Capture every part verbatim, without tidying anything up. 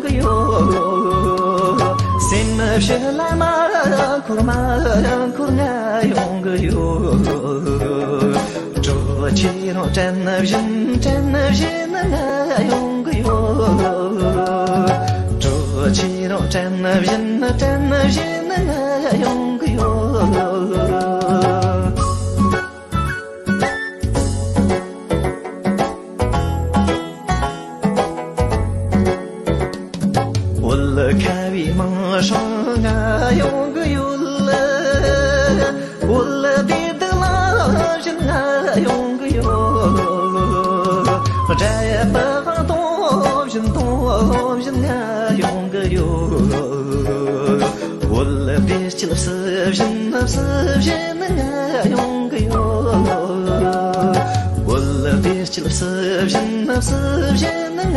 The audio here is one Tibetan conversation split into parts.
གི་ཡོད། སེམས་ཕྱི་ལ་མ་འཁོར་མ་འཁོར་ང་ཡོང་གི་ཡོད། གྲོགས་ཁྱེད་རང་དྲན་བཞིན་དྲན་བཞིན་ང་ཡོང་གི་ཡོད། གྲོགས་ཁྱེད་རང་དྲན་བཞིན་དྲན་བཞིན་ང་ཡོང་གི་ཡོད། བོད་ཁ་བའི་མིང་སྲིང་ང་ཡོང་གི་ཡོད། བོད་བདེ་སྡུག་ལ་བཞིན་ང་ཡོང་གི་ཡོད། འདྲ་པ་དང་བཞིན་དང་བཞིན་ང་ཡོང་གི་ཡོད། བོད་བདེ་སྐྱིད་སུ་བཞིན་སུ་བཞིན་ང་ཡོང་གི་ཡོད། བོད་བདེ་སྐྱིད་སུ་བཞིན་སུ་བཞིན་ང་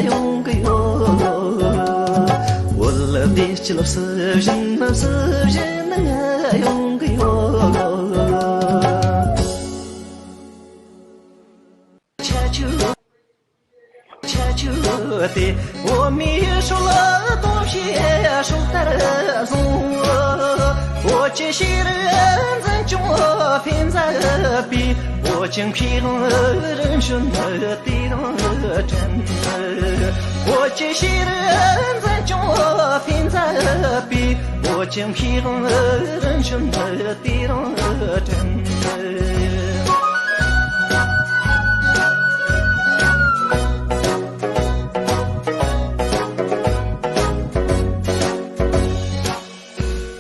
ཡོང་གི་ཡོད། བོད་བདེ་སྐྱིད་སུ་བཞིན་སུ་བཞིན་ང་ཡོང་གི་ཡོད། ཁྱད་ཆོས་ཁྱད་ཆོས་དེ། འོ་མའི་སྲོལ་དང་བྱེད་སྲོལ་ལྟར་བཟུང་། འོ་ཅི་ཤེས་རིག་འཛིན་སྐྱོང་འཕེལ་མཛད་པའི། འོ་ཅི་མཁས་དབང་རིམ་བྱོན་དེ་རང་དྲན། འོ་ཅི་ཤེས་རིག་འཛིན་སྐྱོང་འཕེལ་མཛད་པའི། འོ་ཅི་མཁས་དབང་རིམ་བྱོན་དེ་རང་དྲན།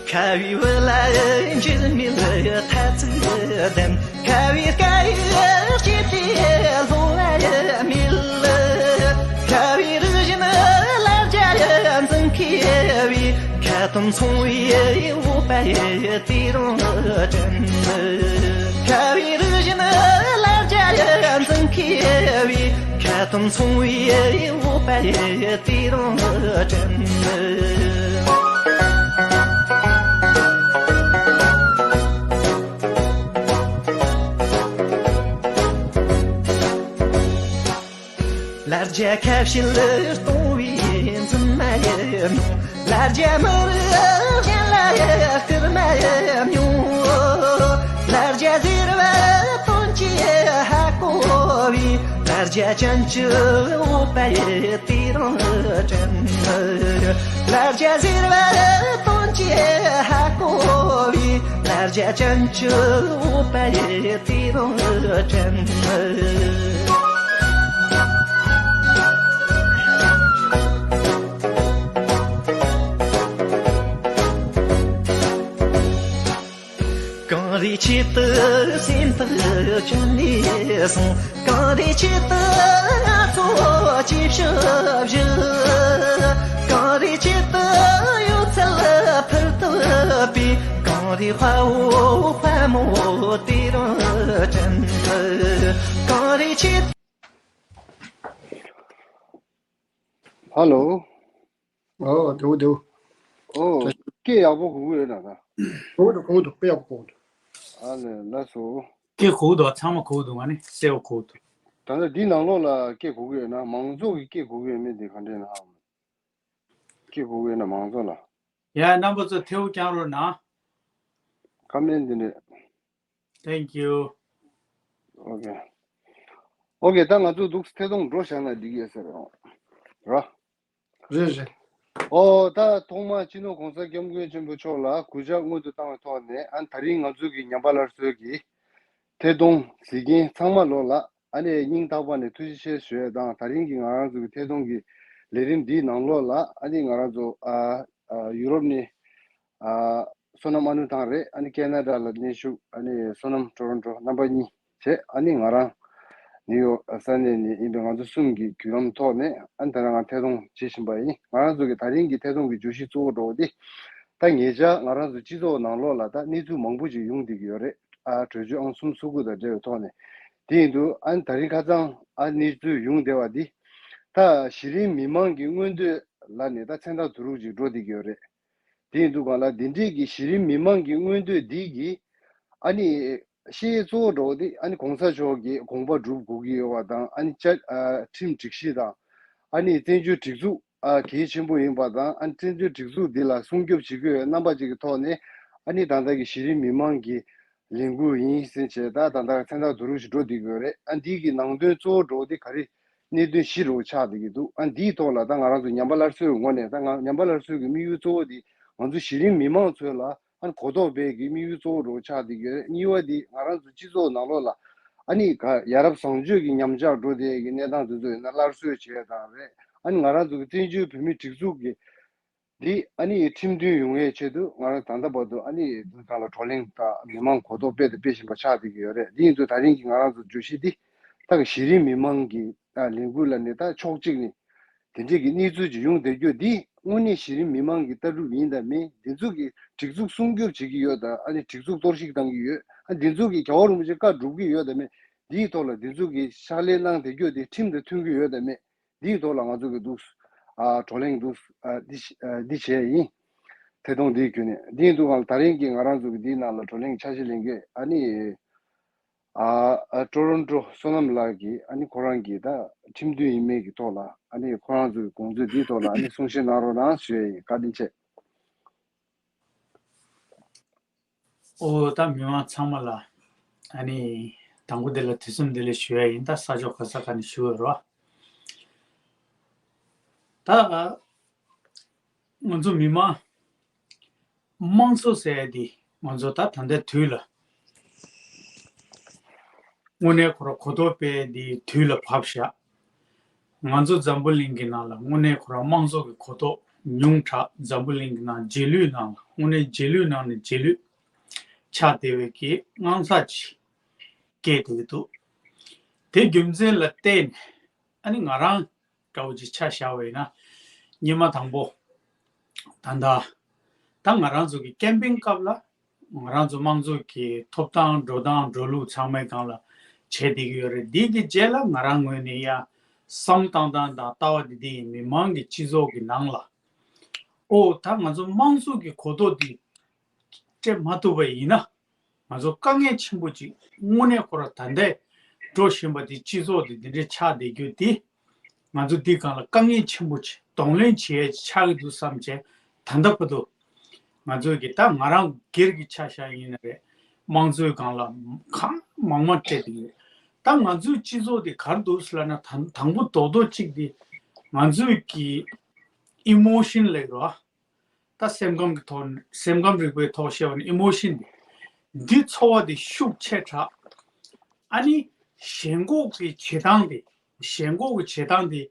ཁ་བའི་བུ་ལ་འཇིགས་མེད་ཐ་ཚིག་ལྡན། ཁ་བའི་སྐད་ཡིག་སྐྱིད་པའི་ལྷོ་བ་མེད། ཁ་བའི་རིག་གཞུང་ལ་རྒྱ་འཛིན་མཁས་པའི། ཁ་ཏོན་ཚོང་བའི་འོ་པ་དེ་རང་དྲན། ཁ་བའི་རིག་གཞུང་ལ་རྒྱ་འཛིན་མཁས་པའི། ཁ་ཏོན་ཚོང་བའི་འོ་པ་དེ་རང་དྲན། ལ་རྒྱ་ཁ་བྱེལ་གཏོང་བའི་འཛིན་མ་ཡིན། ལ་རྒྱ་མི་རིགས་གཞན་ལ་སྐུལ་མ་མྱོང་། ལ་རྒྱ་ཟེར་བ་དོན་གྱི་ཧ་གོ་བའི། ལ་རྒྱ་ཅན་གྱི་འོ་པ་ཡི་དེ་རང་དྲན། ལ་རྒྱ་ཟེར་བ་དོན་གྱི་ཧ་གོ་བའི། ལ་རྒྱ་ཅན་གྱི་འོ་པ་ཡི་དེ་རང་དྲན། གངས་རིའི་ཆེད་དུ་སེམས་ཐག་བཅད་ནས་སོང་། གངས་རིའི་ཆེད་དུ་ང་ཚོ་སྐྱེ་ཤི་བཞེས། གངས་རིའི་ཆེད་དུ་གཡོ་ཚད་ཕུལ་ཐུབ་པའི། གངས་རིའི་དཔའ་བོ་དཔའ་མོ་དེ་རང་དྲན། གངས་རིའི་ཆེད། ཧ་ལོ། ཨོ། དེའུ་དེའུ། ཨོ། སྐད་ཡག་པོ་གོ་གི་ཡོད་ན་ད། གོ་གི་འདུག་གོ་གི་འདུག་དཔེ་ཡག་པོ་གོ་གི་འདུག་ཨ་ལས། ལགས་སོ། སྐད་གོ་གི་འདུག་ཚང་མ་གོ་གི་འདུག་ང་ནི་གསལ་པོ་གོ་གི་འདུག་ད་ལྟ་འདི་ནང་ལོགས་ལ་སྐད་གོ་གི་ཡོད་ན། མང་ཚོགས་ཀྱི་སྐད་གོ་གི་ཡོད་མེད་དེ་ག་འདྲས་ན། སྐད་གོ་གི་ཡོད་ན་མང་ཚོགས་ལ། ཡ། རྣམ་པ་ཚོ་ཐལ་བོ་བསྐྱང་རོགས་གནང་། ཁ་མེད་འདི་འདྲས། Thank you. ཨོ་ཀེ། ཨོ་ཀེ། ད་ང་ཚོ་འདུག་ཐད་གཏོང་འགྲོ་བཞག་ན་འགྲིག་ཡོད་ས་རེད་ར། རེད་རེད། ཨོ། ད་ཐོག་མར་སྤྱི་ནོར་གོང་ས་སྐྱབས་མགོན་ཆེན་པོ་མཆོག་ལ་གུས་ཕྱག་སྔོན་དུ་བཏང་བའི་ཐོག་ནས། ཨ། ད་རིང་ང་ཚོ་གི་ཉམས་པ་སླར་གསོའི་གི་ཐད་གཏོང་གཟིགས་མཁན་ཚང་མ་ལོ་ལ་ཨ་ནི་སྙིང་ཐག་པ་ནས་ཐུགས་རྗེ་ཆེ་ཞུ་ཡས་དང་། ད་རིང་གི་ང་རང་ཚོ་གི་ཐད་གཏོང་གི་ལས་རིམ་འདིའི་ནང་ལོགས་ལ་ཨ་ནི་ང་རང་ཚོ། ཨ། ཨ། ཡུ་རོབ་ནས། ཨ། བསོད་ནམས་ཨ་ནུ་ཐང་རེད། ཨ་ནི་ཁེ་ན་ཌ་ལ་གནས་བཞུགས་ཨ་ནི་བསོད་ནམས་ཊོ་རོན་ཊོ། རྣམ་པ་གཉིས་བྱས། ཨ་ནི་ང་རང་ནིའུ་ཡོག་ས་གནས་ནས་ཡིན་པའི་ང་ཚོ་གསུམ་གྱི་བརྒྱུད་ལམ་ཐོག་ནས། ཨ་ནི་ད་ལྟ་ང་ཐད་གཏོང་བྱེད་བཞིན་པ་ཡིན། ང་རང་ཚོ་གི་ད་རིང་གི་ཐད་གཏོང་གི་བརྗོད་གཞི་གཙོ་བོ་འདྲ་བོ་དེ། ད་ཉེ་ཆར་ང་རང་ཚོ་སྤྱི་ཚོགས་ནང་ལོགས་ལ་ད་གནས་ཚུལ་མང་པོ་ཅིག་ཡོང་བསྡད་ཀྱི་ཡོད་རེད། ཨ། བྲོས་བྱོལ་ཨང་གསུམ་སོ་དགུ་དང་འབྲེལ་བའི་ཐོག་ནས། དེ་ཡིན་དུས་ཨ་ནི་ད་རིང་ཁ་སང་ཨ་གནས་ཚུལ་ཡོང་བསྡད་པ་འདི། ད་གཞི་རིམ་མི་མང་གི་མངོན་འདོད་ལ་ནི་ད་མཚན་རྟགས་བསྡུ་རུབ་ཅིག་འགྲོ་བསྡད་ཀྱི་ཡོད་རེད། དེ་ཡིན་དུས་གང་ལ་འདི་འདྲས་ཀྱི་གཞི་རིམ་མི་མང་གི་མངོན་འདོད་འདི་གི་ཨ་ནི་ཤེས་གཙོ་བོ་འདྲ་བོ་དེ། ཨ་ནི་གོང་ས་མཆོག་གིས་དགོངས་པ་སྒྲུབ་དགོས་ཀྱི་ཡོད་པ་དང་། ཨ་ནི་བཅའ། ཨ། ཁྲིམས་སྒྲིག་གཞི་དང་། ཨ་ནི་བཙན་བྱོལ་སྒྲིག་འཛུགས་ ཨ་གལ་ཆེན་པོ་ཡིན་པ་དང་། ཨ་ནི་བཙན་བྱོལ་སྒྲིག་འཛུགས་འདི་ལ་སྲུང་སྐྱོབ་བྱེད་དགོས་པའི་རྣམ་པ་ཅིག་གི་ཐོག་ནས། ཨ་ནི་ད་ལྟ་གི་གཞི་རིམ་མི་མང་གི་ལས་འགུལ་ཡིན་ཟེར་བྱས། ད་ད་ལྟ་མཚན་རྟགས་བསྡུ་རུབ་ཞིག་འགྲོ་བསྡད་ཀྱི་ཡོད་རེད། ཨ་འདི་གི་ནང་དོན་གཙོ་བོ་འདྲ་བོ་འདི་ག་རེ། གནད་དོན་བཞི་འདྲ་བོ་ཆགས་བསྡད་ཀྱི་འདུག་ཨ་འདིའི་ཐོག་ལ་ད་ང་རང་ཚོ་ཉམས་པ་སླར་གསོའི་ངོས་ནས། ད་ང་ཉམས་པ་སླར་གསོའི་གི་དམིགས་ཡུལ་གཙོ་བོ་འདི་ང་ཚོ་གཞི་རིམ་མི་མང་ཚོ་ལ་ཨ་ནི་གོ་རྟོགས་སྤེལ་གྱི་དམིགས་ཡུལ་གཙོ་བོ་འདྲ་བོ་ཆགས་བསྡད་ཀྱི་ཡོད་རེད། གཉིས་པ་འདི་ང་རང་ཚོ་སྤྱི་ཚོགས་ནང་ལོགས་ལ་ཨ་ནི་ག་ཡ་རབས་བཟང་སྤྱོད་ཀྱི་ཉམས་ཆག་འགྲོ་བསྡད་ཀྱི་གནས་སྟངས་དེ་ཚོ་ཡིན་ན་སླར་གསོ་བྱེད་ཡ་དང་རེད། ཨ་ནི་ང་རང་ཚོ་གི་བཙན་བྱོལ་བོད་མིའི་སྒྲིག་འཛུགས་ཀྱི་འདི་ཨ་ནི་ཁྲིམས་མཐུན་ཡོང་ཡའི་ཆེད་དུ་ང་རང་ད་ལྟ་བར་དུ་ཨ་ནི་དེང་སང་ལ་བགྲོ་གླེང་དང་མི་མང་གོ་རྟོགས་སྤེལ་དང་སྤེལ་བཞིན་པ་ཆགས་བསྡད་ཀྱི་ཡོད་རེད། འདི་ཡིན་དུས་ད་རིང་གི་ང་རང་ཚོ་བརྗོད་གཞི་འདི་ད་གི་གཞི་རིམ་མི་མང་གི་ཨ་ལས་འགུལ་ལབ་ནས། ད་ཕྱོགས་གཅིག་ནས་དེ་འདྲས་ཀྱི་གནས་ཚུལ་ཅིག་ཡོང་བསྡད་རྒྱུ་འདི་དངོས་གནས་གཞི་རིམ་མི་མང་གི་ལྟ་གྲུབ་ཡིན་དང་མིན། འདི་ཚོ་གི་སྒྲིག་འཛུགས་སྲུང་སྐྱོབ་བྱེད་ཀྱི་ཡོད་དང་། ཨ་ནི་སྒྲིག་འཛུགས་གཏོར་བཤིག་བཏང་གི་ཡོད། ཨ་འདི་ཚོ་གི་རྒྱལ་བ་རིན་པོ་ཆེ་བཀའ་སྒྲུབ་ཀྱི་ཡོད་དང་མེད། འདིའི་ཐོག་ལ་འདི་ཚོ་གི་ཕྱག་ལས་གནང་བསྡད་རྒྱུ་འདི་ཁྲིམས་དང་མཐུན་གྱི་ཡོད་དང་མེད། འདིའི་ཐོག་ལ་ང་ཚོ་གི་འདུག་ཨ་བགྲོ་གླེང་འདུག་ཨ་འདི་ཨ་འདི་བྱས་ཡིན། ཐད་གཏོང་འདིའི་བརྒྱུད་ནས། འདིའི་འདུག་ཨང་། ད་རིང་གི་ང་རང་ཚོ་གི་འདིའི་ནང་ལ་བགྲོ་གླེང་འཆར་གཞི་ལེན་མཁན་ཨ་ནི་ཨ་ཨ་ཀྲོ་རོན་ཀྲོ་བསོད་ནམས་ལགས་ཀྱིས། ཨ་ནི་ཁོ་རང་གིས་ད་ཁྲིམས་མཐུན་ཡིན་མིན་གྱི་ཐོག་ལ། ཨ་ནི་ཁོ་རང་ཚོ་གི་དགོངས་ཚུལ་འདིའི་ཐོག་ལ་ཨ་ནི་གསུང་བཤད་གནང་རོགས་གནང་ཞུ་ཡ་ཡིན། བཀའ་དྲིན་ཆེ། ཨོ་ད་མི་མང་ཚང་མ་ལ་ཨ་ནི་དང་པོ་དེ་ལ་དུས་གསུམ་བདེ་ལེགས་ཞུ་ཡ་ཡིན། ད་ས་ཕྱོགས་ག་ས་ག་ནས་ཞུ་འོས་རོགས། ད་ང་ཚོ་མི་མང་དམངས་གཙོ་ཟེར་ཡ་དེ་ང་ཚོ་ད་ད་ལྟའི་དུས་ལ་དངོས་གནས་ཁོ་རང་གོ་རྟོགས་སྤེལ་དེའི་དུས་ལ་བབས་ཤག་ང་ཚོ་འཛམ་བུ་གླིང་གི་ནང་ལ་དངོས་གནས་ཁོ་རང་དམངས་གཙོ་གི་གོ་རྟོགས་ཉུང་དྲགས། འཛམ་བུ་གླིང་གི་ནང་རྗེས་ལུས་ནང་ལ། དངོས་གནས་རྗེས་ལུས་ནང་ནས་རྗེས་ལུས་ཆགས་བསྡད་པའི་གི་དངངས་འཚབ་ཅིག་སྐྱེས་བསྡད་ཀྱི་འདུག་དེ་རྒྱུ་མཚན་ལ་བརྟེན་ནས་ཨ་ནི་ང་རང་འདྲ་བོ་ཅིག་ཆ་བཞག་པ་ཡིན་ན། སྔོན་མ་དང་པོ་ད་ལྟ་ད་ང་རང་ཚོ་གི་ཀེམ་པིང་སྐབས་ལ་ང་རང་ཚོ་དམངས་གཙོ་གི་ཐོབ་ཐང་འགྲོ་སྟངས་འགྲོ་ལུགས་ཚང་མའི་སྒང་ལ་བྱས་བསྡད་ཀྱི་ཡོད་རེད། འདི་གི་རྗེས་ལ་ང་རང་ངོས་ནས་ཡ་བསམ་བློ་བཏང་སྟངས་དང་ལྟ་བ་འདི་འདི་ཡིན། མི་མང་གི་སྤྱི་ཚོགས་ཀྱི་ནང་ལ་ཨོ་ད་ང་ཚོ་དམངས་གཙོ་གི་གོ་རྟོགས་འདི་སྤྲད་མ་ཐུབ་པ་ཡིན་ན། ང་ཚོ་དཀའ་ངལ་ཆེན་པོ་ཅིག་དངོས་གནས་ཁོ་རང་ད་ལྟའི་འགྲོ་བཞིན་པ་འདི་སྤྱི་ཚོགས་འདི་འདི་འདྲའི་ཆགས་བསྡད་རྒྱུ་འདི། ང་ཚོ་འདི་སྒང་ལ་དཀའ་ངལ་ཆེན་པོ་ཅིག་གདོང་ལེན་བྱེད་ཡས་ཆགས་ཀྱི་འདུག་བསམ་བྱས། ད་ལྟ་བར་དུ་ང་ཚོ་གི་ད་ང་རང་སྒེར་གྱི་ཆ་བཞག་ཡིན་ན་རེད། དམངས་གཙོའི་སྒང་ལ་གང་མང་མང་སྤྲད་བསྡད་ཡོད། ད་ང་ཚོའི་སྤྱི་ཚོགས་འདི་ག་རེ་འདུག་ཟེར་ལབ་ན། དང་དང་པོ་རྡོག་རྡོག་གཅིག་འདི་ང་ཚོའི་གི་ཨི་མོ་ཤན་ལབ་རོ། ད་སེམས་ཁམས་ཀྱི་ཐོག་སེམས་ཁམས་རིག་པའི་ཐོག་བཤད་པ་ན་ཨི་མོ་ཤན་འདི་འདི་ཚོར་བ་འདི་ཤུགས་ཆེ་དྲགས། ཨ་ནི་ཞེན་ཁོག་གི་བྱེད་སྟངས་འདི་ཞེན་ཁོག་གི་བྱེད་སྟངས་འདི་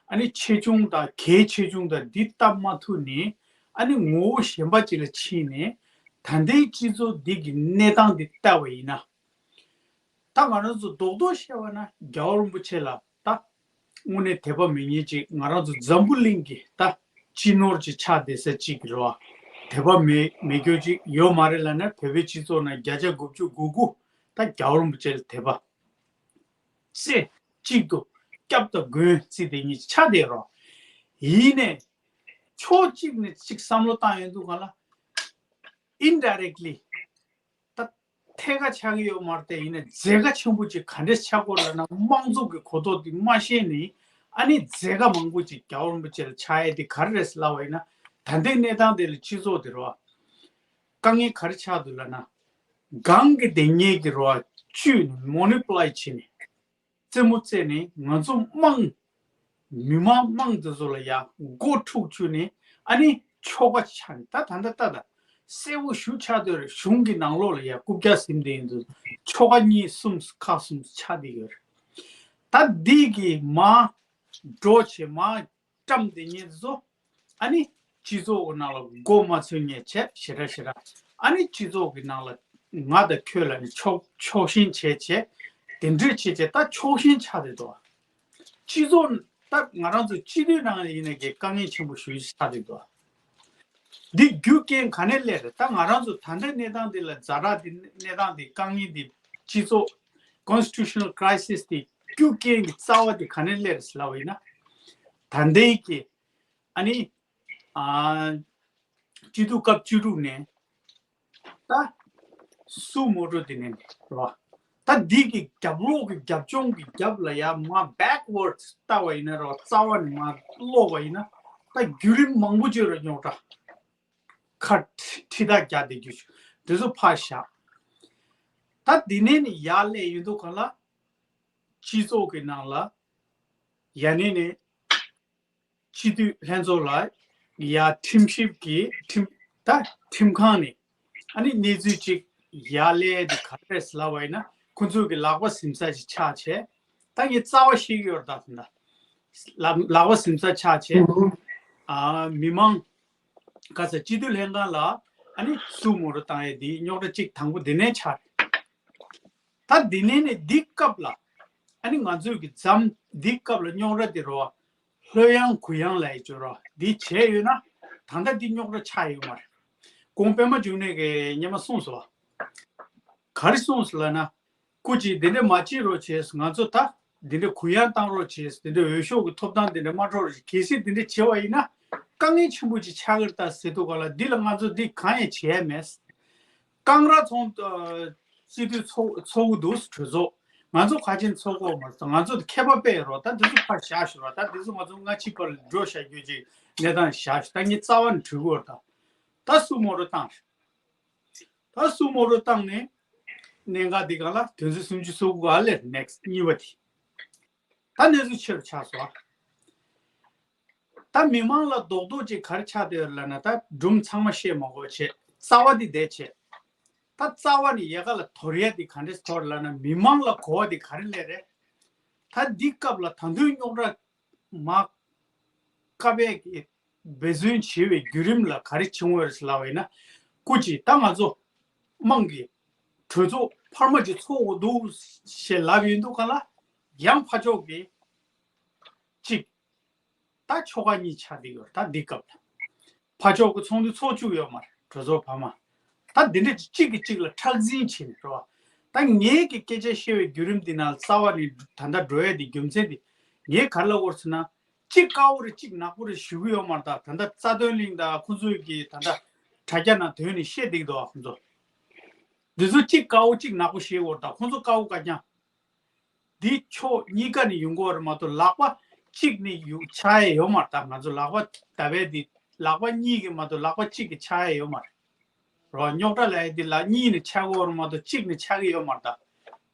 ཨ་ནི་ཆེ་ཆུང་དང་གལ་ཆེ་ཆུང་དང་འདི་བལྟ་མ་ཐུབ་ནས། ཨ་ནི་ངོ་བོ་གཞན་པ་ཅིག་ལ་ཕྱིན་ནས། ད་ལྟའི་སྤྱི་ཚོགས་འདི་གི་གནས་སྟངས་འདི་བལྟ་བ་ཡིན་ན། ད་ང་རང་ཚོ་རྡོག་རྡོག་བཤད་པ་ན་རྒྱལ་བ་རིན་པོ་ཆེ་ལ་ད་དངོས་གནས་དད་པ་མེད་མཁན་ཅིག་ང་རང་ཚོ་འཛམ་བུ་གླིང་གི་ད་སྤྱི་ནོར་ཅིག་ཆགས་བསྡད་ས་ཅིག་རེད་བ། དད་པ་མེད་མེད་རྒྱུ་ཅིག་ཡོད་མ་རེད་ལབ་ན། བོད་པའི་སྤྱི་ཚོགས་ནང་བརྒྱ་ཆ་དགུ་བཅུ་གོ་དགུ་ད་རྒྱལ་བ་རིན་པོ་ཆེ་ལ་དད་པ་རྩེ་གཅིག་ཏུ་སྐྱབས་དང་མགོན་བརྩིས་བསྡད་མཁན་ཅིག་ཆགས་བསྡད་རེད་བ། ཡིན་ནའི་ཕྱོགས་གཅིག་ནས་ཅིག་བསམ་བློ་བཏང་ཡོང་དུས་སྒང་ལ་ཨིན་ཌའི་རེག་ལི་ད་ཐད་ཀར་ཆགས་ཀྱི་ཡོད་མ་རེད་དེ། ཡིན་ནའི་རྫས་ཀ་ཆེན་པོ་ཅིག་ག་འདྲས་ཆགས་ཀྱི་ཡོད་རེད་ལབ་ན། དམངས་གཙོ་གི་གོ་རྟོགས་འདི་མ་ཤེས་ནས་ཨ་ནི་རྫས་ཀ་མང་པོ་ཅིག་རྒྱལ་བ་རིན་པོ་ཆེ་ལ་ཆགས་ཡས་དེ་ག་རེ་རེད་ཟེར་ལབ་པ་ཡིན་ན། ད་ལྟའི་གནས་སྟངས་དེ་ལ་སྤྱི་ཚོགས་དེ་རེད་བ། དཀའ་ངལ་ག་རེ་ཆགས་འདུག་ལབ་ན། སྒང་གི་དེ་ཉིད་ཀྱི་རེད་བ། བཅུད་ནས་མོ་ནི་པུ་ལེ་ཊི་བྱས་ནས། རྩེད་མོ་རྩེས་ནས་ང་ཚོ་དམངས་མི་མང་དམངས་དེ་ཚོ་ལ་ཡ་མགོ་འཁྲུག་བཅུག་ནས་ཨ་ནི་ཆོལ་ཁ་ཆགས་ནས། ད་ད་ལྟ་ལྟ་ད་གསལ་པོ་ཞེ་པོ་ཆགས་བསྡད་རེད། གཞུང་གི་ནང་ལོགས་ལ་ཡ་རྐུབ་བཀྱག་ཟིན་བསྡད་ཡིན་འདུག་ཆོལ་ཁ་གཉིས་གསུམ་ཁག་གསུམ་ཆགས་བསྡད་ཡོད་རེད། ད་འདི་གི་མར་འགྲོ་བྱེད་མར་བཀྲམ་བསྡད་མཁན་དེ་ཚོ་ཨ་ནི་སྤྱི་ཚོགས་ཀྱི་ནང་ལ་མགོ་མ་ཚོས་མཁན་བྱས་ཞེ་དྲག་ཞེ་དྲག་ཨ་ནི་སྤྱི་ཚོགས་ཀྱི་ནང་ལ་ང་དང་ཁྱོད་ལབ་ནས་ཕྱོགས་ཕྱོགས་ཞེན་བྱས་བྱས། དེ་འདྲས་བྱས་བྱས་ད་ཕྱོགས་ཞེན་ཆགས་བསྡད་འདུག་སྤྱི་ཚོགས་ད་ང་རང་ཚོ་སྤྱི་འཐུས་ནང་ཡིན་ནའི་གི་དཀའ་ངལ་ཆེན་པོ་ཞེ་པོ་ཆགས་བསྡད་འདུག་འདི་རྒྱུ་རྐྱེན་ག་ནས་སླེབས་རེད། ད་ང་རང་ཚོ་ད་ལྟའི་གནས་སྟངས་འདི་ལ་ཛ་དྲག་འདི་གནས་སྟངས་འདི་དཀའ་ངལ་འདི་སྤྱི་ཚོགས་constitutional crisis འདི་རྒྱུ་རྐྱེན་གྱི་རྩ་བ་འདི་ག་ནས་སླེབས་རེད་ཟེར་ལབ་པ་ཡིན་ན། ད་ལྟའི་གི་ཨ་ནི་ཨ་སྤྱི་འཐུས་སྐབས་བཅུ་དྲུག་ནས་ད་སུ་མོ་ཊོ་དེ་ནས་རེད་བ། ད་འདི་གི་རྒྱབ་ལོགས་ཀྱི་རྒྱབ་ལྗོངས་ཀྱི་རྒྱབ་ལ་ཡ་མར་backwards ལྟ་བ་ཡིན་ན་རེད་བ། རྩ་བ་ནས་མར་ཀློག་པ་ཡིན་ན། ད་བརྒྱུད་རིམ་མང་པོ་བརྗོད་ར་རྙོག་དྲ། ཁ་ཁྲི་ཁྲི་དག་རྒྱག་བསྡད་རྒྱུ་ཞིག་འདི་ཚོ་ཕར་བཞག་ད་འདི་ནས་ནི་ཡར་སླེབས་ཡོང་དུས་གང་ལ། སྤྱི་ཚོགས་ཀྱི་ནང་ལ་ཡར་ནས་ནི་སྤྱི་འཐུས་ལྷན་ཚོགས་ལ་ཡར་ཁྲིམས་ཞིབ་ཀྱི་ཁྲིམས་ད་ཁྲིམས་ཁང་ནས་ཨ་ནི་གནས་ཚུལ་ཅིག་ཡར་ལས་དེ་ག་རེ་རེད་ལབ་པ་ཡིན་ན། ཁོ་ཚོ་གི་ལག་པ་ཟིན་ས་ཅིག་ཆགས་བྱས། ད་ངས་རྩ་བ་ཤེས་ཀྱི་ཡོད་རེད། ད་ད་ལག་ལག་པ་ཟིན་ས་ཆགས་བྱས། ཨ་མི་མང་ག་ས་སྤྱི་འཐུས་ལྷན་ཁང་ལ་ཨ་ནི་སུ་མོ་རུ་བཏང་ཡས་དེ་རྙོག་དྲ་གཅིག་དང་པོ་དེ་ནས་ཆགས། ད་དེ་ནས་ནི་འདི་སྐབས་ལ་ཨ་ནི་ང་ཚོས་ཀྱི་འཛམ་འདི་སྐབས་ལ་རྙོག་དྲ་དེ་རོ། ལྷོད་ཡངས་གུ་ཡངས་ལ་ཡི་བརྗོད་རོ་འདི་བྱས་ཡོད་ན། ད་ལྟ་འདི་རྙོག་དྲ་ཆགས་ཡོད་མ་རེད། གོང་པད་མ་འབྱུང་གནས་ཀྱིས་སྔོན་མ་གསུངས་སོང་བ། ག་རེ་གསུངས་སོང་ལབ་ན། སྐུ་མཁྱེན་འདི་འདྲ་མ་བྱེད་རོགས་བྱས། ང་ཚོ་ད་འདི་འདྲ་གུ་ཡངས་བཏང་རོགས་བྱས། འདི་འདྲ་འོས་ཤོག་གི་ཐོབ་ཐང་འདི་འདྲ་མ་འཕྲོག་རོགས་བྱས། གལ་སྲིད་འདི་འདྲ་བྱས་པ་ཡིན་ན་དཀའ་ངལ་ཆེན་པོ་ཅིག་ཆགས་ཀྱི་རེད་ད་ཟེར་དུས་ག་ལ། འདི་ལ་ང་ཚོ་འདི་གང་ཡང་བྱས་མེད། ཀང་ར་ཚོང་སྤྱི་འཐུས་ཚོགས་ཚོགས་འདུ་གྲོས་ཚོགས་ང་ཚོ་ག་ཅན་ཚོགས་གོ་མ་ཚོགས་ང་ཚོ་ཁྱད་པར་དཔེ་རོགས། ད་འདི་ཚོ་ཕར་བཞག་ཞོར་ར། ད་འདི་ཚོ་ང་ཚོ་སྔ་ཕྱི་བར་འགྲོ་བཞག་རྒྱུ་ཅིག་གནས་སྟངས་བཞག་ཞོར། ད་ངས་རྩ་བ་ནས་གྲོས་གོ་ར། ད་ད་སུ་མོ་རུ་བཏང་། ད་སུ་མོ་རུ་བཏང་ནས་གནད་འགག་འདི་གང་ལ་དོན་ཚན་སུམ་ཅུ་སོ་དགུ་ག་ལེར་next གཉིས་པ་དེ། ད་གནས་ཚུལ་ཆེ་རུ་ཆགས་སོང་། ད་མི་མང་ལ་རྡོག་རྡོག་ཅིག་ག་རེ་ཆགས་བསྡད་ཡོད་ལབ་ན། ད་སྒྲུང་ཚང་མ་བཤད་མ་དགོས་བྱས། རྩ་བ་འདི་བསྡད་བྱས། ད་རྩ་བ་ནས་ཡལ་ག་ལ་དོར་ཡ་འདི་ག་འདྲས་དོར་ལབ་ན། མི་མང་ལ་གོ་བ་འདི་ག་རེ་སླེབས་རེད། ད་འདི་སྐབས་ལ་ད་དུང་རྙོག་དྲ་མ་བཀག་པའི་གི་འབད་བརྩོན་བྱེད་པའི་བརྒྱུད་རིམ་ལ་ག་རེ་བྱུང་བ་རེད་ལབ་པ་ཡིན་ན། སྐུ་མཁྱེན་ད་ང་ཚོ་དམངས་ཀྱི་གྲོས་ཚོགས་འཕར་མ་ཅིག་ཚོགས་དགོས་འདུག་ཞེས་ལབ་ཡོང་དུས་ག་ལ། ཡང་ཕར་ཕྱོགས་ཀྱི་གཅིག་ད་ཆོལ་ཁ་གཉིས་ཆགས་བསྡད་ཡོད་རེད། ད་འདི་སྐབས་ལ་ཕར་ཕྱོགས་ཀྱི་ཚོགས་འདུ་ཚོགས་བཅུག་ཡོད་མ་རེད། གྲོས་ཚོགས་འཕར་མ། ད་འདི་འདྲ་གཅིག་གིས་གཅིག་ལ་ཁྲག་འཛིང་བྱས་ནས་རེད་བ། ད་ངས་ཀྱི་སྐད་ཆ་བཤད་པའི་བརྒྱུད་རིམ་འདི་ནང་རྩ་བ་ནས་ད་ལྟ་འགྲོ་ཡ་འདི་རྒྱུ་མཚན་འདི་ངས་ག་རེ་ལབ་དགོས་ཟེར་ན། གཅིག་དཀར་པོ་རེད་གཅིག་ནག་པོ་རེད་ཞུ་གི་ཡོད་མ་རེད། ད་ད་ལྟ་རྩ་དོན་གླིང་དང་ཁོང་ཚོའི་གི་ད་ལྟ་དྲ་རྒྱ་ནང་དོན་ནས་བཤད་བསྡད་ཀྱི་འདུག་བ་ཁོང་ཚོ། འདི་ཚོ་གཅིག་དཀར་པོ་གཅིག་ནག་པོ་བཤད་དགོས་རེད། ད་ཁོང་ཚོ་དཀར་པོ་དཀར་རྐྱང་། འདི་ཕྱོགས་གཉིས་ཀ་ནས་ཡོང་གི་ཡོད་རེད་མ་གཏོགས་ལག་པ་གཅིག་ནས་ཡོང་ཆགས་ཡ་ཡོད་མ་རེད། ད་ང་ཚོ་ལག་པ་ད་བས་འདི་ལག་པ་གཉིས་ཀྱི་མ་གཏོགས་ལག་པ་གཅིག་གི་ཆགས་ཡ་ཡོད་མ་རེད། རོ་རྙོག་དྲ་ལབ་ཡ་འདི་ལ་གཉིས་ནས་ཆགས་ཀྱི་ཡོད་རེད་མ་གཏོགས་གཅིག་ནས་ཆགས་ཀྱི་ཡོད་མ་རེད། ད་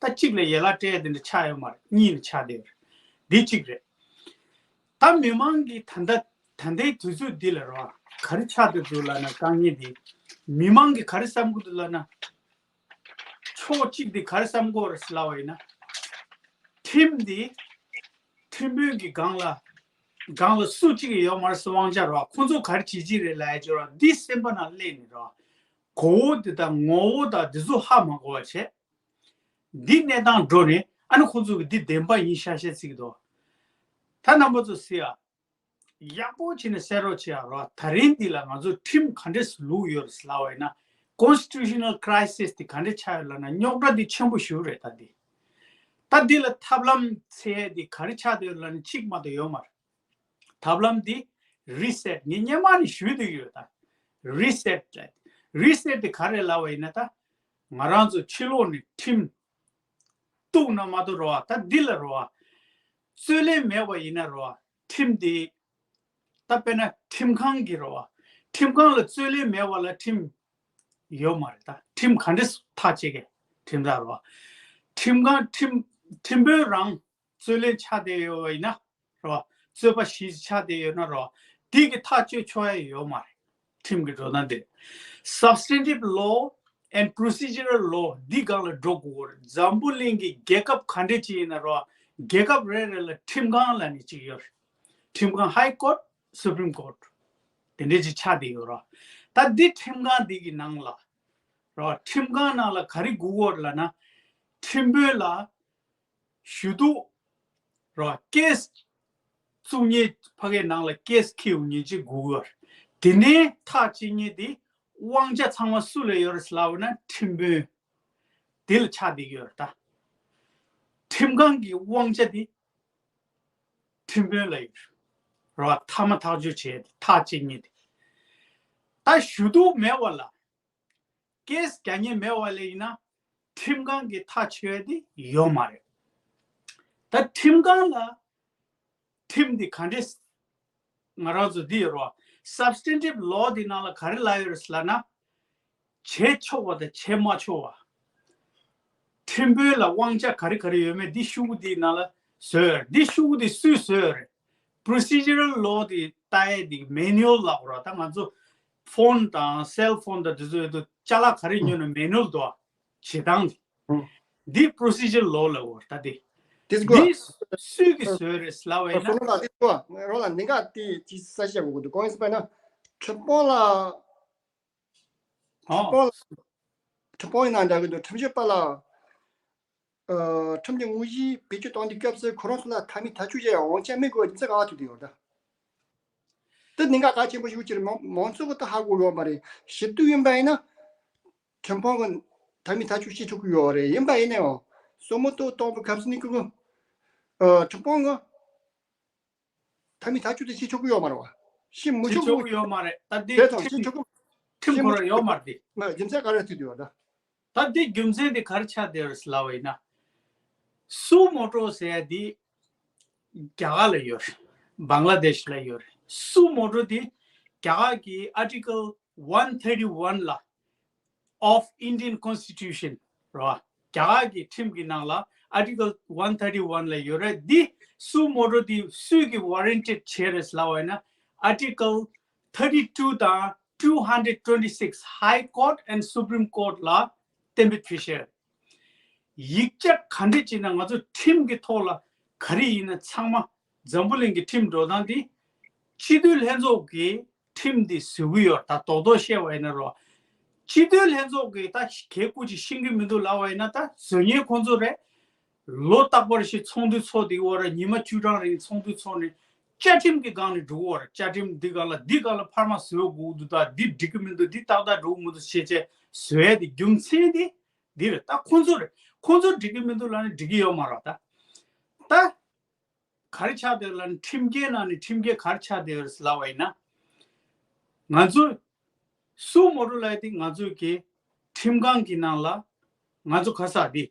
ད་གཅིག་ལ་ཡན་ལག་སྤྲད་ཡ་འདི་འདྲ་ཆགས་ཡོད་མ་རེད། གཉིས་ནས་ཆགས་བསྡད་ཡོད་རེད། འདི་གཅིག་རེད། ད་མི་མང་གིས་ད་ལྟ་ད་ལྟའི་དུས་ཚོད་འདི་ལ་རོ་ག་རེ་ཆགས་བསྡད་འདུག་ལབ་ན། དཀའ་ངལ་འདི་མི་མང་གིས་ག་རེ་བསམ་གྱི་འདུག་ལབ་ན། ཕྱོགས་གཅིག་འདི་ག་རེ་བསམ་གྱི་ཡོད་རེད་ལབ་པ་ཡིན་ན། ཁྲིམས་འདི་ཁྲིམས་དཔོན་གྱི་སྒང་ལ་སྒང་ལ་སུ་གཅིག་ཡོད་མ་རེད་ཟེར། དབང་ཆ་རོ་ཁོང་ཚོ་ག་རེ་བྱེད་ཀྱི་རེད་ལབ་ཡ་ཅིག་རོ། འདི་སེམས་པ་ནང་སླེབས་ནས་རོ། གོ་བོ་འདི་དང་ངོ་བོ་དང་འདི་ཚོ་ཧ་མ་གོ་བ་བྱས། འདི་གནས་སྟངས་འགྲོ་ནས་ཨ་ནི་ཁོང་ཚོ་གི་འདི་བདེན་པ་ཡིན་ཤག་ཤག་བརྩི་གི་འདུག་ད་རྣམ་པ་ཚོ་གཟིགས་ཨ། ཡག་པོ་བྱས་ནས་གསན་རོགས་བྱེད་ཨ་རོ། ད་རིང་འདི་ལ་ང་ཚོ་ཁྲིམས་ག་འདྲས་སུ་ལུགས་ཡོད་རེད་ལབ་པ་ཡིན་ན། Constitutional crisis དེ་ག་འདྲས་ཆགས་ཡོད་ལབ་ན་རྙོག་དྲ་འདི་ཆེན་པོ་ཞེ་པོ་རེད། ད་འདི་ད་འདི་ལ་ཐབས་ལམ་འཚོལ་ཡས་འདི་ག་རེ་ཆགས་བསྡད་ཡོད་ལབ་ན་གཅིག་མ་གཏོགས་ཡོད་མ་རེད། ཐབས་ལམ་འདི་རི་སེཊ། ངས་སྔོན་མ་ནས་ཞུས་བསྡད་ཡོད། ད་རི་སེཊ་རེད། རི་སེཊ་དེ་ག་རེ་ལབ་པ་ཡིན་ན། ད་ང་རང་ཚོ་ཕྱི་ལོགས་ནས་ཁྲིམས་གཏུག་ན་མ་གཏོགས་རོ་ད་འདི་ལ་རོ་རྩོད་ལེན་མེད་པ་ཡིན་ན་རོ། ཁྲིམས་དེ་ད་དཔེར་ན་ཁྲིམས་ཁང་གི་རོ། ཁྲིམས་ཁང་ལ་རྩོད་ལེན་མེད་པ་ལ་ཁྲིམས་ཡོད་མ་རེད། ད་ཁྲིམས་ག་འདྲས་ཐག་བཅད་གི་ཁྲིམས་ཐག་རོ། ཁྲིམས་ཁང་ཁྲིམས་ཁྲིམས་དཔོན་རང་རྩོད་ལེན་ཆགས་བསྡད་ཡོད་པ་ཡིན་ན་རོ། རྩོད་པ་ཞིག་ཆགས་བསྡད་ཡོད་ན་རོ། དེ་གི་ཐག་གཅོད་ཆོག་ཡ་ཡོད་མ་རེད། ཁྲིམས་ཀྱི་འགྲོ་སྟངས་དེ། Substantive law and procedural law འདི་སྒང་ལ་འགྲོ་དགོས་ཀྱི་རེད། འཛམ་བུ་གླིང་གི་རྒྱལ་ཁབ་ག་འདྲ་ཅིག་ཡིན་ན་རོ། རྒྱལ་ཁབ་རེ་རེ་ལ་ཁྲིམས་ཁང་ལབ་ནས་ཅིག་ཡོད་རེད། ཁྲིམས་ཁང་High Court, Supreme Court དེ་འདྲ་ཅིག་ཆགས་བསྡད་ཡོད་རོ། ད་འདི་ཁྲིམས་ཁང་འདི་གི་ནང་ལ་རོ། ཁྲིམས་ཁང་ནང་ལ་ག་རེ་དགོས་ཀྱི་ཡོད་རེད་ལབ་ན། ཁྲིམས་དཔོན་ལ་ཞུ་གཏུག་རོ། ཀེ་སི་བཙུགས་མཁན་ཕ་གའི་ནང་ལ་ཀེ་སི་འཁྱེར་ཡོང་མཁན་ཅིག་དགོས་ཀྱི་ཡོད་རེད། དེ་ནས་ཐག་བཅད་མཁན་དེ་དབང་ཆ་ཚང་མ་སུ་ལ་ཡོད་རེད་ལབ་ན་ཁྲིམས་དཔོན་དེ་ལ་ཆགས་བསྡད་ཀྱི་ཡོད་རེད། ད་ཁྲིམས་ཁང་གི་དབང་ཆ་དེ་ཁྲིམས་དཔོན་ལ་ཡོད་རེད། རོ། མཐའ་མ་ཐག་གཅོད་བྱས་ཏེ་ཐག་བཅད་མཁན་དེ། ད་ཞུ་གཏུག་མེད་པ་ལ། ཀེ་སི་རྒྱག་མཁན་མེད་པ་ལ་ཡིན་ན་ཁྲིམས་ཁང་གི་ཐག་གཅོད་ཡ་དེ་ཡོད་མ་རེད། ད་ཁྲིམས་ཁང་ལ་ཁྲིམས་དེ་ག་འདྲས་ ང་རང་ཚོ་འདི་ཡོད་རོ། Substantive Law འདི་ནང་ལ་ག་རེ་ལབ་ཡོད་རེད་ལབ་ན། བྱེད་ཆོག་པ་དང་བྱེད་མ་ཆོག་པ། ཁྲིམས་དཔོན་ལ་དབང་ཆ་ག་རེ་ག་རེ་ཡོད་མེད་འདི་ཤོག་གུ་འདི་ནང་ལ་བཟོས་ཡོད་རེད། འདི་ཤོག་གུ་འདི་སུས་བཟོས་ཡོད་རེད། Procedural Law འདི་ལྟ་ཡས་འདི་manual ལབ་རོ། ད་ང་ཚོ་ཕོན་དང་སེལ་ཕོན་དང་འདི་ཚོ་ཡོད་དུས་ཅ་ལག་ག་རེ་ཉོས་ན་manual འདུག་བྱེད་སྟངས་འདི། འདི་Procedural Law ལབ་ཡོད་རེད། ད་འདི་འདི་སུས་ཀྱིས་བཟོས་རེད་ལབ་པ་ཡིན་ན། སོ་ལོ་ལ་འདི་གོ་རོ་ལ་འདི་ག་དེ་ཅི་ས་བཤད་དགོས་ཀྱི་འདུག་གང་ཡིན་ཟེར་བ་ཡིན་ན། ཁྲི་དཔོན་ལ། ཁྲི་དཔོན་ལ། ཁྲི་དཔོན་ཡིན་ན་འདྲ་གི་འདུག་ཁྲིམས་ཞིབ་པ་ལ། ཨ། ཁྲིམས་ཀྱི་དངོས་གཞི་བེད་སྤྱོད་གཏོང་དུས་སྐབས་སུ་ཁོ་རང་ཚོ་ལ་མཐའ་མའི་ཐག་གཅོད་བྱེད་ཡ་དབང་ཆ་མེད་དགོས་ཅི་ཚེ་ག་བ་ཐུག་དུ་ཡོད་ད། དེ་གནད་འགག་གལ་ཆེན་པོ་ཞིག་ཅིག་རེད། མང་མང་ཚོགས་ཀྱི་ད་ཧ་གོ་ཡོད་མ་རེད། ཞིབ་ཏུ་ཡིན་པ་ཡིན་ན། ཁྲིམས་དཔོན་གྱི་མཐའ་མའི་ཐག་གཅོད་བྱེད་ཆོག་གི་ཡོད་རེད། ཡིན་པ་ཡིན་ནའང་སྲུ་མོ་ཏོ་གཏོང་བའི་སྐབས་སུ་ནི་ཀུ་ཀུ། ཨ། ཁྲིམས་དཔོན་གྱི་མཐའ་མའི་ཐག་གཅོད་དེ་བྱེད་ཆོག་གི་ཡོད་མ་རེད་བ། བྱེད་མི་བྱེད་ཆོག་ཆོག་གི་གི་ཡོད་མ་རེད། ད་དེ་དེ་ཚོ་ཁྲིམས་བྱེད་ཆོག་གི་ཁྲིམས་ཁོ་རང་ཡོད་མ་རེད་དེ། མ་རྒྱུ་མཚན་ག་རེ་ཐུག་དུ་ཡོད་ད། ད་དེ་རྒྱུ་མཚན་དེ་ག་རེ་ཆགས་བསྡད་ཡོད་རེད་ལབ་པ་ཡིན་ན། སུ་མོ་ཊོ་ཟེར་ཡ་དེ་རྒྱ་གར་ལ་ཡོད་རེད། བང་ལ་དེཤ་ལ་ཡོད་རེད། སུ་མོ་ཊོ་དེ་རྒྱ་གར་གྱི་Article one thirty one ལ། Of Indian Constitution རོ། རྒྱ་གར་གྱི་ཁྲིམས་ཀྱི་ནང་ལ་Article one thirty one ལ་ཡོད་རེད། འདི་སུ་མོ་ཊོ་འདི་སུས་ཀྱིས་ཝ་རན་ཊེཌ་བྱས་རེད་ལབ་པ་ཡིན་ན། Article thirty two དང་two hundred twenty six High Court and Supreme Court ལ་གཏན་འབེབས་བྱས་ཤག་ཡིག་ཆ་ག་འདྲ་བྱས་ན་ང་ཚོ་ཁྲིམས་ཀྱི་ཐོག་ལ་ག་རེ་ཡིན་ན་ཚང་མ། འཛམ་བུ་གླིང་གི་ཁྲིམས་འགྲོ་སྟངས་དེ། སྤྱི་འཐུས་ལྷན་ཚོགས་ཀྱིས་ཁྲིམས་དེ་བཟོ་གི་ཡོད། ད་རྡོག་རྡོག་བཤད་པ་ཡིན་ན་རོ། སྤྱི་འཐུས་ལྷན་ཚོགས་ཀྱིས་ད་གལ་ཀུ་ཅིག་ཤེས་ཀྱི་མི་འདུག་ལབ་པ་ཡིན་ན། ད་བཟོ་མཁན་ཁོང་ཚོ་རེད། ལོ་རྟག་པར་ཞིག་ཚོགས་འདུ་ཚོགས་དེ་བར་ཉི་མ་བཅུ་གྲངས་རིང་ཚོགས་འདུ་ཚོགས་ནས་བཅའ་ཁྲིམས་ཀྱི་སྒང་ནས་འགྲོ་གི་ཡོད་རེད། བཅའ་ཁྲིམས་འདི་སྒང་ལ་འདི་སྒང་ལ་འཕར་མ་བཟོ་དགོས་འདུག་ད་འདི་འགྲིག་གི་མི་འདུག་འདི་ཏག་ཏག་འགྲོ་གི་མི་འདུག་བྱས་བྱས་བཟོ་ཡ་དེ་རྒྱུ་མཚན་དེ་འདི་རེད། ད་ཁོང་ཚོ་རེད། ཁོང་ཚོ་འགྲིག་གི་མི་འདུག་ལབ་ནས་འགྲིག་གི་ཡོད་མ་རེད། ད་ད། ག་རེ་ཆགས་བསྡད་ལབ་ན། ཁྲིམས་འགལ་ནང་ནས་ཁྲིམས་འགལ་ག་རེ་ཆགས་བསྡད་ཡོད་ལབ་པ་ཡིན་ན། ང་ཚོ་སུ་མོ་ཊོ་ལབ་ཡ་དེ་ང་ཚོ་གི་ཁྲིམས་ཁང་གི་ནང་ལ་ང་ཚོ་ག་ས་དེ་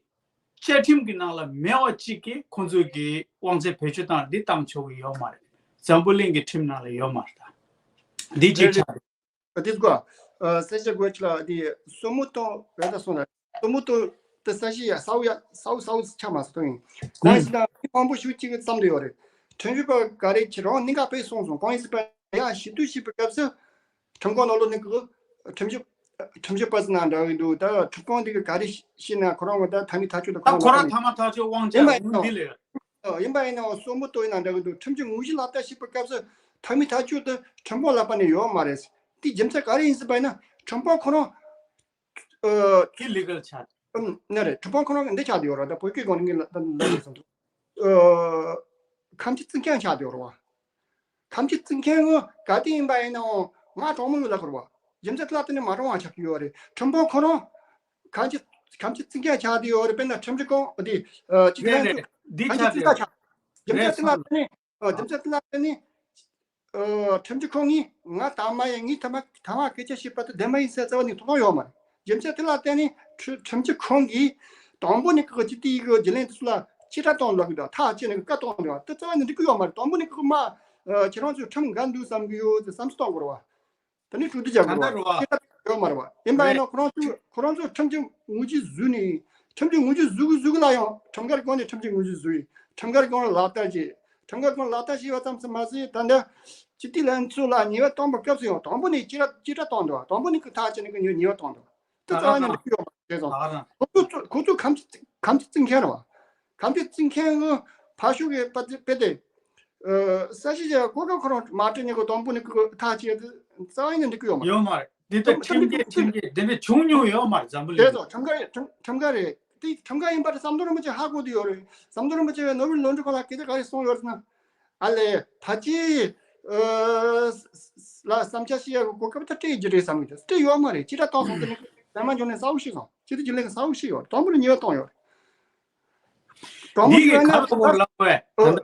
བཅའ་ཁྲིམས་ཀྱི་ནང་ལ་མེད་པ་གཅིག་གིས་ཁོང་ཚོ་གི་དབང་ཚད་བེད་སྤྱོད་བཏང་འདི་བཏང་ཆོག་གི་ཡོད་མ་རེད། འཛམ་བུ་གླིང་གི་ཁྲིམས་ནང་ལ་ཡོད་མ་རེད། ད་འདི་གཅིག་ཆགས་རེད། ཨ། དེ་གོ། ཨ། ས་ཆ་གོ་ཆ་ལ་དེ་སོ་མོ་ཏོ་རེ་ད་སོང་ན་སོ་མོ་ཏོ་དེ་ས་གཞི་ཡ་ས་བོ་ཡ་ས་བོ་ས་བོ་ཆ་མ་སོ་ཏོ་ཡིན། གང་ཡིན་ཟེར་ན་མི་མང་པོ་ཞིག་གཅིག་གི་བསམ་དུ་ཡོད་རེད། ཁྲིམས་ཞིབ་པ་ག་རེ་ཁྱེད་རང་གནད་འགག་དཔེ་སོང་སོང་། གང་ཡིན་ཟེར་བ་ཡ་ཞིབ་ཏུ་ཞིབ་པའི་སྐབས་སུ་ཁྲིམས་ཁང་ནང་ལོགས་ནས་གི་ཁྲིམས་ཞིབ་ཁྲིམས་ཞིབ་པ་ཟེར་ན་འདྲ་གི་འདུག་ད་ཁྲིམས་ཁང་འདི་གི་ག་རེ་ཤེས་ན་ཁོ་རང་གི་ད་མཐའ་མའི་ཐག་གཅོད་དུ་ད་ཁོ་ཁོ་རང་རང་མཐའ་མ་ཐག་གཅོད་དབང་ཆ་ཡིན་པ་ཡིན་ཡོང་ནོ། འདི་ལས། ཨ། ཡིན་པ་ཡིན་ནའང་སོ་མོ་ཏོ་ཡིན་ན་འདྲ་གི་འདུག་ཁྲིམས་ཀྱི་དངོས་གཞི་ལག་བསྟར་བྱེད་པའི་སྐབས་སུ་མཐའ་མའི་ཐག་གཅོད་དེ་ཁྲིམས་ཁང་ལག་པ་ནས་ཡོད་མ་རེད། དེ་རྒྱུ་མཚན་ག་རེ་ཡིན་ཟེར་བ་ཡིན་ན་ཁྲིམས་དཔོན་ཁོ་རང་། ཨ། ཨི་ལི་གལ་ཆགས། ཨམ། ནི་རེད། ཁྲིམས་དཔོན་ཁོ་རང་གི་འདི་ཆགས་བསྡད་ཡོད་རེད། ད་བོད་སྐད་སྒང་ནས་ངས་ལ་ད་ལ་ལ་སོང་འདུག་ཨ། ཁ་འཆམ་རྩི་མཁན་ཆགས་བསྡད་ཡོད་རེད་བ། ཁ་འཆམ་རྩི་མཁན་ངོ་ག་དེ་ཡིན་པ་ཡིན་ནའང་ང་གྲོགས་མོ་ཡོད་ལ་ཁུར་བ། རྒྱུ་མཚན་དེ་ལ་བརྟེན་ནས་མ་གྲོངས་པ་ཆགས་ཀྱི་ཡོད་རེད། ཁྲིམས་དཔོན་ཁོ་རང་ཁ་འཆམ་ཁ་འཆམ་རྩི་མཁན་ཆགས་བསྡད་ཡོད་རེད། དཔེར་ན་ཁྲིམས་ཞིབ་ཁང་འདི་ཨ་སྤྱི་རེད་བཏང་རེད། འདི་ཁ་འཆམ་ཆགས་རྩི་བ་ཡོད་ཆགས། རྒྱུ་མཚན་རེད་དེ་ལ་སོང་བརྟེན་ནས་ཨ་རྒྱུ་མཚན་དེ་ལ་བརྟེན་ནས་ཨ་ཁྲིམས་ཞིབ་ཁང་གིས་ང་དང་མ་ཡང་ངའི་ཐ་མ་ཐ་མ་སྐད་ཆ་བཤད་པ་དེ་བདེན་པ་ཡིན་ཟེར་རྩ་བ་ནས་ཐོག་མ་ཡོད་མ་རེད། རྒྱུ་མཚན་དེ་ལ་བརྟེན་ནས་ཁྲི་ཁྲིམས་ཞིབ་ཁང་གིས་དང་པོ་ནས་ཀྱི་སྤྱི་བཏང་གི་རྒྱུན་ལས་དེ་ཚོ་ལ་ཅི་འདྲ་གཏོང་ལབ་གི་འདུག་ཐག་བཅད་ནས་བཀའ་གཏོང་འདུག་དེ་རྩ་བ་ནས་འགྲིག་གི་ཡོད་མ་རེད། དང་པོ་ནས་ཀྱི་མ་ཨ་ཁྱེད་རང་ཚོས་ཁྲིམས་འགལ་འདུག་བསམ་གི་ཡོད་ཟེར་བསམ་ཚུལ་གཏོང་དགོས་རེད་བ། དེ་ནི་གྲོས་བསྡུར་རྒྱག་དགོས་རེད་བ། ད་རུང་རེད། ཅི་འདྲ་ཡོད་མ་རེད་བ། ཡིན་པ་ཡིན་ན་ཁོ་རང་ཚོས་ཁོ་རང་ཚོས་ཁྲིམས་ཀྱི་དངོས་གཞི་བཟོས་ནས་ཁྲིམས་ཀྱི་དངོས་གཞི་བཟོ་གི་བཟོ་གི་ལ་ཡང་ཁྲིམས་འགལ་སྒང་ནས་ཁྲིམས་ཀྱི་དངོས་གཞི་བཟོས། ཁྲིམས་འགལ་སྒང་ལ་ལག་བསྟར་བྱས། ཁྲིམས་འགལ་སྒང་ལ་ལག་བསྟར་བྱས་པ་ཙམ་ཟད་མ་ཟད་ད་ལྟ་སྤྱི་འཐུས་ལྷན་ཚོགས་ལ་ཉེས་པ་བཏང་པའི་སྐབས་སུ་ཡང་དང་པོ་ནས་ཅི་འདྲ་ཅི་འདྲ་བཏང་འདུག་དང་པོ་ནས་ཀྱི་ཐག་བཅད་ནས་ཀྱི་ཉེས་ཉེས་པ་བཏང་འདུག་དེ་རྩ་བ་ནས་འགྲིག་གི་ཡོད་མ་རེད་བཟང་། ཁོ་ཚོ་ཁོ་ཚོ་ཁ་འཆམ་ཁ་འཆམ་རྩི་མཁན་རེད་བ། ཁ་འཆམ་རྩི་མཁན་གྱི་ཕར་ཕྱོགས་ཀྱི་དཔེ་དེ་དཔེ་དེ། ཨ་ས་གཞི་ཅན་གོ་སྐབས་ཁོ་རང་མ་སྤྲད་ནས་གོ་དང་པོ་ནས་ཀྱི་ཐག་བཅད་དེ་རྩ་བ་ནས་འགྲིག་གི་ཡོད་མ་རེད། ཡོད་མ་རེད། འདི་ལྟར་ཁྲིམས་འགལ་ཁྲིམས་འགལ་འདི་འདྲ་བྱུང་མྱོང་ཡོད་མ་རེད་འཛམ་བུ་གླིང་དེ་ཚོ་ཁྲིམས་འགལ་རེད། ཁྲིམས་ཁྲིམས་འགལ་རེད། དེ་ཁྲིམས་འགལ་ཡིན་པ་དེ་ཟམ་གདོང་རིན་པོ་ཆེ་ཧ་གོ་བསྡད་ཡོད་རེད། ཟམ་གདོང་རིན་པོ་ཆེ་བས་ནོ་བེལ་ལོ་རྒྱུས་སྐོར་ལ་སྐད་ཆ་ག་རེ་གསུངས་ཡོད་ཟེར་ན། ཨ་ལས་ཕལ་ཆེར་ཨ་ལ་བསམ་འཆར་བཤད་ཡག་གི་གོ་སྐབས་ད་སྤྲད་རྒྱུ་རེད་བསམ་གི་འདུག་སྤྲད་ཡོད་མ་རེད། ཅི་འདྲ་བཏང་སོང་དེ་ནི་ལས་མ་འཇོག་ནས་གསལ་པོ་ཤེས་སོང་། སྤྱི་འཐུས་རྒྱུན་ལས་ཀྱི་གསལ་པོ་ཤེས་ཡོད་རེད། དང་པོ་ནས་ཉེས་པ་བཏང་ཡོད་རེད། དང་པོ་འདི་གི་ནས་ཁ་ལོ་ལ་བས་ཨ།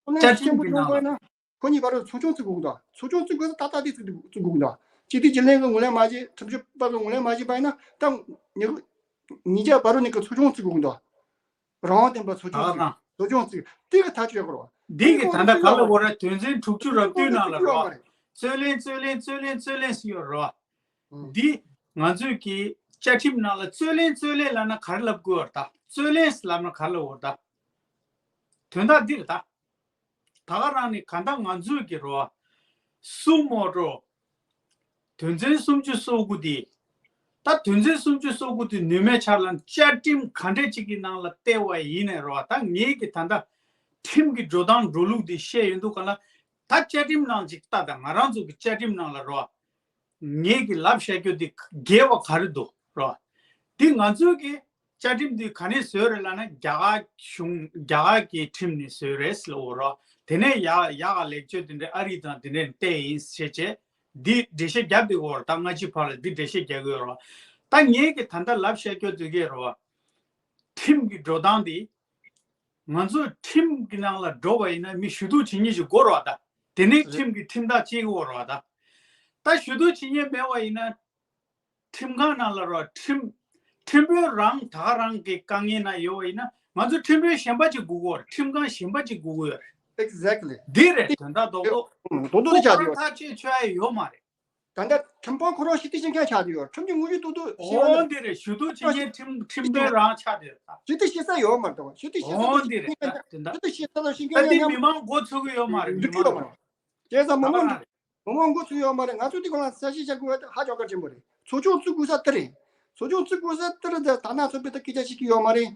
ཁོ་ནས་བཅའ་ཁྲིམས་ཆེན་པོ་ཀྱི་ནང་ལ་ཆེན་པོ་ཡིན་ན་ཁོ་གཉིས་བར་དུ་ཚོགས་ཆུང་བཙུགས་དགོས་འདུག་ཚོགས་ཆུང་བཙུགས་དགོས་ན་ཏག་ཏག་དེ་བཙུགས་དགོས་འདུག་སྤྱི་འཐུས་རྒྱུན་ལས་ཀྱི་ངོས་ལེན་མ་བྱས། ཁྲིམས་ཞིབ་པ་གི་ངོས་ལེན་མ་བྱས་པ་ཡིན་ན་ད་ཉི་ཉིས་བརྒྱ་བར་དུ་ནས་ཀྱི་ཚོགས་ཆུང་བཙུགས་དགོས་འདུག་རང་དབང་ལྡན་པ་ཚོགས་ཆུང་བཙུགས། ཚོགས་ཆུང་བཙུགས་དེ་གི་ཐག་གཅོད་དགོས་རེད་བ། འདི་གི་ད་ལྟ་ག་ལ་གོ་ར། དོན་ཚན་དྲུག་ཅུ་རེ་བདུན་ནང་ལ་རོ། རྩོད་ལེན་རྩོད་ལེན་རྩོད་ལེན་རྩོད་ལེན་ཟེར་ཡོད་རོ། ཨང་། འདི་ང་ཚོས་ཀྱི་བཅའ་ཁྲིམས་ནང་ལ་རྩོད་ལེན་རྩོད་ལེན་ལབ་ན་ག་རེ་ལབ་དགོས་ར་ད། རྩོད་ལེན་ལབ་ན་ག་རེ་ལབ་དགོས་ར་ད། དོན་དག་འདི་རེད་ད། ད་ག་རང་ནས་ག་ད་ང་ཚོས་ཀྱི་རོ། སུ་མོ་ཊ། དོན་ཚན་སུམ་ཅུ་སོ་དགུ་འདི། ད་དོན་ཚན་སུམ་ཅུ་སོ་དགུ་འདི་ནུས་མེད་ཆགས་ལ་བཅའ་ཁྲིམས་ག་འདྲས་ཅིག་གི་ནང་ལ་བལྟས་པ་ཡིན་ནའི་རོ། ད་ངེད་ཀྱི་ད་ལྟ་ཁྲིམས་ཀྱི་འགྲོ་སྟངས་འགྲོ་ལུགས་འདི་བཤད་ཡོང་དུས་ག་ལ། ད་བཅའ་ཁྲིམས་ནང་ཅིག་ལྟ་དང་། ང་རང་ཚོ་གི་བཅའ་ཁྲིམས་ནང་ལ་རོ། ངེད་ཀྱི་ལབ་བཤད་རྒྱུ་འདི་འགལ་བ་ག་རེ་འདུག་རོ། འདི་ང་ཚོའི་གི་བཅའ་ཁྲིམས་འདི་ག་ནས་བཟོས་རེད་ལབ་ན། རྒྱ་གར་གཞུང་། རྒྱ་གར་གྱི་ཁྲིམས་ནས་བཟོས་རེད་ཟེར་ལབ་རོ། དེ་ནས་ཡག་ཡག་ག་ལེགས་བཅོས་དེ་འདྲས་ཨ་རི་དང་དེ་འདྲས་བལྟས་ཡིན་ཟེར་བྱས། འདི་འགྲེལ་བཤད་བརྒྱབ་བསྡད་ཡོད་རེད། ད་སྔ་ཕྱི་བར་ལ་འདི་འགྲེལ་བཤད་རྒྱག་གི་ཡོད་རེད། ད་ངེད་ཀྱི་ད་ལྟ་ལབ་བཤད་རྒྱུ་འདི་གས་རེད། ཁྲིམས་ཀྱི་འགྲོ་སྟངས་འདི། ང་ཚོ་ཁྲིམས་ཀྱི་ནང་ལ་འགྲོ་བ་ཡིན་ན་མི་ཞུ་གཏུག་བྱེད་མཁན་ཞིག་དགོས་རེད་བ་ད། དེ་ནས་ཁྲིམས་ཀྱི་ཁྲིམས་ཐག་བཅད་ཀྱི་ཡོད་རེད་བ་ད། ད་ཞུ་གཏུག་བྱེད་མཁན་མེད་པ་ཡིན་ན། ཁྲིམས་ཁང་ནང་ལ་རོ། ཁྲིམས། ཁྲིམས་དཔོན་རང་ད་ག་རང་གི་དཀའ་ངལ་ན་ཡོད་པ་ཡིན་ན། ང་ཚོ་ཁྲིམས་དཔོན་གཞན་པ་ཅིག་དགོས་ཀྱི་ཡོད་རེད། ཁྲིམས་ཁང་གཞན་པ་ཅིག་དགོས་ཀྱི་ཡོད་རེད། Exactly. འདི་རེད་དོན་དག་རྡོག་རྡོག་རྡོག་རྡོག་འདི་ཆགས་ཡོད་རེད། ཐག་གཅོད་བྱ་ཡ་ཡོད་མ་རེད། ད་ལྟ་ཁྲིམས་དཔོན་ཁོ་རང་ཞུ་གཏུག་བྱེད་མཁན་ཆགས་བསྡད་ཡོད། ཁྲིམས་ཀྱི་དངོས་གཞི་ཏོག་ཏོག་ཤེས་པ། འོ་འདི་རེད། ཞུ་གཏུག་བྱེད་མཁན་ཁྲིམས་ཁྲིམས་དཔོན་རང་ཆགས་བསྡད་ཡོད་ད། ཞུ་གཏུག་བྱེད་ས་ཡོད་མ་རེད་ད། ཞུ་གཏུག་བྱེད་ས། འོ་འདི་རེད་ད། དེ་འདྲ་ཞུ་གཏུག་བྱེད་ས་དང་ཤེས་ད་མཁན་འདི་མཉམ་མི་མང་མགོ་ཚོས་ཀྱི་ཡོད་མ་རེད། མི་འགྲིག་གི་ཡོད་མ་རེད། བྱས་ཙང་མི་མང་མང་མགོ་ཚོས་ཀྱི་ཡོད་མ་རེད། ང་ཚོ་འདི་སྒང་ལ་གསལ་བཤད་བྱ་དགོས་པ་དེ་ཧ་ཅང་གལ་ཆེན་པོ་རེད། ཚོགས་ཆུང་བཙུགས་དགོས་ས་དེ་རེད། ཚོགས་ཆུང་བཙུགས་དགོས་ས་དེ་རེད་དེ། ད་ནང་ཚོགས་པའི་ད་སྐད་ཆ་བཤད་ཀྱི་ཡོད་མ་རེད།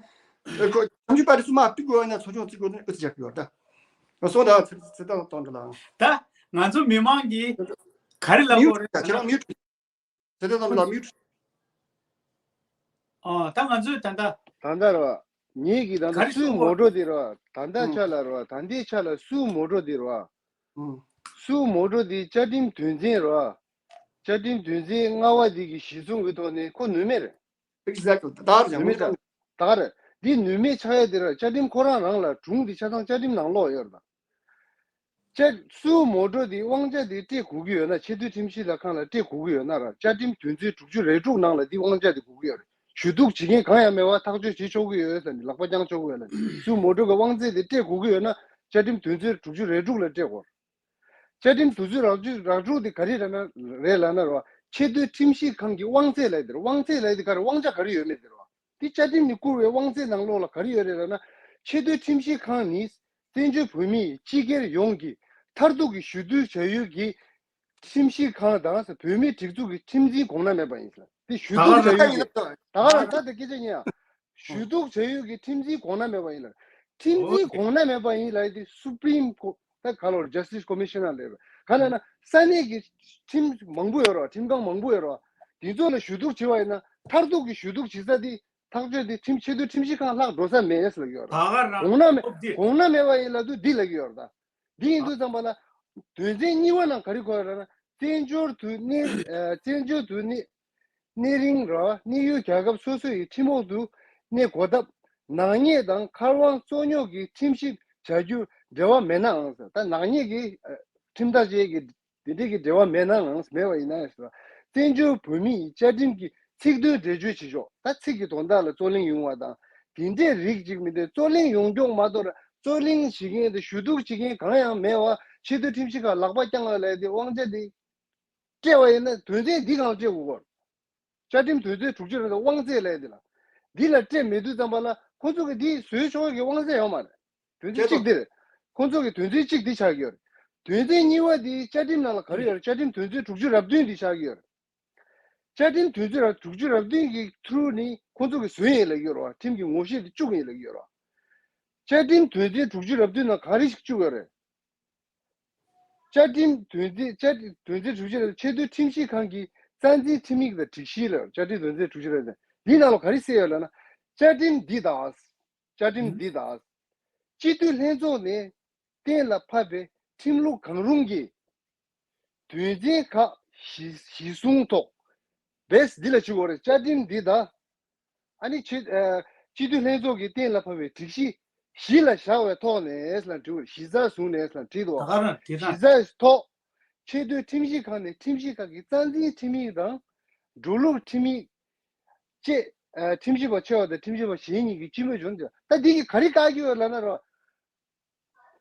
ཨ་ཁོ་བྱང་ཆུབ་པ་རེད། སུ་མ་ཕུད་དགོས་ན་ཚོགས་ཆུང་བཙུགས་དགོས་ན་ཨུ་ཚུགས་རྒྱག་གི་ཡོད་ད། སོང་ད་ཚེ་ཚེ་ཐར་དོན་གྲུབ་ལགས། ད་ང་ཚོ་མི་མང་གིས་ག་རེ་ལབ་དགོས་རེད་ད། ཁྱེད་རང་མིའུ་ཊི། ཚེ་ཐར་དོན་གྲུབ་ལགས་མིའུ་ཊི། ཨ་ད་ང་ཚོས་ད་ལྟ། ད་ལྟ་རེད་བ། ངེད་ཀྱིས་ད་ག་ལྟ་རེ་སུའི་གསུང་མོ་གོ་ཊ་དེ་རེད་བ། ད་ལྟ་ཨང་ཆ་ལ་རེད་བ། ད་ལྟའི་ཆ་ལ་སུའི་མོ་ཊ་དེ་རེད་བ། ཨང་། སུའི་མོ་ཊ་དེ་བཅའ་ཁྲིམས་དོན་ཚན་རེད་བ། བཅའ་ཁྲིམས་དོན་ཚན་ལྔ་པ་དེ་གི་གཞི་བཟུང་གི་ཐོག་ནས་ཁོ་ནུས་མེད་རེད། Exactly. ད་རེད་ནུས་མེད་ཆགས། ད་ག་རེད། འདི་ནུས་མེད་ཆགས་ཡ་དེ་རེད། བཅའ་ཁྲིམས་ཁོ་རང་རང་ལ་སྒྲུང་དེ་ཆ་ཚང་བཅའ་ཁྲིམས་ནང་ལོགས་ཡོད་རེད་ད། བཅའ། སུའུ་མོ་ཊོ་དེ་དབང་ཆ་དེ་སྤྲད་དགོས་ཀྱི་ཡོད་ན། ཆེས་མཐོའི་ཁྲིམས་ཞིབ་ལྷན་ཁང་ལ་སྤྲད་དགོས་ཀྱི་ཡོད་ན་ར། བཅའ་ཁྲིམས་དོན་ཚན་དྲུག་ཅུ་རེ་དྲུག་ནང་ལ་འདི་དབང་ཆ་དེ་དགོས་ཀྱི་ཡོད་རེད། ཞུ་གཏུག་བྱེད་མཁན་གང་ཡང་མེད་པར་ཐག་གཅོད་བྱེད་ཆོག་གི་ཡོད་ཟེར་ནས་ལག་པ་བརྐྱང་ཆོག་གི་ཡོད་ལ། སུའུ་མོ་ཊོ་གི་དབང་ཚད་དེ་སྤྲད་དགོས་ཀྱི་ཡོད་ན། བཅའ་ཁྲིམས་དོན་ཚན་དྲུག་ཅུ་རེ་དྲུག་ལ་སྤྲད་དགོས། བཅའ་ཁྲིམས་དོན་ཚན་ར་ཅུ་ར་དྲུག་དེ་ག་རེ་རེད་ན། རེད་ལབ་ན་ར། ཆེས་མཐོའི་ཁྲིམས་ཞིབ་ཁང་གི་དབང་ཚད་ལབ་དེ་ར། དབང་ཚད་ལབ་དེ་ག་རེ། དབང་ཆ་ག་རེ་ཡོད་མེད་དེ་ར། དེ་བཅའ་ཁྲིམས་ནས་བསྐུར་བའི་དབང་ཚད་ནང་ལོགས་ལ་ག་རེ་ཡོད་རེད་ལབ་ན། ཆེས་མཐོའི་ཁྲིམས་ཞིབ་ཁང་ནི་བཙན་བྱོལ་བོད་མིའི་སྤྱི་སྒེར་ཡོངས་ཀྱི་མཐར་ཐུག་གི་ཞུ་གཏུག་བྱ་ཡུལ་གྱི་ཁྲིམས་ཞིབ་ཁང་དང་བོད་མིའི་སྒྲིག་འཛུགས་ཀྱི་ཁྲིམས་འཛིན་གོང་ན་མེད་པ་ཡིན་ཟེར། དེ་ཞུ་གཏུག་བྱ་ཡུལ་གྱི། ད་ག་རང་ད་དེ་སྐད་ཆ་ཉན་ཨ། ཞུ་གཏུག་བྱ་ཡུལ་གྱི་ཁྲིམས་འཛིན་གོང་ན་མེད་པ་ཡིན་ལ། ཁྲིམས་འཛིན་གོང་ན་མེད་པ་ཡིན་ལ་དེ་སུ་པྲིམ་ཀོ། ད་ག་ལོར་Justice Commissioner་ལབ་པ། ག་ལ་ན་ས་གནས་ཀྱི་ཁྲིམས་མང་པོ་ཡོད་རེད་བ། ཁྲིམས་ཁང་མང་པོ་ཡོད་རེད་བ། དེ་ཚོ་ལ་ཞུ་གཏུག་བྱེད་པ་ཡིན་ན། མཐར་ཐུག་གི་ཞུ་གཏུག་བྱེད་ས་དེ། ཐག་གཅོད་དེ་ཁྲིམས། ཆེས་མཐོའི་ཁྲིམས་ཞིབ་ཁང་ལྷག་འགྲོ་ས་མེད་ཟེར་ལབ་ཀྱི་ཡོད་རེད། ད་ག་རང་གོང་ན་མེད། ཨོ་དེ། གོང་ན་མེད་པ་ཡིན་ལབ་དུས་འདི་ལབ་ཀྱི་ཡོད་རེད་ད། འདི་ཡིན་དུས་ཙམ་པ་ལ། དོན་ཚན་གཉིས་པ་ནང་ག་རེ་འཁོད་ཡོད་རེད་ན། བཙན་བྱོལ་དུ་གནས། ཨ། བཙན་བྱོལ་དུ་གནས། གནས་རིང་ར་གནས་ཡུལ་རྒྱལ་ཁབ་སོ་སོ་ཡི་ཁྲིམས་འོག་ཏུ་གནས་དགོས་སྟབས། ནག་ཉེས་དང་མཁར་དབང་རྩོད་རྙོག་གི་ཁྲིམས་ཞིབ་བྱ་རྒྱུར་འབྲེལ་བ་མེད་ནའང་ཟེར། ད་ནག་ཉེས་ཀྱི་ཁྲིམས་ཐག་བཅད་ཀྱི་དེ་འདྲའི་གི་འབྲེལ་བ་མེད་ནའང་། མེད་པ་ཡིན་ན་ཟེར། བཙན་བྱོལ་བོད་མིའི་བཅའ་ཁྲིམས་ཀྱི་ཚིག་དོན་འགྲེལ་བརྗོད་བྱེད་ཕྱོགས། ད་ཚིག་གི་དོན་དག་ལ་རྩོད་གླེང་ཡོང་བ་དང་། དེ་འདྲའི་རིགས་ཅིག་མིན་ཏེ། རྩོད་གླེང་ཡོང་ཀྱོག་མ་གཏོགས་ར། རྩོད་གླེང་བྱེད་མཁན་དེ། ཞུ་གཏུག་བྱེད་མཁན་གང་ཡང་མེད་པ། ཆེས་མཐོའི་ཁྲིམས་ཞིབ་ཁང་ལག་པ་བརྐྱངས་ལ་ལས་དེ་དབང་ཆ་དེ་སྤྲད་པ་ཡིན་ན། དོན་ཚན་འདི་སྒང་སྤྲད་དགོས་ཀྱི་ཡོད་རེད། བཅའ་ཁྲིམས་དོན་ཚན་དྲུག་ཅུ་རེ་དང་དབང་ཚད་ལས་དེ་ལ། འདི་ལ་སྤྲད་མེད་དུས་ཙམ་པ་ལ་ཁོ་ཚོ་གིས་འདི་བཟོས་ཆོག་གི་དབང་ཚད་ཡོད་མ་རེད། དོན་ཚན་གཅིག་འདིར། ཁོ་ཚོ་གི་དོན་ཚན་གཅིག་འདི་ཆགས་ཀྱི་ཡོད་རེད། དོན་ཚན་གཉིས་པ་འདི་བཅའ་ཁྲིམས་ནང་ལ་ག་རེ་ཡོད་རེད། བཅའ་ཁྲིམས་དོན་ཚན་དྲུག་ཅུ་རེ་བདུན་འདི་ཆགས་ཀྱི་ཡོད་རེད། བཅའ་ཁྲིམས་དོན་ཚན་དྲུག་ཅུ་རེ་བདུན་གྱི་ཐུ་རུ་ནི་ཁོ་ཚོ་གིས་བཟོས་ཡིན་ལབ་ཀྱི་ཡོད་རེད་བ། ཁྲིམས་ཀྱི་ངོ་ཤེས་དེ་བཅུག་ཡིན་ལབ་ཀྱི་ཡོད་རེད་བ། བཅའ་ཁྲིམས་དོན་ཚན་དྲུག་ཅུ་རེ་བདུན་ནང་ག་རེ་ཞིག་བཅུག་ཡོད་རེད། བཅའ་ཁྲིམས་དོན་ཚན། བཅའ་ཁྲིམས་དོན་ཚན་དྲུག་ཅུ་རེ་བདུན། ཆེས་མཐོའི་ཁྲིམས་ཞིབ་ཁང་གི་རྩ་འཛིན་ཁྲིམས་ཡིག་དང་སྒྲིག་གཞི་ལ། བཅའ་ཁྲིམས་དོན་ཚན་དྲུག་ཅུ་རེ་བདུན་འདིའི་ནང་ལ་ག་རེ་གསལ་ཡོད་ལབ་ན། བཅའ་ཁྲིམས་འདི་དང་། བཅའ་ཁྲིམས་འདི་དང་། སྤྱི་འཐུས་ལྷན་ཚོགས་ནས་གཏན་ལ་ཕབ་པའི་ཁྲིམས་ལུགས་གང་རུང་གི་དོན་ཚན་ཁག་གཞི་གཞི་བཟུང་ཐོག་བེས་འདི་ལ་བྱེད་དགོས་རེད། བཅའ་ཁྲིམས་འདི་དང་། ཨ་ནི་ཆེ། ཨ། སྤྱི་འཐུས་ལྷན་ཚོགས་ཀྱིས་གཏན་ལ་ཕབ་པའི་སྒྲིག་གཞི་གཞི་ལ་བཞག་པའི་ཐོག་ནས་ལ་འབྲི་དགོས། གཞི་རྩར་བཟུང་ནས་ལ་འབྲི་འདུག་ད་ག་རང་དེ་གཞི་དང་། རྩའི་ཐོག་ཆེས་མཐོའི་ཁྲིམས་ཞིབ་ཁང་ནས་ཁྲིམས་ཞིབ་ཁང་གི་རྩ་འཛིན་ཁྲིམས་ཡིག་དང་། འགྲོ་ལུགས་ཁྲིམས་ཡིག་བཅས། ཨ། ཁྲིམས་ཞིབ་པ་ཆེ་བ་དང་ཁྲིམས་ཞིབ་པ་གཞན་གཉིས་ཀྱིས་སྤྱི་མོས་བྱུང་། ད་འདི་གིས་ག་རེ་བཀག་གི་ཡོད་ལབ་ན་རོ།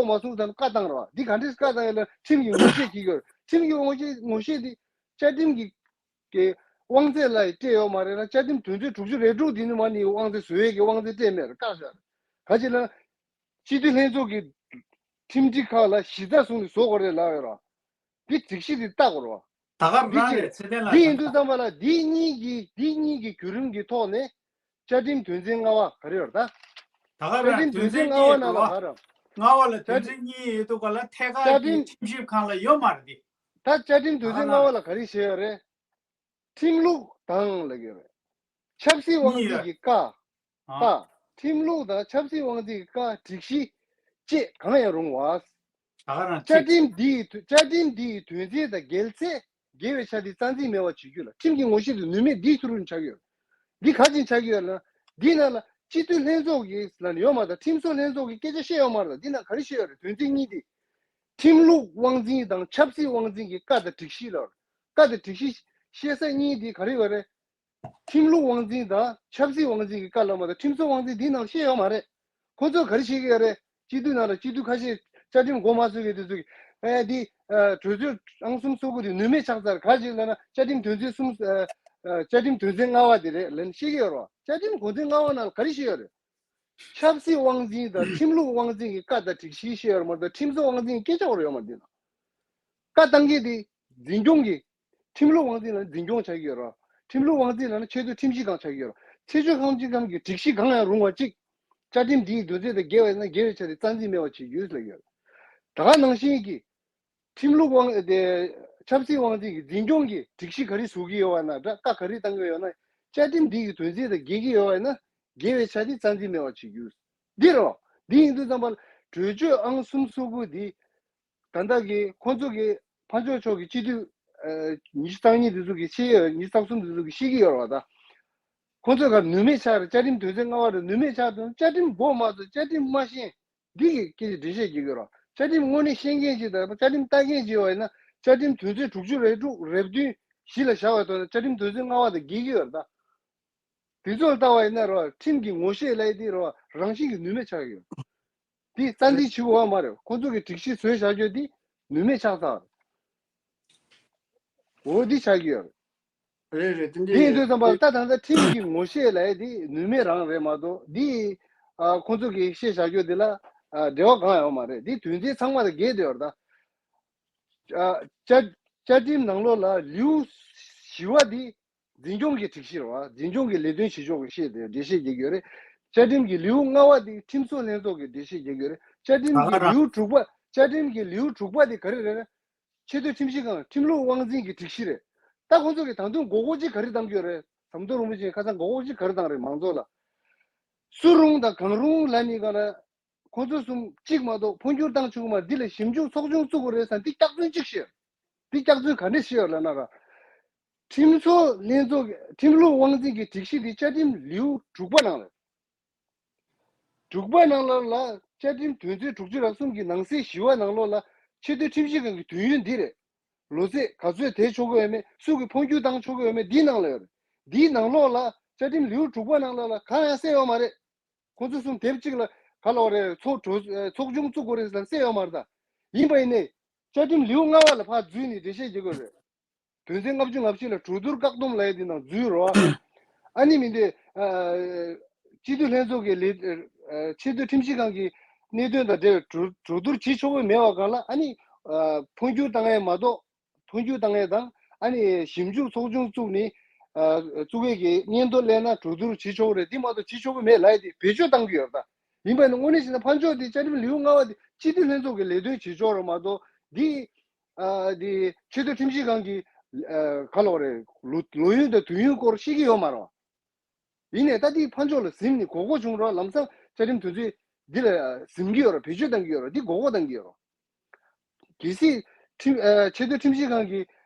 ཐོག་མ་སོང་ཙང་བཀའ་བཏང་རོགས། འདི་ག་འདྲས་བཀའ་བཏང་ཡོད་ལ་ཁྲིམས་ཀྱི་ངོ་ཤེས་ཀྱི་ཡོད། ཁྲིམས་ཀྱི་ངོ་ཤེས་ངོ་ཤེས་འདི་བཅའ་ཁྲིམས་ཀྱི་ཀྱི་དབང་ཚད་ལ་སྤྲད་ཡོད་མ་རེད་ལ། བཅའ་ཁྲིམས་དོན་ཚན་དྲུག་ཅུ་རེ་དྲུག་འདི་ནི་མ་ནི་དབང་ཚད་བཟོ་ཡས་ཀྱི་དབང་ཚད་སྤྲད་མེད་རེད། བཀག་བཞག་རེད། ག་ཅི་ལ་སྤྱི་འཐུས་ལྷན་ཚོགས་ཀྱི་ཁྲིམས་སྒྲིག་ཁག་ལ་གཞི་རྩ་བཟུང་ནས་བཟོ་དགོས་རེད་ལབ་ཡོད་ར། འདི་སྒྲིག་གཞི་འདི་བལྟ་དགོས་ར། ད་ག་འདི་རང་ཅི་རེད། ཚེ་བརྟན་ལགས། འདི་ཡིན་དུས་ཙམ་པ་ལ་འདི་གཉིས་ཀྱི་འདི་གཉིས་ཀྱི་བརྒྱུད་རིམ་གྱི་ཐོག་ནས་བཅའ་ཁྲིམས་དོན་ཚན་ལྔ་པ་ག་རེ་ཡོད་རེད་ད། ད་ག་བཅའ་རང་ཁྲིམས་དོན་དོན་ཚན་ཚན་ལྔ་པ་གཉིས་ནང་ལ་རེད་བ། ག་རེ། ལྔ་པ་ལ་དོན་ཚན་གཉིས་ཡོད་དུས་ག་ལ་ཐད་ཀར་བཅའ་གྱི་ཁྲིམས་ཁྲིམས་ཞིབ་ཁང་ལ་ཡོད་མ་རེད་དེ། ད་བཅའ་ཁྲིམས་དོན་ཚན་ལྔ་པ་ལ་ག་རེ་བཤད་ཡོད་རེད། ཁྲིམས་ལུགས་དང་ལབ་ཀྱི་རེད། ཆབ་སྲིད་དབང་འཛིན་གྱི་བཀའ། ཨ། ཁྲིམས་ལུགས་དང་ཆབ་སྲིད་དབང་འཛིན་གྱི་བཀའ་སྒྲིག་གཞི་བཅས་གང་ཡང་རུང་བ། ད་ག་རང་བཅའ་ཁྲིམས་འདིའི་བཅའ་ཁྲིམས་འདིའི་དོན་ཚན་དང་འགལ་ཚེ་འགལ་བའི་ཆ་དེ་རྩ་འཛིན་མེད་པ་བྱེད་རྒྱུ་ལ་ཁྲིམས་ཀྱི་ངོ་ཤེས་དེ་ནུས་མེད་འདིའི་ཚུལ་དུ་ཆགས་ཡོད། འདི་ག་ཅིན་ཆགས་ཀྱི་ཡོད་ལ། འདི་ནང་ལ་སྤྱི་འཐུས་ལྷན་ཚོགས་ཀྱི་ལ་ཡོད་མ་རེད། ཁྲིམས་བཟོ་ལྷན་ཚོགས་ཀྱི་སྐད་ཆ་བཤད་ཡོད་མ་རེད། འདི་ནང་ག་རེ་བཤད་ཡོད་རེད། དོན་ཚན་གཉིས་དེ། ཁྲིམས་ལུགས་དབང་འཛིན་དང་ཆབ་སྲིད་དབང་འཛིན་གྱི་བཀའ་དང་སྒྲིག་གཞི་ལ། བཀའ་དང་སྒྲིག་གཞི་བཤད་ས་གཉིས་དེ་ག་རེ་ཡོད་རེད། ཁྲིམས་ལུགས་དབང་འཛིན་དང་ཆབ་སྲིད་དབང་འཛིན་གྱི་བཀའ་ལ་མ་གཏོགས་ཁྲིམས་བཟོ་དབང་འཛིན་འདིའི་ནང་བཤད་ཡོད་མ་རེད། ཁོ་ཚོས་ག་རེ་བཤད་ཀྱི་ཡོད་རེད། སྤྱི་འཐུས་ནང་ལ་སྤྱི་འཐུས་ཁ་ཤས་བཅའ་ཁྲིམས་འགོ་མ་ཚུགས་མཁན་དེ་ཚོས་ཨེ་འདི་གྲོས་ཆོད་ཨང་གསུམ་སོ་དགུ་དེ་ནུས་མེད་ཆགས་ཚར། ག་ཅིག་ལབ་ན་བཅའ་ཁྲིམས་དོན་ཚན་གསུམ་ཨ་ཨ་བཅའ་ཁྲིམས་དོན་ཚན་ལྔ་པ་དེ་རེད་ལབ་ནས་བཤད་ཀྱི་ཡོད་རེད། བཅའ་ཁྲིམས་དོན་ཚན་ལྔ་པ་ནང་ལ་ག་རེ་བཤད་ཡོད་རེད། ཆབ་སྲིད་དབང་འཛིན་དང་ཁྲིམས་ལུགས་དབང་འཛིན་གྱི་བཀའ་དང་སྒྲིག་གཞི་བཤད་ཡོད་རེད་མ་གཏོགས་ཁྲིམས་བཟོ་དབང་འཛིན་གྱི་སྐད་ཆ་བར་ཡོད་མ་རེད་འདི་ལ། བཀའ་བཏང་མཁན་དེ་འཛིན་སྐྱོང་གི་ཁྲིམས་ལུགས་དབང་འཛིན་ལ་འཛིན་སྐྱོང་བྱ་གི་ཡོད་རེད། ཁྲིམས་ལུགས་དབང་འཛིན་ལ་ནི་ཆེས་མཐོའི་ཁྲིམས་ཞིབ་ཁང་ཆགས་ཀྱི་ཡོད་རེད། ཆེས་མཐོའི་ཁྲིམས་ཞིབ་ཁང་གི་སྒྲིག་གཞི་གང་ཡང་རུང་བ་གཅིག་བཅའ་ཁྲིམས་འདིའི་དོན་ཚན་དང་འགལ་བ་ཡིན་ན་འགལ་བའི་ཆ་དེ་རྩ་འཛིན་མེད་པ་བྱེད་རྒྱུ་ལ་ཡོད། ད་ག་ནང་བཞིན་གྱི་ཁྲིམས་ལུགས་དབང་དེ་ཆབ་སྲིད་དབང་འཛིན་གྱི་འཛིན་སྐྱོང་གི་སྒྲིག་གཞི་ག་རེ་བཟོ་གི་ཡོད་པ་ན་འདྲ། བཀའ་ག་རེ་བཏང་གི་ཡོད་ན་བཅའ་ཁྲིམས་འདི་གི་དོན་ཚན་དང་འགལ་གྱི་ཡོད་པ་ཡིན་ན་འགལ་བའི་ཆ་དེ་རྩ་འཛིན་མེད་པ་བྱེད་རྒྱུ་འདི་རེད། འདི་ཡིན་དུས་ཙམ་པ་ལ་གྲོས་ཆོད་ཨང་གསུམ་སོ་དགུ་འདི་ད་ལྟ་གི་ཁོང་ཚོ་གི་ཕར་ཕྱོགས་ཕྱོགས་ཀྱི་སྤྱི་འཐུས་ཨ་ཉི་ཤུ་རྩ་གཉིས་འདི་ཚོ་གི་ཤེས་ཡོད། ཉི་ཤུ་རྩ་གསུམ་འདི་ཚོ་གི་ཤེས་ཀྱི་ཡོད་རེད་བ། ད་ཁོང་ཚོ་ག་ནུས་མེད་ཆགས་རེད། བཅའ་ཁྲིམས་དོན་ཚན་ལྔ་པ་རེད། ནུས་མེད་ཆགས་དུས་བཅའ་ཁྲིམས་མགོ་མ་ཚོས་བཅའ་ཁྲིམས་མ་ཤེས་འདི་གི་སྐད་ཆ་འགྲེལ་བཤད་བགྱི་དགོས་རེད། བཅའ་ཁྲིམས་དངོས་གནས་ཤེས་མཁན་ཅིག་དང་བཅའ་ཁྲིམས་ལྟ་མཁན་ཅིག་ཡོད་པ་ཡིན་ན་བཅའ་ཁྲིམས་དོན་ཚན་དྲུག་ཅུ་རེ་དྲུག་རེ་བདུན་གཞི་ལ་བཞག་པའི་ཐོག་ནས་བཅའ་ཁྲིམས་དོན་ཚན་ལྔ་པ་དང་འགལ་གྱི་ཡོད་རེད་ད། དེ་ཚོ་ལ་ལྟ་བ་ཡིན་ན་རོ་ཁྲིམས་ཀྱི་ངོ་ཤེས་ལབ་ཡས་དེ་རོ་རང་བཞིན་གྱིས་ནུས་མེད་ཆགས་ཡོད། དེ་རྩ་འཛིན་བྱེད་དགོས་པ་མ་རེད། ཁོང་ཚོ་གི་སྒྲིག་གཞི་བཟོས་བཞག་རྒྱུ་དེ་ནུས་མེད་ཆགས་ཚར། འོ་འདི་ཆགས་ཀྱི་ཡོད་རེད། རེད་རེད། དེ་འདྲ་དེ་ཡིན་དུས་ཙམ་པ་ལ་ད་ད་ལྟ་ཁྲིམས་ཀྱི་ངོ་ཤེས་ལབ་ཡས་དེ་ནུས་མེད་རང་རེད་མ་གཏོགས་འདི་ཨ་ཁོང་ཚོ་གི་བཤད་བཞག་རྒྱུ་དེ་ལ་ཨ་འབྲེལ་བ་གང་ཡང་ཡོད་མ་རེད། འདི་དོན་ཚན་ཚང་མ་དང་འགལ་བསྡད་ཡོད་རེད་ད། ཨ་བཅའ་བཅའ་ཁྲིམས་ནང་ལོགས་ལ་ལེའུ་བཞི་པ་འདི་འཛིན་སྐྱོང་གི་སྒྲིག་གཞི་རེད་བ། འཛིན་སྐྱོང་གི་ལས་དོན་བྱེད་ཕྱོགས་ཀྱི་བཤད་དེ་འགྲེལ་བཤད་རྒྱག་གི་ཡོད་རེད། བཅའ་ཁྲིམས་ཀྱི་ལེའུ་ལྔ་པ་འདི་ཁྲིམས་བཟོ་ལྷན་ཚོགས་ཀྱི་འགྲེལ་བཤད་རྒྱག་གི་ཡོད་རེད། བཅའ་ཁྲིམས་ཀྱི་ལེའུ་དྲུག་པ། བཅའ་ཁྲིམས་ཀྱི་ལེའུ་དྲུག་པ་འདི་ག་རེ་རེད། ཆེས་མཐོའི་ཁྲིམས་ཞིབ་ཁང་ཁྲིམས་ལུགས་དབང་འཛིན་གྱི་སྒྲིག་གཞི་རེད། ད་ཁོང་ཚོ་གིས་ད་དུང་མགོ་སྐོར་གཅིག་ག་རེ་བཏང་གི་ཡོད་རེད། ཟམ་གདོང་རིན་པོ་ཆེས་ཁ་སང་མགོ་སྐོར་གཅིག་ག་རེ་བཏང་རེད་མང་ཚོགས་ལ། སུ་རུང་དང་གང་རུང་ལབ་ནི་ག་ལ། ཁོ་ཚོ་གསུམ་གཅིག་མ་གཏོགས་འཕོ་འགྱུར་བཏང་ཆོག་གི་མ་རེད། འདི་ལ་ཞིབ་འཇུག་ཚོགས་ཆུང་བཙུགས་དགོས་རེད་ཟེར། འདི་སྐྱག་རྫུན་གཅིག་བཤད། འདི་སྐྱག་རྫུན་ག་འདྲས་བཤད་ཡོད་ལབ་ན་ར། ཁྲིམས་བཟོ་ལྷན་ཚོགས་ཀྱི་ཁྲིམས་ལུགས་དབང་འཛིན་གྱི་སྒྲིག་གཞི་འདི་བཅའ་ཁྲིམས་ལེའུ་དྲུག་པ་ནང་ལ། དྲུག་པ་ནང་ལ་ལ་བཅའ་ཁྲིམས་དོན་ཚན་དྲུག་ཅུ་རེ་གསུམ་གྱི་ནང་གསེས་བཞི་པ་ནང་ལོགས་ལ་ཆེས་མཐོའི་ཁྲིམས་ཞིབ་ཁང་གི་དུས་ཡུན་འདི་རེད། ལོ་ཚད་ག་ཚོད་དེ་ཆོག་གི་ཡོད་མེད། སུ་གིས་འཕོ་འགྱུར་བཏང་ཆོག་གི་ཡོད་མེད་འདིའི་ནང་ལ་ཡོད་རེད། འདིའི་ནང་ལོགས་ལ་བཅའ་ཁྲིམས་ལེའུ་དྲུག་པ་ནང་ལོགས་ལ་གང་ཡང་གསལ་ཡོད་མ་རེད། ཁོང་ཚོ་གསུམ་དེབ་གཅིག་ལ་ག་ལབ་རེད། ཚོགས་གྲོས་ཚོགས་ཆུང་བཙུགས་དགོས་རེད་ཟེར་གསལ་ཡོད་མ་རེད་ད། ཡིན་པ་ཡིན་ནའི་བཅའ་ཁྲིམས་ལེའུ་ལྔ་པ་ལ་ཕར་འཛུལ་ནས་འགྲེལ་བཤད་བྱེད་དགོས་རེད། དོན་ཚན་ལྔ་བཅུ་ང་བཞི་ལ་གྲོས་བསྡུར་བཀག་སྡོམ་ལབ་ཡས་འདི་ནང་འཛུལ་རོགས། ཨ་ནི་མིན་ཏེ། ཨ། སྤྱི་འཐུས་ལྷན་ཚོགས་ཀྱི་ལས། ཨ། ཆེས་མཐོའི་ཁྲིམས་ཞིབ་ཁང་གི་གནད་དོན་དང་འབྲེལ་བའི་གྲོས་གྲོས་བསྡུར་བྱེད་ཆོག་གི་མེད་པ་སྒང་ལ་ཨ་ནི། ཨ། འཕོ་འགྱུར་བཏང་ཡས་མ་གཏོགས། འཕོ་འགྱུར་བཏང་ཡས་དང་ཨ་ནི་ཞིབ་འཇུག་ཚོགས་ཆུང་བཙུགས་ནས། ཨ། བཙུགས་ཡས་ཀྱི་སྙན་ཐོ་སླེབས་ན་གྲོས་བསྡུར་བྱེད་ཆོག་གི་རེད། འདི་མ་གཏོགས་བྱེད་ཆོག་གི་མེད་ལབ་ཡས་དེ་བེད་སྤྱོད་བཏང་གི་ཡོད་རེད་ད། ཡིན་པ་ནི་དངོས་གནས་བྱས་ན་ཕར་ཕྱོགས་དེ་བཅའ་ཁྲིམས་ལེའུ་ལྔ་པ་དེ་སྤྱི་འཐུས་ལྷན་ཚོགས་ཀྱི་ལས་དོན་བྱེད་ཕྱོགས་རེད་མ་གཏོགས་འདི། ཨ། དེ་ཆེས་མཐོའི་ཁྲིམས་ཞིབ་ཁང་གི། ཨ། ག་ལབ་རེད། ལོ་ལོ་ཡུན་དང་དུས་ཡུན་སྐོར་ཤེས་ཀྱི་ཡོད་མ་རེད། ཡིན་ནའི་ད་དེ་ཕར་ཕྱོགས་ལ་ཟིན་ནས་དགོས་མཁོ་བྱུང་རོགས། ལམ་སང་བཅའ་ཁྲིམས་དོན་ཚན་འདི་ལ་ཟིན་གྱི་ཡོད་རེད། བེད་སྤྱོད་བཏང་གི་ཡོད་རེད། འདི་དགོས་མཁོ་བཏང་གི་ཡོད་རེད། གལ་སྲིད་ཁྲིམས། ཨ། ཆེས་མཐོའི་ཁྲིམས་ཞིབ་ཁང་གི།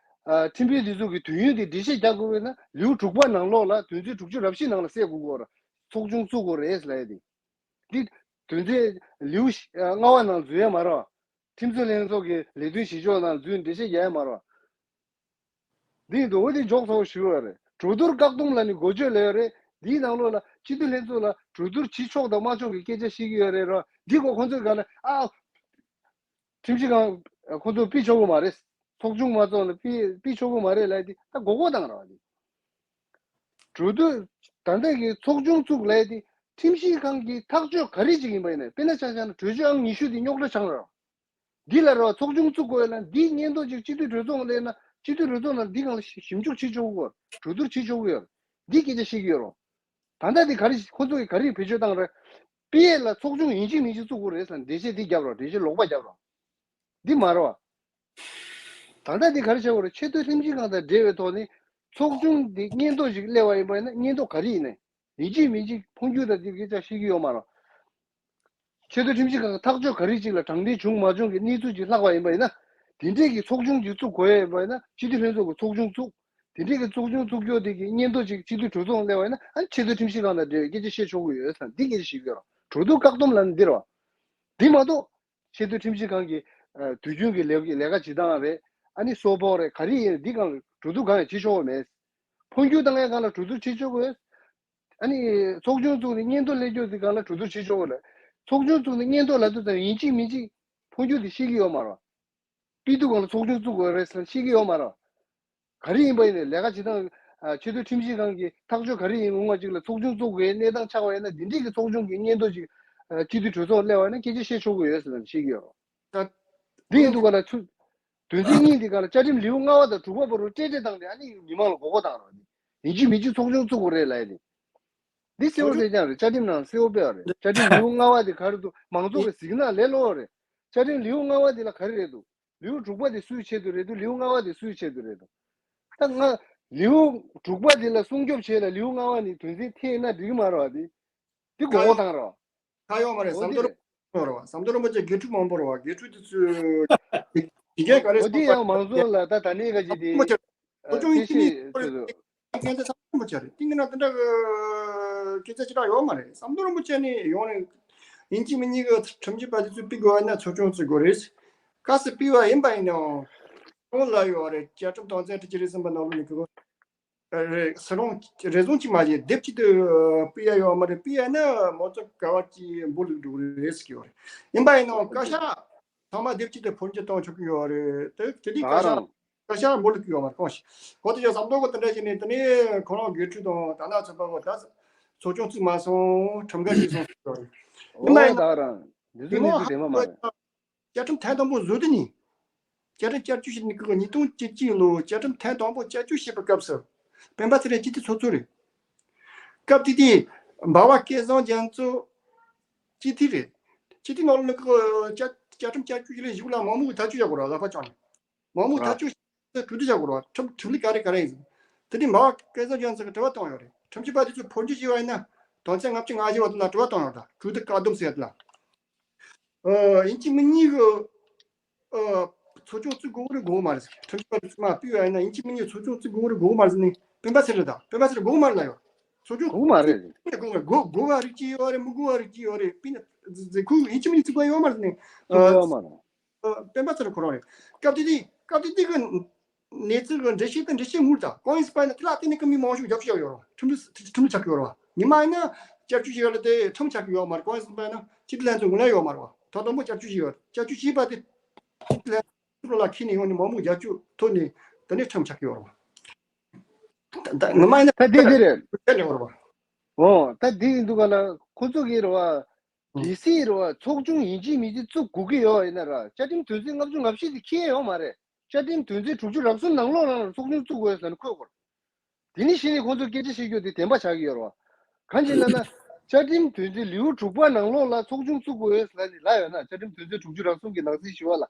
ཨ། ཁྲིམས་དཔོན་འདི་ཚོ་གི་དུས་ཡུན་དེ་འགྲེལ་བཤད་རྒྱག་དགོས་པས་ན་ལེའུ་དྲུག་པ་ནང་ལོགས་ལ་དོན་ཚན་དྲུག་ཅུ་རེ་བཞི་ནང་ལ་གསལ་དགོས་ཀྱི་ཡོད་རེད། ཚོགས་ཆུང་བཙུགས་དགོས་རེད་ལབ་ཡ་དེ། འདི་དོན་ཚན་ལེའུ་ལྔ་པ་ནང་འཛུལ་ཡ་མ་རེད་བ། ཁྲིམས་རྩོད་ལྷན་ཚོགས་ཀྱི་ལས་དོན་བྱེད་ཕྱོགས་ནང་འཛུལ་འགྲེལ་བཤད་རྒྱག་ཡ་མ་རེད་བ། འདི་ཡིན་དུས་འོ་འདི་འཇོག་ཚོགས་ཞུ་ཡོད་རེད། གྲོས་བསྡུར་བཀག་སྡོམ་ལ་ནི་འགོ་བརྗོད་ལས་ཡོད་རེད། འདིའི་ནང་ལོགས་ལ་སྤྱི་འཐུས་ལྷན་ཚོགས་ལ་གྲོས་བསྡུར་བྱེད་ཆོག་དང་མ་ཆོག་གི་སྐད་ཆ་བཤད་ཀྱི་ཡོད་རེད་རོ། འདི་གོ་ཁོང་ཚོས་ག་ལ་ཨ། ཁྲིམས་ཞིབ་ཁང་ཁོང་ཚོ་ཕུད་ཆོག་གི་མ་རེད། ཚོགས་ཆུང་མ་ཚོགས་ལ་ཕུད་ཕུད་ཆོག་གི་མ་རེད་ལབ་དེ་ད་མགོ་སྐོར་བཏང་ར་བ་དེ། གྲོས་བསྡུར་ད་ལྟ་གི་ཚོགས་ཆུང་བཙུགས་ལབ་དེ་ཁྲིམས་ཞིབ་ཁང་གི་ཐག་གཅོད་ག་རེ་ཅིག་ཡིན་པ་ཡིན་ན། དཔེར་ན་ཆ་བཞག་ན་གྲོས་ཆོད་ཨང་ཉི་ཤུ་དེ་རྙོག་དྲ་ཆགས་ར། འདི་ལ་རོ་ཚོགས་ཆུང་བཙུགས་དགོས་ལ་འདིའི་སྙན་ཐོ་ཅིག་སྤྱི་འཐུས་གྲོས་ཚོགས་སླེབས་ན་སྤྱི་འཐུས་གྲོས་ཚོགས་ནང་འདི་སྒང་ལ་ཞིབ་འཇུག་བྱེད་ཆོག་གི་ཡོད། གྲོས་བསྡུར་བྱེད་ཆོག་གི་ཡོད། འདི་སྐད་ཆ་བཤད་ཀྱི་ཡོད་རོ། ད་ལྟ་འདི་ག་རེ་ཁོ་ཚོ་གིས་ག་རེ་བེད་སྤྱོད་བཏང་རེད། པི་ཨེ་ལ་ཚོགས་ཆུང་ཡིན་གཅིག་མིན་གཅིག་བཙུགས་དགོས་རེད་ཟེར་འགྲེལ་བཤད་འདི་བརྒྱབ་རོ། འགྲེལ་བཤད་ལོག་པ་བརྒྱབ་རོ། འདི་མ་རེད་བ། ད་ལྟ་འདི་ག་རེ་བྱེད་དགོས་རེད། ཆེས་མཐོའི་ཁྲིམས་ཞིབ་ཁང་དང་འབྲེལ་བའི་ཐོག་ནས་ཚོགས་ཆུང་འདི་སྙན་ཐོ་ཞིག་སླེབས་པ་ཡིན་པ་ཡིན་ན་སྙན་ཐོ་ག་རེ་ཡིན་ནའི་ཡིན་གཅིག་མིན་གཅིག་འཕོ་འགྱུར་དང་དེ་སྐད་ཆ་བཤད་ཀྱི་ཡོད་མ་རེད། ཆེས་མཐོའི་ཁྲིམས་ཞིབ་ཁང་གི་ཐག་གཅོད་ག་རེ་ཅིག་ལ་དྲང་བདེན་བྱུང་མ་བྱུང་གི་གནས་ཚུལ་ཅིག་ལྷག་པ་ཡིན་པ་ཡིན་ན། དེ་འདྲས་ཀྱི་ཚོགས་ཆུང་ཅིག་བཙུགས་དགོས་ཡ་ཡིན་པ་ཡིན་ན་སྤྱི་འཐུས་ལྷན་ཚོགས་ཀྱི་ཚོགས་ཆུང་བཙུགས། དེ་འདྲས་ཀྱི་ཚོགས་ཆུང་བཙུགས་རྒྱུ་དེ་གི་སྙན་ཐོ་ཅིག་སྤྱི་འཐུས་གྲོས་ཚོགས་སླེབས་པ་ཡིན་ན་ཨ་ནི་ཆེས་མཐོའི་ཁྲིམས་ཞིབ་ཁང་དང་འབྲེལ་བའི་སྐད་ཆ་བཤད་ཆོག་གི་ཡོད་ཟེར་འདི་སྐད་ཆ་བཤད་ཀྱི་ཡོད་རེད། གྲོས་བསྡུར་བཀག་སྡོམ་ལབ་ན་འདི་རེད་བ། འདི་མ་གཏོགས་ཆེས་མཐོའི་ཁྲིམས་ཞིབ་ཁང་གི་ཨ་དུས་རྒྱུན་གྱི་ལས་ལས་ཀ་བྱེད་སྟངས་རེད། ཨ་ནི་གསོལ་ཕོགས་རེད། ག་རེ་ཡིན་འདི་སྒང་ལ་གྲོས་བསྡུར་གང་ཡང་བྱེད་ཆོག་གི་མེད། འཕོ་འགྱུར་བཏང་ཡ་སྒང་ལ་གྲོས་བསྡུར་བྱེད་ཆོག་གི་ཡོད། ཨ་ནི་ཚོགས་ཆུང་བཙུགས་ནས་སྙན་ཐོ་སླེབས་རྒྱུ་དེ་སྒང་ལ་གྲོས་བསྡུར་བྱེད་ཆོག་གི་རེད། ཚོགས་ཆུང་བཙུགས་ནས་སྙན་ཐོ་ལབ་དུས་ཙམ་ཡིན་གཅིག་མིན་གཅིག་འཕོ་འགྱུར་དེ་ཤེས་ཀྱི་ཡོད་མ་རེད། དེ་དུས་སྒང་ལ་ཚོགས་ཆུང་བཙུགས་དགོས་རེད་ཟེར་ཤེས་ཀྱི་ཡོད་མ་རེད། ག་རེ་ཡིན་པ་ཡིན་ནའི་ལས་ཀ་བྱེད་སྟངས་ཨ་ཆེས་མཐོའི་ཁྲིམས་ཞིབ་ཁང་གི་ཐག་གཅོད་ག་རེ་ཡིན་རུང་བ་ཅིག་ལ་ཚོགས་ཆུང་བཙུགས་དགོས་གནས་སྟངས་ཆགས་པ་ཡིན་ན་འདི་འདྲས་ཀྱི་ཚོགས་ཆུང་གི་སྙན་ཐོ་ཅིག་ཨ་སྤྱི་འཐུས་གྲོས་ཚོགས་སླེབས་པ་ཡིན་ན་སྐད་ཆ་བཤད་ཆོག་གི་ཡོད་ཟེར་ནས་བཤད་ཀྱི་ཡོད་རེད། ད་འདི་ཡིན་དུས་སྒང་ལ་ཚུ་དོན་ཚན་གཉིས་འདི་སྒང་ལ་བཅའ་ཁྲིམས་ལེའུ་ལྔ་པ་དང་དྲུག་པ་བར་དུ་སྤྲེལ་སྤྲེལ་བཏང་སྟེ་ཨ་ནི་མི་མང་ལ་མགོ་སྐོར་བཏང་རོགས། ཡིན་གཅིག་མིན་གཅིག་ཚོགས་ཆུང་བཙུགས་དགོས་རེད་ལབ་ཡ་དེ། འདི་གསལ་པོ་གསལ་རྐྱང་རེད། བཅའ་ཁྲིམས་ནང་གསལ་པོ་དཔེ་བ་རེད། བཅའ་ཁྲིམས་ལེའུ་ལྔ་པ་དེ་ག་རེ་འདུག་མང་ཚོགས་ཀྱི་གཟིགས་སྣང་ལས་སླ་པོ་རེད། བཅའ་ཁྲིམས་ལེའུ་ལྔ་པ་དེ་ལ་ག་རེ་རེད་འདུག་ལེའུ་དྲུག་པ་དེ་སུའི་ཆེད་དུ་རེད་འདུག་ལེའུ་ལྔ་པ་དེ་སུའི་ཆེད་དུ་རེད་འདུག་ད་ང་ལེའུ་དྲུག་པ་དེ་ལ་སྲུང་སྐྱོབ་བྱས་ལ་ལེའུ་ལྔ་པ་ནས་དོན་ཚན་འཐེན་ན་འགྲིག་གི་མ་རེད་བ། དེ་དེ་མགོ་སྐོར་བཏང་རོགས། ཁ་ཡོད་མ་རེད། འོ་ཟམ་དེ་གདོང་རིན་པོ་ཆེ་ཡོད་རེད་བ། ཟམ་གདོང་རིན་པོ་ཆེ་དགེ་ཕྲུག་མང་པོ་རེད་བ། དགེ་ཕྲུག་དེ་ཚོས་དེ་གས་ག་རེ་འོ་དེ་གསུངས་པ་ཡང་མང་ཚོགས་ལ་ད་ད་ནས་ག་ཅིག་དེ་ཨ་ཚོགས་ཆུང་ཡིན་གཅིག་མིན་གཅིག་ཚོགས་ཆུང་ཚོས་ཁྱེད་ཚོ་ཚང་མ་བྱ་རེད། ཏིང་ངེ་ན་དེ་འདྲ་གི་སྐད་ཆ་ཅི་འདྲ་ཡོད་མ་རེད། ཟམ་གདོང་རིན་པོ་ཆེ་ནས་ཡོང་ནས་ཡིན་གཅིག་མིན་གཉིས་གི་ཁྲིམས་ཞིབ་པ་དེ་ཚོས་ཕུད་དགོས་ན་ཚོགས་ཆུང་བཙུགས་དགོས་རེད། གལ་སྲིད་ཕུད་པ་ཡིན་པ་ཡིན་ནའང་ཁོང་ལ་ཡོད་རེད། བཅའ་ཁྲིམས་དོན་ཚན་དྲུག་ཅུ་རེ་གསུམ་པ་ནང་ལོགས་ནས་གི་རེ་ཟུང་གཅིག་མ་བྱས་སྡེབ་གཅིག་ཏུ་སྤེལ་ཡ་ཡོད་མ་རེད། སྤེལ་ཡ་ན་མང་ཚོགས་ག་བ་གཅིག་འབོར་ལུག་འགྲོ་གི་རེད་ཟེར་གྱི་ཡོད་རེད། ཡིན་པ་ཡིན་ནའང་བཀའ་ཤག་ཚང་མ་སྡེབ་གཅིག་ཏུ་འཕོ་འགྱུར་གཏོང་ཆོག་གི་ཡོད་རེད། དེ་དེ་དུས་བཀའ་ཤག་བཀའ་ཤག་འབོར་ལུག་གི་ཡོད་མ་རེད། གང་ཞིག་གོ་དེ་ཡོད་ཟམ་གདོང་གི་དེ་འདྲ་བྱས་ནས་དེ་ནས་ཁོ་རང་དགེ་ཕྲུག་དང་ད་ནང་ཚོད་པ་གོ་ད་ཚོགས་ཆུང་བཙུགས་མ་སོང་། ཁྲིམས་འགལ་བྱས་སོང་ཟེར་གྱི་ཡོད་རེད། ཡིན་པ་ཡིན་ན་ད་རང་འདི་ཚོ་གནས་ཚུལ་དེ་མ་མ་རེད། བཅའ་ཁྲིམས་ཐེངས་དང་པོ་བཟོ་དུས་ནས། བཅའ་ཁྲིམས་བསྐྱར་བཅོས་བྱས་ནས་ཀི་ཉིས་སྟོང་བཅུ་གཅིག་ལོ་བཅའ་ཁྲིམས་ཐེངས་དང་པོ་བསྐྱར་བཅོས་བྱས་པའི་སྐབས་སུ། སྤེན་པ་ཚེ་རིང་སྤྱི་འཐུས་ཚོགས་གཙོ་རེད། སྐབས་དེ་དུས་འབའ་བ་སྐལ་བཟང་རྒྱ་མཚོ་སྤྱི་འཐུས་རེད། སྤྱི་འཐུས་ནང་ལོགས་ཀྱི་བཅའ་བཅའ་ཁྲིམས་བསྐྱར་བཅོས་བྱས་ལས་གཞུག་ལ་མང་མོས་ཐག་གཅོད་བྱ་དགོས་ར། ལག་པ་བརྐྱངས་ནས། མང་མོས་ཐག་གཅོད་བྱས་གྲོས་བསྡུར་བྱ་དགོས་ར། ཁྲིམས་ཁྲིམས་ལུགས་ག་རེ་ག་རེ་ཡིན་ཟེར། དེ་དུས་འབའ་བ་སྐལ་བཟང་རྒྱ་མཚོ་གིས་དྲི་བ་བཏང་ཡོད་རེད། ཁྲིམས་ཞིབ་པ་དེ་ཚོས་འཕོ་འགྱུར་བྱས་པ་ཡིན་ན་དོན་ཚན་ལྔ་བཅུ་ང་བཞི་བ་དེ་ལ་དྲི་བ་བཏང་ཡོད་རེད། གྲོས་བསྡུར་བཀག་སྡོམ་ཟེར་ཡ་དེ་ལ། ཨ་ཡིན་གཅིག་མིན་གཉིས་ཀྱི་ཨ་ཚོགས་ཆུང་བཙུགས་དགོས་རེད་དགོས་མ་རེད། ཁྲིམས་ཞིབ་པ་ཚོས་མ་ཕུད་པ་ཡིན་ན་ཡིན་གཅིག་མིན་གཉིས་ཚོགས་ཆུང་བཙུགས་དགོས་རེད་དགོས་མ་རེད་ཟེར་ནས་སྤེན་པ་ཚེ་རིང་དང་སྤེན་པ་ཚེ་རིང་དགོས་མ་རེད་ལབ་ཡོད། ཚོགས་ཆུང་དགོས་མ་རེད། དགོས་མ་རེད། དགོས་དགོས་པ་རིགས་གཅིག་ཡོད་རེད། མི་དགོས་པ་རིགས་གཅིག་ཡོད་རེད། སྤེན་ཚེ་ཁོས་ཡིན་གཅིག་མིན་གཉིས་བཙུགས་པ་ཡོད་མ་རེད་ཟེར་ནས་ཨ་ཚོགས་ཆུང་ཡོད་མ་རེད། སྤེན་པ་ཚེ་རིང་ཁོ་རང་རེད། སྐབས་དེ་དུས་སྐབས་དེ་དུས་ཀྱི་གནས་ཚུལ་གྱི་འགྲེལ་བཤད་དང་འགྲེལ་བཤད་ངུར་དང་གང་ཡིན་ཟེར་བ་ཡིན་ན་དེ་ལ་བརྟེན་ནས་ཀྱི་མི་མང་ཤོས་རྒྱབ་སྐྱོར་ཡོད་རེད། ཁྲིམས་ལུགས་ཁྲིམས་ལུགས་ཆགས་ཀྱི་ཡོད་རེད་བ། ཉི་མ་ཡིན་ན་བསྐྱར་བཅོས་བྱེད་ཡ་ལ་དེ་ཁྲིམས་ཆགས་ཀྱི་ཡོད་མ་རེད། གང་ཡིན་ཟེར་བ་ཡིན་ན་སྤྱི་འཐུས་ལྷན་ཚོགས་ངོས་ལེན་ཡོད་མ་རེད་བ། ཐོག་དང་པོ་བསྐྱར་བཅོས་བྱེད་ཡོད་རེད། བསྐྱར་བཅོས་བྱས་པ་དེ་སྤྱི་འཐུས་ལྷན་ཚོགས་ལ་ཁྱེར་ནས་ཡོང་ནས་མང་མོས་རྒྱབ་སྐྱོར་ཐོབ་ནས་དེ་ནས་ཁྲིམས་ཆགས་ཀྱི་ཡོད་རེད་བ། ད་ད་ངོ་མ་ཡིན་ན་ད་དེ་དེ་རེད། དེ་ལས་བར་བ། འོ་ད་དེ་ཡིན་འདུག་ག་ལ་ཁོ་ཚོ་གིས་རེད་བ། གལ་སྲིད་རེད་བ་ཚོགས་ཆུང་ཡིན་གཅིག་མིན་གཅིག་བཙུགས་དགོས་ཀྱི་ཡོད་ཡིན་ན་ར་བཅའ་ཁྲིམས་དོན་ཚན་ལྔ་བཅུ་ང་བཞི་དེ་འཁྱེར་ཡོད་མ་རེད། བཅའ་ཁྲིམས་དོན་ཚན་དྲུག་ཅུ་རེ་གསུམ་ནང་ལོགས་ནང་ལ་ཚོགས་ཆུང་བཙུགས་དགོས་ཟེར་ནས་འཁོད་དགོས་རེད། དེ་ནས་གཞི་ནས་ཁོང་ཚོས་སྐད་ཆ་བཤད་རྒྱུ་དེ་བདེན་པ་ཆགས་ཀྱི་ཡོད་རེད་བ། གང་ཡིན་ལབ་ན་བཅའ་ཁྲིམས་དོན་ཚན་ལེའུ་དྲུག་པ་ནང་ལོགས་ལ་ཚོགས་ཆུང་བཙུགས་དགོས་ཟེར་ནས་ལབ་ཡོད་ན་བཅའ་ཁྲིམས་དོན་ཚན་དྲུག་ཅུ་རེ་གསུམ་གྱི་ནང་གསེས་བཞི་པ་ལ།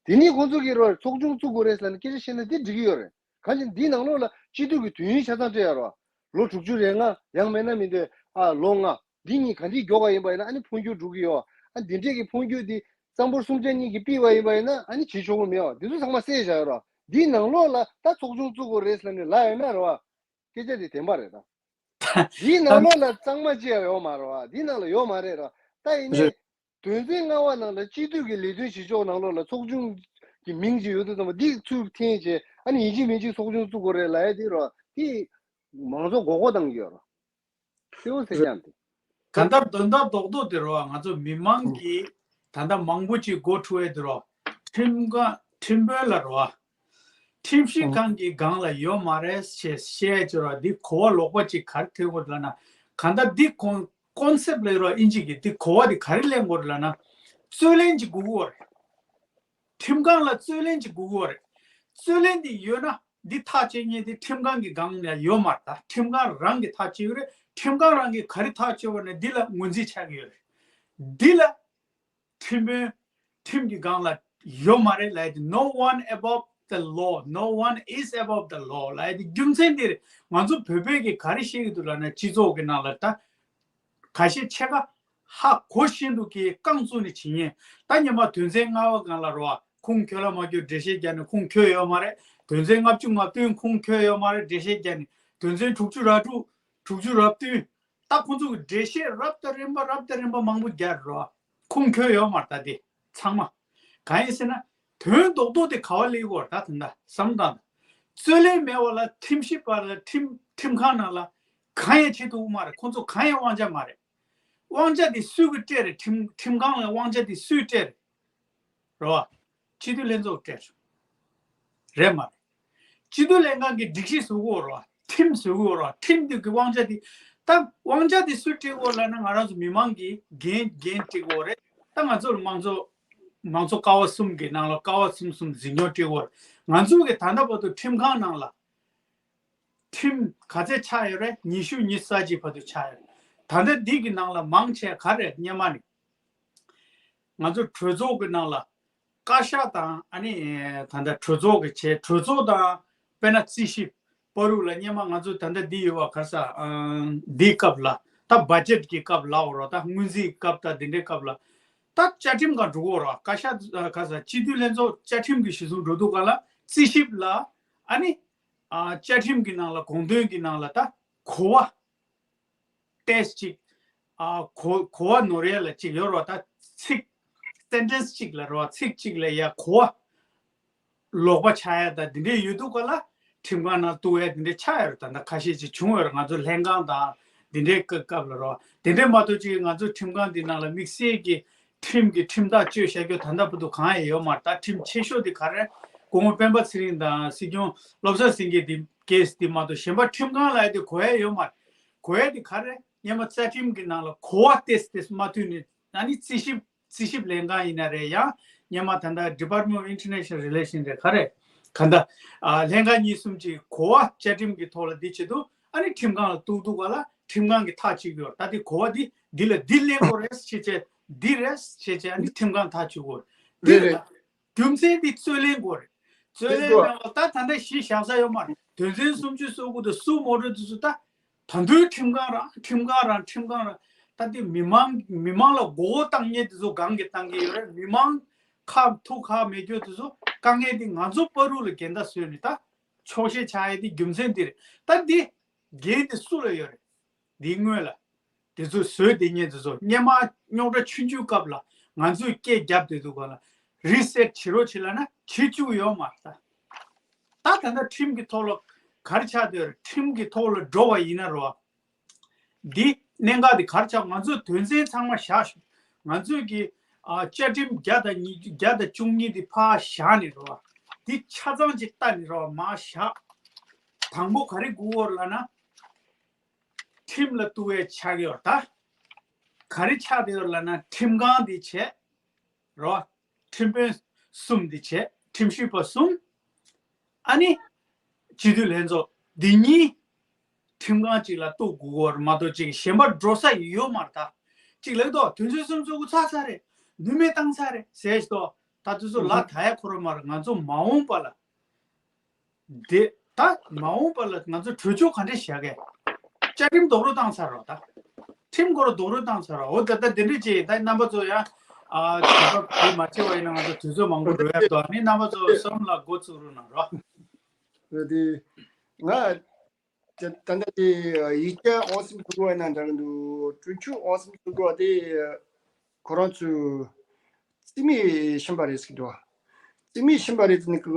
དེ་ནས་ཁོང་ཚོ་གིས་རེད་བ་ཚོགས་ཆུང་བཙུགས་དགོས་རེད་ཟེར་ནས་སྐད་ཆ་བཤད་ན་དེ་འགྲིག་གི་ཡོད་རེད། གང་ཡིན་འདིའི་ནང་ལོགས་ལ་སྤྱི་འཐུས་ཀྱི་དུས་ཡུན་ཆ་ཚང་སྤྲད་ཡོད་རེད་བ། ལོ་དྲུག་ཅུ་རེ་ལྔ། ཡང་མིན་ན་མི་འདོད་ཨ་ལོ་ལྔ། འདི་གཉིས་ག་འདྲས་མགྱོགས་པ་ཡིན་པ་ཡིན་ན་ཨ་ནི་འཕོ་འགྱུར་འགྲོ་གི་ཡོད། ཨ་འདི་འདྲས་ཀྱི་འཕོ་འགྱུར་འདི་གཙང་པོ་གསུམ་ཆ་གཉིས་ཀྱིས་ཕུད་པ་ཡིན་པ་ཡིན་ན་ཨ་ནི་བྱེད་ཆོག་གི་མེད་བ། འདི་ཚོ་ཚང་མ་བསྲེས་བཞག་ཡོད་རེད་བ། འདིའི་ནང་ལོགས་ལ་ད་ཚོགས་ཆུང་བཙུགས་དགོས་རེད་ཟེར་ནས་ལབ་ཡོད་ན་རེད་བ། སྐད་ཆ་འདི་བདེན་པ་རེད་ད། འདིའི་ནང་ལོགས་ལ་གཙང་མ་ཅི་ཡང་ཡོད་མ་རེད་བ། འདིའི་ནང་ལ་ཡོད་མ་རེད་ར། ད་ཡིན་ནའི་དོན་ཚན་ལྔ་པ་ནང་ལ་སྤྱི་འཐུས་ཀྱི་ལས་དོན་བྱེད་ཕྱོགས་ནང་ལོགས་ལ་ཚོགས་ཆུང་གི་མིང་ཅིག་ཡོད་དུས་ཙམ་པ་འདི་ཚུར་འཐེན་བྱས། ཨ་ནི་ཡིན་གཅིག་མིན་གཅིག་ཚོགས་ཆུང་བཙུགས་དགོས་རེད་ལབ་ཡ་དེ་ར། དེ་མང་ཚོགས་མགོ་སྐོར་བཏང་གི་ཡོད་ར། ཤེའུ་ཟེར་ཀྱང་དེ། གང་ལྟར་དོན་དག་རྡོག་རྡོག་དེ་རེད་བ། ང་ཚོ་མི་མང་གིས་ད་ལྟ་མང་པོ་ཅིག་མགོ་འཁྲུག་ཡས་དེ་རེད་བ། ཁྲིམས་ཁང་ཁྲིམས་དཔོན་ལ་རེད་བ། ཁྲིམས་ཞིབ་ཁང་གི་སྒང་ལ་ཡོད་མ་རེད་ཅེས་བཤད་ཡས་ཅིག་རེད་བ། འདི་གོ་བ་ལོག་པ་ཅིག་ག་རེ་ཐེབས་ཡོད་རེད་ལབ་ན། གང་ལྟར་འདི་ཀོན་ཀོན་སེབ་ལབ་རེད་བ། ཨིན་ཇི་གི། འདི་གོ་བ་འདི་ག་རེ་ལེན་དགོས་རེད་ལབ་ན། རྩོད་ལེན་ཅིག་དགོས་ཀྱི་ཡོད་རེད། ཁྲིམས་ཁང་ལ་རྩོད་ལེན་ཅིག་དགོས་ཀྱི་ཡོད་རེད། རྩོད་ལེན་འདི་ཡོད་ན་འདི་ཐག་གཅོད་མཁན་དེ་ཁྲིམས་ཁང་གི་སྒང་ལ་ཡོད་མ་རེད། ད་ཁྲིམས་ཁང་རང་གིས་ཐག་གཅོད་ཀྱི་རེད། ཁྲིམས་ཁང་རང་གིས་ག་རེ་ཐག་གཅོད་པ་ན་འདི་ལ་ངོས་འཛིན་ཆགས་ཀྱི་ཡོད་རེད། འདི་ལ་ཁྲིམས་དཔོན་ཁྲིམས་ཀྱི་སྒང་ལ་ཡོད་མ་རེད་ལབ་ཡ་དེ། No one above the law, no one is above the law ལབ་ཡ་དེ་རྒྱུ་མཚན་འདི་རེད། ང་ཚོ་བོད་པས་ཀྱི་ག་རེ་བཤད་ཀྱི་འདུག་ལབ་ན། སྤྱི་ཚོགས་ཀྱི་ནང་ལ་ད་ཁ་ཤས་ཕྱེད་ཀ་ཧ་གོ་བཞིན་དུ་གི་རྐང་བཙུགས་ནས་བྱེད་མཁན། ད་སྔོན་མ་དོན་ཚན་ལྔ་པ་སྒང་ལ་རེད་བ། ཁུངས་འཁྱོལ་ལ་མ་འཁྱོལ་འགྲེལ་བཤད་རྒྱག་ནས་ཁུངས་འཁྱོལ་ཡོད་མ་རེད། དོན་ཚན་ལྔ་བཅུ་ང་བདུན་ཁུངས་འཁྱོལ་ཡོད་མ་རེད་འགྲེལ་བཤད་རྒྱག་ནས། དོན་ཚན་དྲུག་ཅུ་ར་དྲུག་དྲུག་ཅུ་ར་བདུན། ད་ཁོང་ཚོ་གི་འགྲེལ་བཤད་རབ་དང་རིམ་པ་རབ་དང་རིམ་པ་མང་པོ་རྒྱག་རེད་བ། ཁུངས་འཁྱོལ་ཡོད་མ་རེད། ད་དེ་ཚང་མ་གང་ཡིན་ཟེར་ན། དོན་རྡོག་རྡོག་དེ་ག་པར་སླེབས་ཀྱི་ཡོད་རེད། ད་དེ་འདྲ་བསམ་བློ་བཏང་དང་། རྩོད་ལེན་མེད་པ་ལ་ཁྲིམས་ཞིབ་པ་ལ་ཁྲིམས་ཁྲིམས་ཁང་ནང་ལ་གང་ཡང་བྱེད་ཐུབ་ཀྱི་མ་རེད། ཁོང་ཚོ་གང་ཡང་དབང་ཆ་མ་རེད། དབང་ཆ་དེ་སུས་ཀྱིས་སྤྲད་རེད། ཁྲིམས་ཁྲིམས་ཁང་ལ་དབང་ཆ་དེ་སུས་སྤྲད་རེད། རེད་བ། སྤྱི་འཐུས་ལྷན་ཚོགས་སྤྲད་རེད་མ་རེད། སྤྱི་འཐུས་ལྷན་ཁང་གིས་སྒྲིག་གཞི་བཟོ་གི་ཡོད་རེད་བ། ཁྲིམས་བཟོ་གི་ཡོད་རེད་བ། ཁྲིམས་དེ་གི་དབང་ཆ་དེ། ད་དབང་ཆ་དེ་སུས་སྤྲད་ཀྱི་ཡོད་ལབ་ན། ང་རང་ཚོ་མི་མང་གིས་འགན་འགན་སྤྲད་ཀྱི་ཡོད་རེད། ད་ང་ཚོ་ལ་མང་ཚོགས་མང་ཚོགས་ཀ་བ་གསུམ་གྱི་ནང་ལ་ཀ་བ་གསུམ་གསུམ་འཛིན་སྐྱོང་སྤྲད་ཀྱི་ཡོད་རེད། ང་ཚོ་གི་ད་ལྟ་བར་དུ་ཁྲིམས་ཁང་ནང་ལ་ཁྲིམས་ག་ཚད་ཆགས་ཡོད་རེད། ཉི་ཤུ་ཉི་ཤུ་རྩ་གཅིག་བར་དུ་ཆགས་ཡོད་རེད། ད་ལྟ་འདི་གི་ནང་ལ་མང་ཆེ་ག་རེ་རེད། སྔོན་མ་ནས་ང་ཚོ་གྲོས་ཚོགས་ཀྱི་ནང་ལ་བཀའ་ཤག་དང་། ཨ་ནི་ད་ལྟ་གྲོས་ཚོགས་ཀྱི་བྱས། གྲོས་ཚོགས་དང་། དཔེར་ན་རྩིས་ཞིབ་བར་དུ་ལ་སྔོན་མ་ང་ཚོ་ད་ལྟ་འདི་ཡོད་པ་ག་རེ་ཟེར། ཨ། འདིའི་སྐབས་ལ་ད་བ་ཇེཊ་གི་སྐབས་ལ་འོ་རོ། ད་སྔོན་རྩིས་སྐབས་དང་འདི་འདྲའི་སྐབས་ལ། ད་བཅའ་ཁྲིམས་སྒང་འགྲོ་གི་ཡོད་རེད་བ། བཀའ་ཤག་ག་རེ་ཟེར། སྤྱི་འཐུས་ལྷན་ཚོགས་བཅའ་ཁྲིམས་ཀྱི་གཞི་བཟུང་འགྲོ་དུས་སྒང་ལ་རྩིས་ཞིབ་ལ། ཨ་ནི་ཨ། བཅའ་ཁྲིམས་ཀྱི་ནང་ལ་དགོངས་དོན་གྱི་ནང་ལ་ད་གོ་བ་ཏེས་ཅིག་ཨ། གོ་གོ་བ་ནོར་ཡ་ལ་ཅིག་ཡོད་རེད་བ། ད་ཚིག་སེན་ཊེན་སི་གཅིག་ལ་རེད་བ། ཚིག་གཅིག་ལ་ཡ་གོ་བ་ལོག་པ་ཆགས་ཡ་ད་འདི་འདྲའི་ཡོད་དུས་སྒང་ལ་ཁྲིམས་ཁང་ནང་གཏུག་ཡ་འདི་འདྲའི་ཆགས་ཡོད་རེད། ད་ད་ཁ་ཤས་ཅིག་བྱུང་ཡོད་རེད། ང་ཚོ་ལྷན་ཁང་དང་འདི་འདྲའི་སྐབས་ལ་རེད་བ། དེ་འདྲའི་མ་གཏོགས་ཅིག་ང་ཚོ་ཁྲིམས་ཁང་འདི་ནང་ལ་དམིགས་བསལ་གྱི་ཁྲིམས་ཀྱི་ཁྲིམས་ཐག་གཅོད་བྱ་རྒྱུ་ད་ལྟ་བར་དུ་གང་ཡང་ཡོད་མ་རེད། ད་ཁྲིམས་ཆེ་ཤོས་དེ་ག་རེ། སྐུ་ངོ་སྤེན་པ་ཚེ་རིང་དང་སྲིད་སྐྱོང་བློ་བཟང་སེང་གེ་དེ་ཀེ་སི་དེ་མ་གཏོགས་གཞན་པ་ཁྲིམས་ཁང་ལ་ཡ་དེ་གོ་ཡ་ཡོད་མ་རེད། གོ་ཡ་དེ་ག་རེ། སྔོན་མ་རྩ་ཁྲིམས་ཀྱི་ནང་ལ་གོ་བ་ཏེས་ཏེས་མ་མཐུན་ནས། ཨ་ནི་རྩིས་ཞིབ་རྩིས་ཞིབ་ལྷན་ཁང་ཡིན་ན་རེད། ཡང་སྔོན་མ་ད་ལྟ་Department of International Relation རེད། ག་རེ། ག་འདྲ། ཨ། ལྷན་ཁང་གཉིས་གསུམ་ཅིག་གོ་བ་བཅའ་ཁྲིམས་ཀྱི་ཐོག་ལ་འདི་བྱེད་དུས། ཨ་ནི་ཁྲིམས་ཁང་ལ་གཏུག་དུས་སྒང་ལ་ཁྲིམས་ཁང་གིས་ཐག་གཅོད་ཀྱི་ཡོད། ད་འདི་གོ་བ་འདི་འདི་ལ་འདི་ལེན་དགོས་རེད་ཟེར་བྱས། འདི་རེད་ཟེར་བྱས། ཨ་ནི་ཁྲིམས་ཁང་ཐག་གཅོད་དགོས་རེད། འདི་རེད། རྒྱུ་མཚན་འདི་རྩོད་ལེན་དགོས་རེད། རྩོད་ལེན་དགོས་མེད་པ་ད་ད་ལྟ་གཞི་བཞག་ས་ཡོད་མ་རེད། དོན་ཚན་སུམ་ཅུ་སོ་དགུ་དང་སུ་མོ་ཊོ་དེ་ཚོ་ད། ད་དུང་ཁྲིམས་ཁང་རང་ཁྲིམས་ཁང་རང་ཁྲིམས་ཁང་རང་། ད་དེ་མི་མང་མི་མང་ལ་མགོ་སྐོར་བཏང་མཁན་དེ་ཚོ་སྒང་གིས་བཏང་གི་ཡོད་རེད། མི་མང་ཁ་ཐུག་ཁག་མེད་རྒྱུ་དེ་ཚོ། དཀའ་ངལ་དེ་ང་ཚོ་བར་དུ་ལ་འགལ་ཟླ་བཟོས་ནས་ད་ཆོག་ཤེས་ཆགས་ཡ་དེ་རྒྱུ་མཚན་དེ་རེད། ད་འདི་འགན་དེ་སུ་ལ་ཡོད་རེད། འདིའི་སྔོན་ལ་དེ་ཚོ་བཟོས་བསྡད་མཁན་དེ་ཚོ། སྔོན་མ་རྙོག་དྲ་ཆུང་ཆུང་སྐབས་ལ་ང་ཚོས་སྐད་བརྒྱབ་བསྡད་དུས་སྒང་ལ་རི་སེ་ཊི་བྱེད་རོགས་བྱེད་ལབ་ན་བྱེད་བཅུག་ཡོད་མ་རེད། ད་ད་ད་ལྟ་ཁྲིམས་ཀྱི་ཐོག་ལ་ག་རེ་ཆགས་བསྡད་ཡོད་རེད། ཁྲིམས་ཀྱི་ཐོག་ལ་འགྲོ་བ་ཡིན་ན་རེད་བ། འདི་གནད་འགག་འདི་ག་རེ་ཆགས། ང་ཚོས་དོན་ཚན་ཚང་མ་བཞག་ཞོག་ང་ཚོས་ཀྱི་ཨ། བཅའ་ཁྲིམས་བརྒྱ་དང་ཉི་བརྒྱ་དང་བཅུ་གཉིས་འདི་ཕར་བཞག་ནས་རེད་བ། འདི་ཆ་ཚང་ཅིག་ལྟ་ནས་རེད་བ། མར་བཞག་དང་པོ་ག་རེ་དགོས་ཡོད་ལབ་ན། ཁྲིམས་ལ་གཏུག་ཡས་ཆགས་ཡོད་ད། ག་རེ་ཆགས་བསྡད་ཡོད་ལབ་ན། ཁྲིམས་ཁང་འདི་བྱས། རོ། ཁྲིམས་དཔོན་གསུམ་འདི་བྱས། ཁྲིམས་ཞིབ་པ་གསུམ། ཨ་ནི། སྤྱི་འཐུས་ལྷན་ཚོགས་འདི་གཉིས་ཁྲིམས་ཁང་གཅིག་ལ་གཏུག་དགོས་ཀྱི་ཡོད་རེད་མ་གཏོགས་ཅིག་གཞན་པ་འགྲོ་ས་ཡོད་མ་རེད་ད། གཅིག་ལབ་དོ། དོན་ཚན་སུམ་ཅུ་སོ་དགུ་ཚར་ཚར་རེད། ནུས་མེད་བཏང་ཚར་རེད་ཟེར་ཞིག་དོ། ད་དུས་ཚོད་ལ་ད་ཡ་ཁོ་ར་མ་རེད། ང་ཚོ་མ་འོངས་པ་ལ། དེ་ད་མ་འོངས་པ་ལ་ང་ཚོ་གྲོས་ཆོད་ག་འདྲ་བཞག་གི། བཅའ་ཁྲིམས་རྡོག་རོལ་བཏང་ཚར་རོགས་ད། ཁྲིམས་སྐོར་རྡོག་རོལ་བཏང་ཚར་རོགས། འོ་ད་ད་དེ་འདྲ་བྱས། ད་རྣམ་པ་ཚོ་ཡང་ཨ་དེ་ད་དེ་མ་བྱས་པ་ཡིན་ན་ང་ཚོ་དུས་ཚོད་མང་པོ་འགྲོ་ཡ་འདུག་ཨ་ནི་རྣམ་པ་ཚོ་བསམ་ལ་འགོ་ཚུགས་རོགས་གནང་རོགས། དེ་ང་ ད་ད་ལྟ་དེ་ཡིག་ཆ་ཨང་གསུམ་ཐོ་གོ་ཡིན་ན་འདྲ་གི་འདུག་གྲོས་ཆོད་ཨང་གསུམ་ཐོ་གོ་དེ་ཁོ་རང་ཚོས་རྩིས་མེད་ཕྱིན་པ་རེད་ཟེར་གི་འདུག་རྩིས་མེད་ཕྱིན་པ་རེད་ཟེར་ནས་ཀི་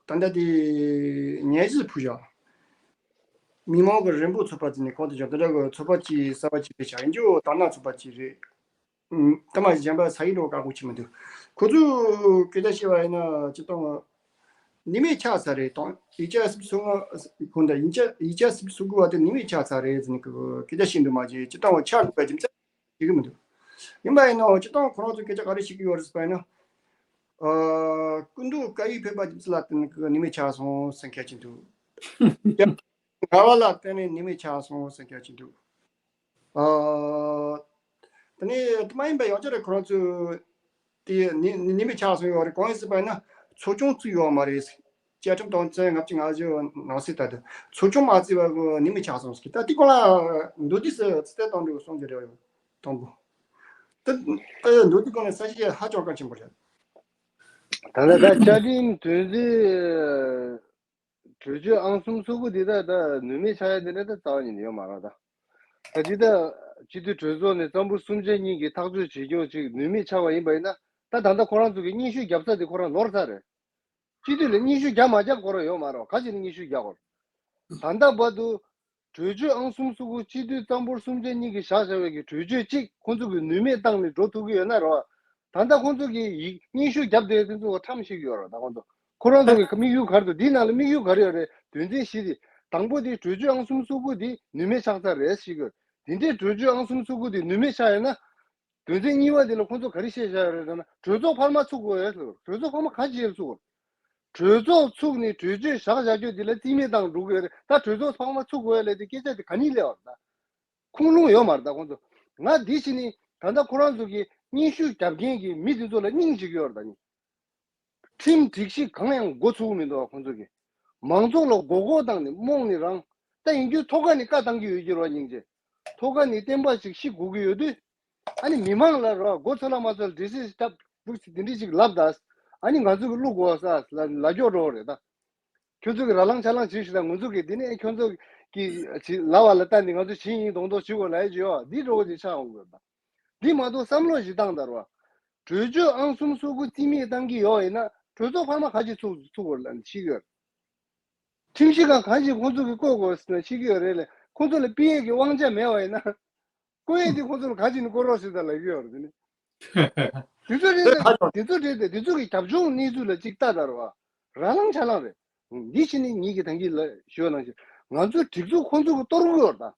ད་ལྟ་དེ་ཉེས་གཞི་ཕུལ་བཞག་མི་མང་གི་རིན་པོ་ཚོགས་པ་ཟེར་ནས་གང་དུ་བཞག་དེ་འདྲ་གི་ཚོགས་པ་གཅིག་གསར་པ་གཅིག་རེད་བཞག་ཡིན་རྒྱུ་དར་ནག་ཚོགས་པ་གཅིག་རེད། ཨུམ། ད་མ་གཞན་པ་ས་ཡིག་འགྲོ་བཀག་འགོག་བྱེད་མི་འདུག་ཁོ་ཚོས་སྐད་ཆ་བཤད་པ་ཡིན་ན་སྤྱི་བཏང་ནུས་མེད་ཆགས་ས་རེད་དང་ཡིག་ཆ་སུབ་སུ་ང་ཁོང་ད་ཡིག་ཆ་ཡིག་ཆ་སུབ་སུ་དགོས་པ་དེ་ནུས་མེད་ཆགས་ས་རེད་ཟེར་ནས་སྐད་ཆ་བཤད་འདུག་མ་གཞི་སྤྱི་བཏང་བ་ཆགས་འདུག་པ་རྒྱུ་མཚན་ཤེས་ཀྱི་མི་འདུག་ཡིན་པ་ཡིན་ནའང་སྤྱི་བཏང་ཁོ་རང་ཚོས་སྐད་ཆ་ག་རེ་བཤད་ཀྱི་ཡོད་རེད་ཟེར་བ་ཡིན་ན། ཨ། སྐུ་མདུན་བཀའ་ཡིག་ཕེབས་པ་རྒྱུ་མཚན་ལ་བརྟེན་ནས་ནུས་མེད་ཆགས་སོང་ཟེར་མཁན་ཅིག་འདུག་ངལ་བ་ལ་བརྟེན་ནས་ནུས་མེད་ཆགས་སོང་ཟེར་མཁན་ཅིག་འདུག་ཨ། དེ་ནས་དེ་མ་ཡིན་པ་ཡང་བསྐྱར་ཁོ་རང་ཚོས་དེ་ནི་ནི་ནི་མི་ཆགས་སོང་ཡོད་རེད། གང་ཡིན་ཟེར་བ་ཡིན་ན་ཚོགས་ཆུང་བཙུགས་ཡོད་མ་རེད། བཅའ་ཁྲིམས་དོན་ཚན་ལྔ་བཅུ་ང་བཞི་ནང་གསེས་ལྟར་དུ་ཚོགས་ཆུང་མ་བཙུགས་པ་གི་ནི་མི་ཆགས་སོང་ཟེར་གི་ད་དེ་སྐོར་ལ་མདོར་བསྡུས་སུ་ཚིག་གཏམ་འདྲ་བོ་གསུང་རྒྱུ་རེད། དང་པོ། དེ་དེ་མདོར་བསྡུས་སྒང་ནས་ས་གཞི་ཧ་ཅང་གལ་ཆེན་པོ་རེད། ད་ལྟ་ད་བཅའ་ཁྲིམས་དོན་ཚན་གྲོས་ཆོད་ཨང་གསུམ་སོ་དགུ་འདི་དག་ད་ནུས་མེད་ཆགས་ཡ་འདི་འདྲ་ད་རྩ་བ་ཉིད་ནས་ཡོད་མ་རེད་ད། ད་འདི་ད་སྤྱི་འཐུས་གྲོས་ཚོགས་ནས་གཙང་པོ་གསུམ་ཆ་གཉིས་ཀྱིས་ཐག་གཅོད་བྱེད་རྒྱུ་ཅིག་ནུས་མེད་ཆགས་པ་ཡིན་པ་ཡིན་ན་ད་ད་ལྟ་ཁོ་རང་ཚོ་གི་སྙན་ཞུ་རྒྱབ་ས་དེ་ཁོ་རང་ནོར་ས་རེད། སྤྱི་འཐུས་ལ་སྙན་ཞུ་རྒྱབ་མ་རྒྱབ་ཁོ་རང་ཡོད་མ་རེད། ག་ཅིག་ལ་སྙན་ཞུ་རྒྱག་དགོས་རེད། ད་ལྟ་བར་དུ་གྲོས་ཆོད་ཨང་གསུམ་སོ་དགུ་སྤྱི་འཐུས་གཙང་པོ་གསུམ་ཆ་གཉིས་ཀྱིས་བཞག་བཞག་པའི་གི་གྲོས་ཆོད་གཅིག་ཁོང་ཚོ་གིས་ནུས་མེད་བཏང་ནས་འགྲོ་ཐུབ་ཀྱི་ཡོད་ན་རེད་བ། ད་ལྟ་ཁོང་ཚོ་གིས་ཡིག་སྙན་ཞུ་བརྒྱབ་བསྡད་དེ་ཚོ་ཁྲམ་ཞིག་ཡོད་རེད། ད་ཁོང་ཚོ་ཁོ་རང་ཚོ་གི་དམིགས་ཡུལ་ག་རེ་འདུག་འདིའི་ནང་ལ་དམིགས་ཡུལ་ག་རེ་ཡོད་རེད། དོན་ཚན་བཞི་དེ་དང་པོ་དེ་གྲོས་ཆོད་ཨང་གསུམ་སོ་དགུ་དེ་ནུས་མེད་ཆགས་ཚར་རེད་ཞིག་ཡོད། དེ་འདྲའི་གྲོས་ཆོད་ཨང་གསུམ་སོ་དགུ་དེ་ནུས་མེད་ཆགས་ཡོད་ན། དོན་ཚན་གཉིས་པ་འདི་ལ་ཁོང་ཚོ་ག་རེ་བཤད་བཞག་ཡོད་རེད་ཟེར་ན་གྲོས་ཚོགས་འཕར་མ་ཚུགས་དགོས་ཟེར། གྲོས་ཚོགས་འཕར་མ་ག་ཅི་ཡས་ཚུགས་དགོས། གྲོས་ཚོགས་ཚུགས་ནས་གྲོས་ཆོད་བཞག་བཞག་རྒྱུ་འདི་ལ་རྩིས་མེད་བཏང་འགྲོ་གི་ཡོད་རེད། ད་གྲོས་ཚོགས་འཕར་མ་ཚུགས་དགོས་ལབ་དེ་སྐད་ཆ་དེ་ག་ནས་སླེབས་པ་རེད་ད། ཁུངས་ལུང་ཡོད་མ་རེད་ད་ཁོང་ཚོ། ང་འདི་བྱས་ནས་ད་ལྟ་ཁོ་རང་ཚོ་གི་སྙན་ཞུ་རྒྱབ་མཁན་གྱི་མི་དེ་ཚོ་ལ་སྙིང་རྗེ་གི་ཡོད་རེད་ད་ནི། ཁྲིམས་སྒྲིག་གཞི་གང་ཡང་མགོ་ཚུགས་མི་འདུག་ཁོང་ཚོ་གི། མང་ཚོགས་ལ་མགོ་སྐོར་བཏང་ནས་རྨོངས་ནས་རང་། ད་ཡིན་རྒྱུ་ཐོག་ཁ་ནས་བཀའ་བཏང་གི་ཡོད་ཀྱི་རེད་བ་སྙིང་རྗེ། ཐོག་ཁ་ནས་བསྟན་པ་ཞིག་ཤི་དགོས་ཀྱི་ཡོད་དུས། ཨ་ནི་མི་མང་ལ་རོ་མགོ་ཚོས་ལ་མ་ཚོས་ལ་འདྲི་སྲིད་སྟབས་འདུག་སེ་དེ་འདྲི་ཞིག་ལབ་ད། ཨ་ནི་ང་ཚོ་གི་བླུག་དགོས་ས་ལ་ལ་སྐྱོ་འགྲོ་བ་རེད་ད། ཁྱོད་ཚོ་གི་ར་ལང་ཆ་ལང་བྱེད་ཞིག་ད་ང་ཚོ་གི་འདི་ནས་ཁྱོད་ཚོ་གི་ལབ་པ་ལ་ལྟ་ནས་ང་ཚོ་བྱེད་ཡིན་མདོག་མདོག་བྱེད་དགོས་ལ་ཡ་བྱེད་ཡོད་འདི་འགྲོ་བ་ཅིག་ཆགས་འོང་དགོས་ད། འདི་མ་གཏོགས་བསམ་བློ་ཞིག་བཏང་ད་རོ། གྲོས་ཆོད་ཨང་གསུམ་སོ་དགུ་རྩིས་མེད་བཏང་གི་ཡོད་ཡིན་ན་གྲོས་ཚོགས་འཕར་མ་ག་ཅིག་ཚུགས་ཚུགས་དགོས་ལ་ཤི་གི་ཡོད། ཁྲིམས་ཞིབ་ཁང་གང་ཞིག་ཁོང་ཚོ་གིས་བསྐོ་དགོས་ཟེར་ན་ཤེས་ཀྱི་ཡོད་རེད་ལས། ཁོང་ཚོ་ལ་སྤེལ་ཡས་ཀྱི་དབང་ཆ་མེད་པ་ཡིན་ན། བསྐོ་ཡས་དེ་ཁོང་ཚོ་ལ་ག་ཅིག་ནས་བསྐོ་རོགས་ཟེར་ད་ལབ་ཀྱི་ཡོད་རེད་དེ་ནི། དེ་ཚོ་རེད་དེ་ད་དེ་ཚོ་རེད་དེ་དེ་ཚོ་གི་རྒྱབ་ལྗོངས་གནས་ཚུལ་ལ་ཅིག་ལྟ་ད་རོ། ར་ལང་ཆ་ལང་རེད། འདི་ཕྱི་ནས་ཉིད་ཀྱི་ཐང་གི་ལ་ཞུ་ནང་བཞིན་ང་ཚོའི་སྒྲིག་འཛུགས་ཁོང་ཚོ་གི་གཏོར་གི་ཡོད་རེད་ད།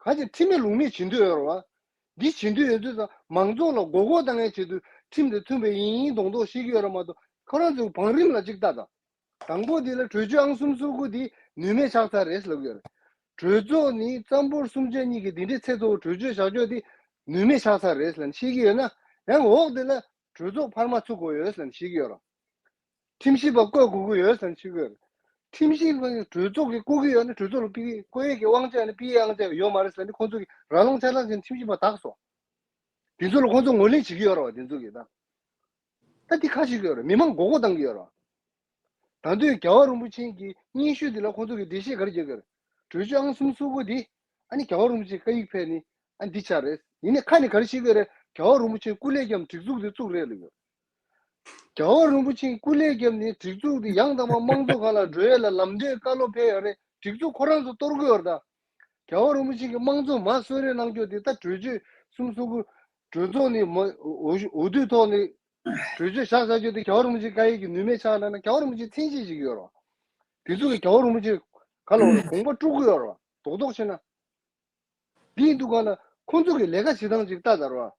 གང་ཅི་ཁྲིམས་མེད་ལུགས་མེད་བྱེད་འདོད་ཡོད་རེད་བ། འདི་བྱེད་འདོད་ཡོད་དུས་ཙང་མང་ཚོགས་ལ་མགོ་སྐོར་བཏང་ཡའི་ཆེད་དུ་ཁྲིམས་དང་མཐུན་པ་ཡིན་ཡིན་མདོག་མདོག་བཤད་ཀྱི་ཡོད་རེད་མ་གཏོགས་ཁོ་རང་ཚོའི་བང་རིམ་ལ་གཅིག་ལྟ་དང་། དང་པོ་འདི་ལ་གྲོས་ཆོད་ཨང་གསུམ་སོ་དགུ་འདི་ནུས་མེད་ཆགས་ཚར་རེད་ལབ་ཀྱི་ཡོད་རེད། གྲོས་ཚོགས་ནི་གཙང་པོ་གསུམ་ཆ་གཉིས་ཀྱི་འདི་འདྲའི་ཚེ་གཙོ་བོ་གྲོས་ཆོད་བཞག་ཕྱོགས་འདི་ནུས་མེད་ཆགས་ཚར་རེད་ལབ་བཤད་ཀྱི་ཡོད་ན་ཡང་འོག་འདི་ལ་གྲོས་ཚོགས་འཕར་མ་ཚུགས་དགོས་ཡོད་ལབ་བཤད་ཀྱི་ཡོད་རེད། ཁྲིམས་ཞིབ་པ་བསྐོ་དགོས་ཀྱི་ཡོད་ཟེར་ནས་ཞུ་གི་ཡོད་རེད། ཁྲིམས་ཞིབ་པ་གྲོས་ཚོགས་ཀྱིས་བསྐོ་གི་ཡོད་ན་གྲོས་ཚོགས་ལ་ཕུལ་གི་བསྐོ་ཡས་ཀྱི་དབང་ཆ་ནི་ཕུལ་ཡས་དབང་ཆ་ཡོད་མ་རེད་ཟེར་ནས་ཁོང་ཚོ་གིས་ར་ལོང་ཆ་ལང་ཟེར་ནས་ཁྲིམས་ཞིབ་པ་དག་སོང་། དེ་ཚོ་ལ་ཁོང་ཚོ་ངོས་ལེན་བྱེད་ཀྱི་ཡོད་རེད་བ་དེ་ཚོ་གིས་ད། ད་འདི་ཁ་ཞིག་ཡོད་རེད། མི་མང་མགོ་སྐོར་བཏང་གི་ཡོད་རེད་བ། ད་དུང་རྒྱལ་བ་རིན་པོ་ཆེ་གི་སྙན་ཞུ་འདི་ལ་ཁོང་ཚོ་གིས་འགྲེལ་བཤད་ག་རེ་རྒྱག་གི་ཡོད་རེད། གྲོས་ཆོད་ཨང་གསུམ་སོ་དགུ་འདི་ཨ་ནི་རྒྱལ་བ་རིན་པོ་ཆེ་བཀའ་ཡིག་ཕེབས་ནི་ཨ་འདི་ཆགས་རེད། ཡིན་ནའི་ཁ་ནས་ག་རེ་བཤད་ཀྱི་ཡོད་རེད། རྒྱལ་བ་རིན་པོ་ཆེ་སྐུ་ལས་བརྒྱབ་སྒྲིག་འཛུགས་འདི་བཙུགས་རེད་ལབ་ཡོད། རྒྱལ་བ་རིན་པོ་ཆེས་སྐུ་ལས་བརྒྱབ་ནས་སྒྲིག་འཛུགས་འདི་ཡང་དག་པ་དམངས་གཙོ་སྒང་ལ་འགྲོ་ཡས་ལ་ལམ་སྟོན་བཀའ་སློབ་ཕེབས་ཡོད་རེད། སྒྲིག་འཛུགས་ཁོ་རང་ཚོ་གཏོར་གི་ཡོད་རེད་ད། རྒྱལ་བ་རིན་པོ་ཆེ་གིས་དམངས་གཙོ་མར་གསོལ་རས་གནང་རྒྱུ་དེ་ད་གྲོས་ཆོད་གསུམ་སོ་དགུ་གྲོས་ཚོགས་ནས་མ་འོས་འོས་བསྡུའི་ཐོག་ནས་གྲོས་ཆོད་བཞག་བཞག་རྒྱུ་དེ་རྒྱལ་བ་རིན་པོ་ཆེ་བཀའ་ཡིག་གི་ནུས་མེད་ཆགས་ན་ན་རྒྱལ་བ་རིན་པོ་ཆེ་མཚན་ཤས་ཤིག་ཡོད་རེད། དེ་ཚོ་གིས་རྒྱལ་བ་རིན་པོ་ཆེ་ག་ལ་འོ་དགོངས་པ་དཀྲུག་གི་ཡོད་རེད། རྡོག་རྡོག་བྱས་ན། འདི་ཡིན་དུས་གང་ལ་ཁོང་ཚོ་གི་ལས་ཀ་བྱེད་སྟངས་ཅིག་ལྟ་དང་རོ།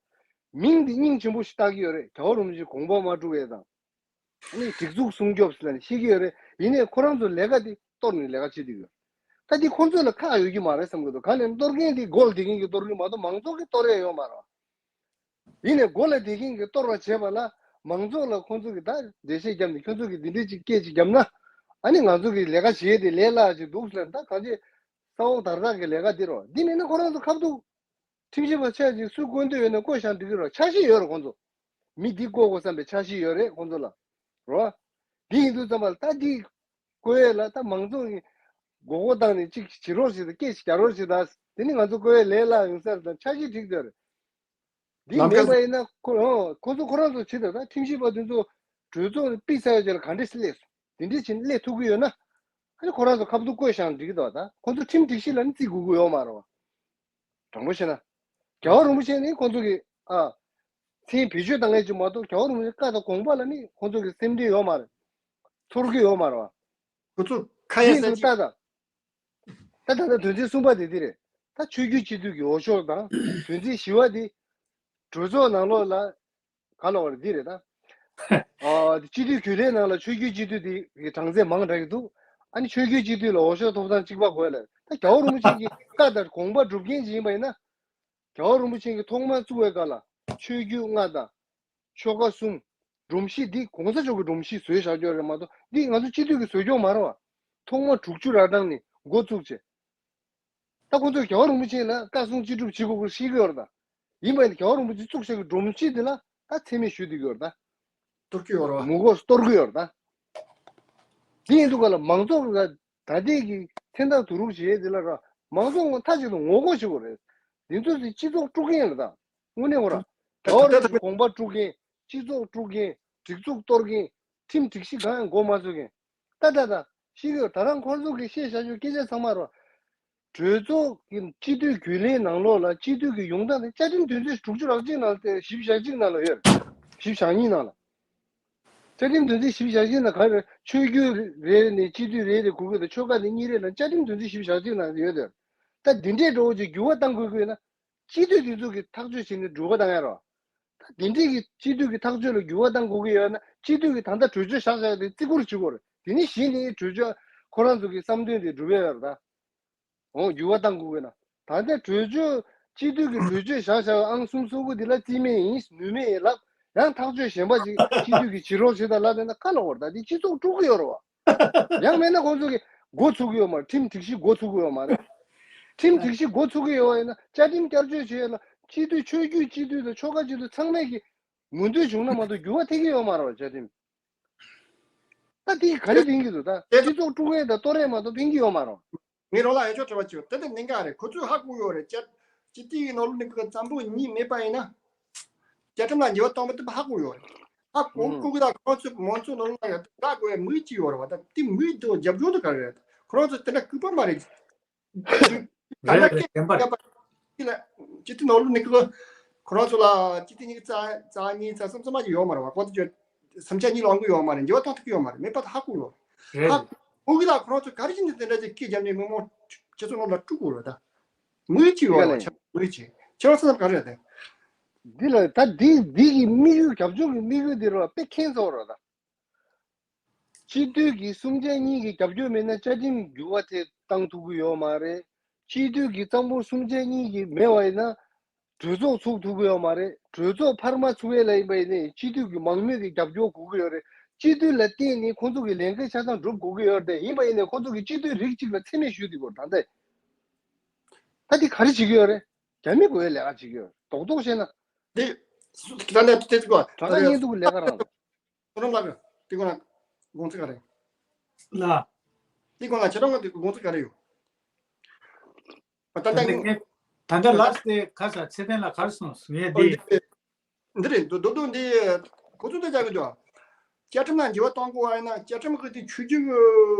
མིང་འདི་སྙིང་རྗེ་པོ་ཞིག་བཏགས་ཀྱི་ཡོད་རེད། རྒྱལ་བ་རིན་པོ་ཆེ་དགོངས་པ་མ་དཀྲུག་ཡས་དང་། ཨ་ནི་སྒྲིག་འཛུགས་སྲུང་སྐྱོབ་ཟེར་ནས་བཤད་ཀྱི་ཡོད་རེད། ཡིན་ནའི་ཁོ་རང་ཚོ་ལས་ཀ་འདི་གཏོར་ནས་ལས་ཀ་བྱེད་ཀྱི་ཡོད། ད་འདི་ཁོང་ཚོ་ལ་ཁག་ཡོད་ཀྱི་མ་རེད་བསམ་གྱི་འདུག་གང་ལས་གཏོར་མཁན་འདི་མགོ་ལ་བསྡད་མཁན་གྱིས་གཏོར་གྱི་མ་གཏོགས་མང་ཚོགས་ཀྱིས་གཏོར་ཡས་ཡོད་མ་རེད། ཡིན་ནའི་མགོ་ལ་བསྡད་མཁན་གྱིས་གཏོར་བ་བྱས་པ་ལ་མང་ཚོགས་ལ་ཁོང་ཚོ་གིས་ད་འགྲེལ་བཤད་བརྒྱབ་ནས་ཁྱོད་ཚོ་གིས་འདི་འདྲས་ཅིག་སྐད་ཅིག་བརྒྱབ་ན་ཨ་ནི་ང་ཚོ་གི་ལས་ཀ་བྱེད་ཡས་དེ་ལས་སླ་ཅིག་འདུག་ཟེར་ད་གང་ཅི། ས་འོག་དར་དར་གྱི་ལས་ཀ་འདི་རོ། འདི་མིན་ན་ཁོ་རང་ཚོ་ཁ་ཐུག་ཁྲིམས་ཞིབ་པ་ཆ་ཅིག་སུ་བསྐོ་འདོད་ཡོད་ན་བསྐོ་བཞག་འགྲིག་གི་རོ། འཆར་གཞི་ཡོད་རོ་ཁོང་ཚོ། མི་འདི་བསྐོ་དགོས་བསམ་པའི་འཆར་གཞི་ཡོད་རེད་ཁོང་ཚོ་ལ། རོ། འདི་ཡིན་དུས་ཙམ་པ་ལ་ད་འདི་བསྐོ་ཡས་ལ་ད་མང་ཚོགས་ཀྱི་ མགོ་སྐོར་བཏང་ནས་གཅིག་བྱེད་རོགས་བྱེད་དང་། སྐད་ཅིག་རྒྱག་རོགས་བྱེད་དང་། དེ་ནི་ང་ཚོ་བཀོད་ཡས་ལས་སླ་ཡོང་ས་རེད་དང་། འཆར་གཞི་བསྒྲིགས་བསྡད་རེད། འདི་ལམ་མེད་ཁ་པ་ཡིན་ན་ཁོ་ཨོ་ཁོ་ཚོ་ཁོ་རང་ཚོ་བྱེད་དང་། ད་ཁྲིམས་ཞིབ་པ་དེ་ཚོ་གྲོས་ཚོགས་ནས་ཕུད་ཚར་བའི་རྗེས་ལ་ག་འདྲས་སེ་སླེབས་སོང་། དེ་འདྲས་བྱས་ནས་སླེབས་ཐུབ་ཀྱི་ཡོད་ན། ཨ་ནི་ཁོ་རང་ཚོ་ཁ་བསྡུར་བསྐོས་བཞག་ན་འགྲིག་གི་འདུག་བ། ད་ཁོ་ཚོ་ཁྲིམས་སྒྲིག་གཞི་ལ་ནི་བརྩི་དགོས་ཀྱི་ཡོད་མ་རེད་བ། དྲང་པོ་བཤད་ན། རྒྱལ་བ་རིན་པོ་ཆེ་ནི་ཁོ་ཚོ་གི་ཨ་མཚན་བེད་སྤྱོད་བཏང་མཁན་ཅིག་མ་གཏོགས། རྒྱལ་བ་རིན་པོ་ཆེ་བཀའ་དང་དགོངས་པ་ལ་ནི་ཁོ་ཚོ་གི་སེམས་ཁྲལ་ཡོད་མ་རེད། ཚོར་གི་ཡོད་མ་རེད་བ། ཁོ་ཚོ་ཁ་ཡ་ས་ཅིག་ད་ད་ད་ད་དོན་ཚན་གསུམ་པ་དེ་འདི་རེད། ད་ཆོས་བརྒྱུད་སྤྱི་འཐུས་ཀྱི་འོས་ཤོག་དང་། དོན་ཚན་བཞི་པ་དེ་གྲོས་ཚོགས་ནང་ལོགས་ལ་ག་ལ་བར་འདི་རེད་ད། ཨ་སྤྱི་འཐུས་རྒྱུན་ལས་ནང་ལ་ཆོས་བརྒྱུད་སྤྱི་འཐུས་དེ་གི་གྲངས་ཚད་མང་དྲགས་ཀྱི་འདུག་ཨ་ནི་ཆོས་བརྒྱུད་སྤྱི་འཐུས་ལ་འོས་ཤོག་ཐོབ་ཐང་གཅིག་པ་དགོས་ལ། ད་རྒྱལ་བ་རིན་པོ་ཆེ་གི་བཀའ་དང་དགོངས་པ་སྒྲུབ་མཁན་ཅིག་ཡིན་པ་ཡིན་ན། རྒྱལ་བ་རིན་པོ་ཆེ་གིས་ཐོག་མར་བཙུགས་པའི་སྐབས་ལ་ཆོས་བརྒྱུད་ལྔ་དང་ཆོལ་ཁ་གསུམ། སྒྲོམ་གཞི་འདི་གོང་ས་མཆོག་གི་སྒྲོམ་གཞི་བཟོས་བཞག་རྒྱུ་རེད་མ་གཏོགས། འདི་ང་ཚོ་སྤྱི་འཐུས་ཀྱིས་བཟོས་རྒྱུ་མ་རེད་བ། ཐོག་མར་དྲུག་ཅུ་ར་གྲངས་ནས་འགོ་བཙུགས་བྱས། ད་ཁོང་ཚོས་རྒྱལ་བ་རིན་པོ་ཆེ་ལ་བཀའ་གསུང་ཅི་སྒྲུབ་བྱེད་དགོས་ཀྱི་ཤེས་ཀྱི་ཡོད་རེད་ད། ཡིན་པ་ཡིན་ན་རྒྱལ་བ་རིན་པོ་ཆེ་བཙུགས་བཞག་གི་སྒྲོམ་གཞི་འདི་ལ་ད་མཚན་སྨད་ཞུ་བསྡད་ཀྱི་ཡོད་རེད་ད། གཏོར་གྱི་ཡོད་རེད་བ། ངོ་རྒོལ་གཏོར་གྱི་ཡོད་རེད་ད། འདི་ཡིན་དུས་ག་ལ་མང་ཚོགས་ལ་ད་ལྟའི་གི་མཚན་རྟགས་བསྡུ་རུབ་བྱེད་ཡས་འདི་ལ་ར། མང་ཚོགས་ངོ་མཐའ་གཅིག་ཏུ་ངོ་རྒོལ་བྱེད་དགོས་རེད། འདི་ཚོ་དེ་སྤྱི་ཚོགས་དཀྲུག་མཁན་རེད་ད། དངོས་གནས་ཁོ་ར། ད་རྒྱལ་བ་རིན་པོ་ཆེའི་དགོངས་པ་དཀྲུག་མཁན། སྤྱི་ཚོགས་དཀྲུག་མཁན། སྒྲིག་འཛུགས་གཏོར་མཁན། ཁྲིམས་སྒྲིག་གཞི་གང་ཡང་འགོ་མ་ཚུགས་མཁན། ད་ད་ད་ཤེས་ཀྱི་ཡོད། ད་རང་ཁོང་ཚོ་གིས་བཤད་བཞག་རྒྱུ་སྐད་ཆ་ཚང་མ་ར། གྲོས་ཚོགས་ཀྱི་སྤྱི་འཐུས་རྒྱུན་ལས་ནང་ལོགས་ལ་སྤྱི་འཐུས་ཀྱི་ཡོང་སྟངས་དེ་བཅའ་ཁྲིམས་དོན་ཚན་དྲུག་ཅུ་རེ་གཅིག་ནང་ལ། བཞི་བཅུ་ཞེ་གཅིག་ནང་ལ་ཡོད་རེད། བཞི་བཅུ་ཞེ་གཉིས་ནང་ལ། བཅའ་ཁྲིམས་དོན་ཚན་བཞི་བཅུ་ཞེ་གཅིག་ནང་ག་རེ། ཆོས་བརྒྱུད་རེ་ནས་སྤྱི་འཐུས་རེ་རེ་དགོས་ཀྱི་དང་། ཆོལ་ཁ་དེ་གཉིས་རེ་ལ་བཅའ་ཁྲིམས་དོན་ཚན་བཞི་བཅུ་ཞེ་གཅིག་ནང་ཡོད་དེ། ད་འདི་འདྲའི་འགྲོ་བ་ཅིག་འགྱུར་བ་གཏང་དགོས་ཀྱི་ཡོད་ན། སྤྱི་འཐུས་དེ་ཚོ་གིས་ཐག་གཅོད་བྱས་ནས་འགྱུར་བ་གཏང་ཡ་རོ། ད་དེ་འདྲའི་གི་སྤྱི་འཐུས་ཀྱི་ཐག་གཅོད་ལ་འགྱུར་བ་གཏང་དགོས་ཀྱི་ཡོད་ན། སྤྱི་འཐུས་ཀྱིས་ད་ལྟ་གྲོས་ཆོད་བཞག་བཞག་དེ་བརྩི་བཀུར་བྱེད་དགོས་རེད། དེ་ནས་གཞི་ནས་གྲོས་ཆོད་ཁོ་རང་ཚོ་གི་བསམ་དོན་དེ་འགྲུབ་ཡ་ཡོད་རེད་ད། འོ། འགྱུར་བ་གཏང་དགོས་ཀྱི་ན། ད་ལྟ་གྲོས་ཆོད། སྤྱི་འཐུས་ཀྱི་གྲོས་ཆོད་བཞག་བཞག་ཨང་གསུམ་སོ་དགུ་འདི་ལ་རྩིས་མེད་ཡིན། ནུས་མེད་ཡིན་ལབ། ཡང་ཐག་གཅོད་གཞན་པ་ཅིག་སྤྱི་འཐུས་ཀྱིས་བྱེད་རོགས་བྱེད་དང་ལབ་ཡོད་ན་ག་ལ་བར། ད་འདི་སྤྱི་ཚོགས་དཀྲུག་གི་ཡོད་རེད་བ། ཡང་མིན་ན་ཁོང་ཚོ་གིས་འགོ་ཚུགས་ཀྱི་ཡོད་མ་རེད། ཁྲིམས་སྒྲིག་གཞི་འགོ་ཚུགས་ཀྱི་ཡོད་མ་རེད། ཁྲིམས་སྒྲིག་གཞི་འགོ་ཚུགས་ཀྱི་ཡོད་པ་ཡིན་ན་བཅའ་ཁྲིམས་བསྐྱར་བཅོས་བྱེད་ཡ་ལ་སྤྱི་འཐུས། ཆོས་བརྒྱུད་སྤྱི་འཐུས་དང་ཆོལ་ཁ་སྤྱི་འཐུས་ཚང་མས་ཀྱི་མོས་མཐུན་བྱུང་ན་མ་གཏོགས་འགྱུར་བ་ཐེབས་ཀྱི་ཡོད་མ་རེད་བ། བཅའ་ཁྲིམས། ད་དེ་ག་རེ་ཕན་གྱི་འདུག་ད་སྤྱི་ཚོགས་དཀྲུག་མཁན་དང་གཏོར་མཁན་མ་གཏོགས་ཕན་གྱི་ཡོད་མ་རེད། ངས་རང་ལ་ཡང་ཆོག་དྲི་བ་བྱེད། དེ་ལྟར་གནད་འགག་རེད། ཁོ་ཚོས་ཧ་གོ་ཡོད་རེད། སྤྱི་སྤྱི་འཐུས་ཀྱི་ནང་ལོགས་ནས་ཀྱི་བཙན་པོ་གཉིས་མེད་པ་ཡིན་ན། བཅའ་ཁྲིམས་ལ་འགྱུར་བ་གཏོང་མི་ཐུབ་པ་ཧ་གོ་ཡོད་རེད། ཧ་གོ་གོ་གི། ད་ཁོ་ཚོའི་མང་ཚོགས་ནང་ལ་ཡང་འགག་དགོས་པའི་མོས་གཅིག་ཡོད་རེད་བ། ད་དེ་མོས་དང་རྒྱབ་ལྗོངས་དེ་ག་རེ་རེད། ཁོ་རང་ཚོ་དེ་འདྲ་སྐུད་པ་མ་རེད། ད་རེད་ལྟ་རེད། སྐད་བདེན་པ་རེད། བརྒྱབ་པ་ལ་སྤྱི་འཐུས་ནང་ལོགས་ནས་ཀྱི་ཁོ་རང་ཚོ་ལ་སྤྱི་འཐུས་གཉིས་ཀྱི་རྩ་རྩ་གཉིས་རྩ་གསུམ་རྩ་མ་ཅིག་ཡོད་མ་རེད་བ། ཁོང་ཚོ་ཀྱི་བསམ་འཆར་གཉིས་ལོག་གི་ཡོད་མ་རེད། འགྱུར་བ་གཏོང་ཐུབ་ཀྱི་ཡོད་མ་རེད། མེད་པ་ད་ཧ་གོ་ཡོད་རེད། ཧ་གོ་གི། ད་ཁོ་རང་ཚོ་ག་རེ་བྱས་ནས་དེ་འདྲ་ཅིག་སྐད་བརྒྱབ་ནས་མི་མང་སྤྱི་ཚོགས་ནང་ལ་དཀྲུག་དགོས་རེད། ད་མོས་གཅིག་ཡོད་རེད་བ། ཆ་མོས་གཅིག་ཁྱེད་རང་བསམ་ག་རེ་རེད། འདི་ལ་ད་འདི་འདི་གི་དམིགས་ཡུལ། རྒྱབ་ལྗོངས་ཀྱི་དམིགས་ཡུལ་འདི་རེད་བ། དཔེ་ཁྱད་མཚར་རེད་ད། སྤྱི་འཐུས་ཀྱི་གསུམ་ཆ་གཉིས་ཀྱི་རྒྱབ་སྐྱོར་མེད་ན་བཅའ་ཁྲིམས་འགྱུར་བ་དེ་བཏང་ཐུབ་ཀྱི་ཡོད་མ་རེད། སྤྱི་འཐུས་ཀྱི་གཙང་པོ་གསུམ་ཆ་གཉིས་ཀྱི་མེད་པ་ཡིན་ན་གྲོས་ཚོགས་ཚུགས་ཐུབ་ཀྱི་ཡོད་མ་རེད། གྲོས་ཚོགས་འཕར་མ་ཚུགས་ཡས་ལ་ཡིན་པ་ཡིན་ནའི་སྤྱི་འཐུས་ཀྱི་མང་མོས་ཀྱི་རྒྱབ་སྐྱོར་དགོས་ཀྱི་ཡོད་རེད། སྤྱི་འཐུས་ལ་བརྟེན་ནས་ཁོང་ཚོ་གི་ལས་འགན་ཆ་ཚང་སྒྲུབ་དགོས་ཀྱི་ཡོད་རེད། དེ་ཡིན་པ་ཡིན་ནའི་ཁོང་ཚོ་གི་སྤྱི་འཐུས་རིགས་གཅིག་ལ་མཚན་སྨད་ཞུ་བསྡད་ཀྱི་ཡོད་རེད། ད་ལྟ་ད་འདི་ག་རེ་བྱེད་ཀྱི་ཡོད་རེད། རྒྱ་མི་དགོས་ཡས་ལས་ཀ་བྱེད་ཀྱི་ཡོད་རེད། རྡོག་རྡོག་བཤད་ན། འདི་ད་ནས་དེ་ཚོ་ག་ད་ལྟ་བརྙན་ཐུང་གི་ལས་ཀ་རང་རེད། བསོད་ནམས་ལགས། དེ་སྒང་ལ་དགོངས་ཚུལ་ག་རེ། ལ། དེ་སྒང་ལ་ཁྱེད་རང་གི་དགོངས་ཚུལ་ག་རེ་ཡོད། ད་ལྟ་ད་ལྟ་ངས་ད་ལྟ་ལགས་དེ་ཁ་ས་ཚེ་བརྟན་ལགས་ག་རེ་གསུངས་སོང་ངས། ཨོ། འདི་འདི་འདི་རེད། འདུག་འདུག་འདུག་འདི་ཁོ་ཚོ་ད་ཅག་གི་འདུག་བཅའ་ཁྲིམས་ལ་འགྱུར་བ་གཏོང་དགོས་པ་ཡིན་ན། བཅའ་ཁྲིམས་ཀྱི་དེ་ཆོས་བརྒྱུད་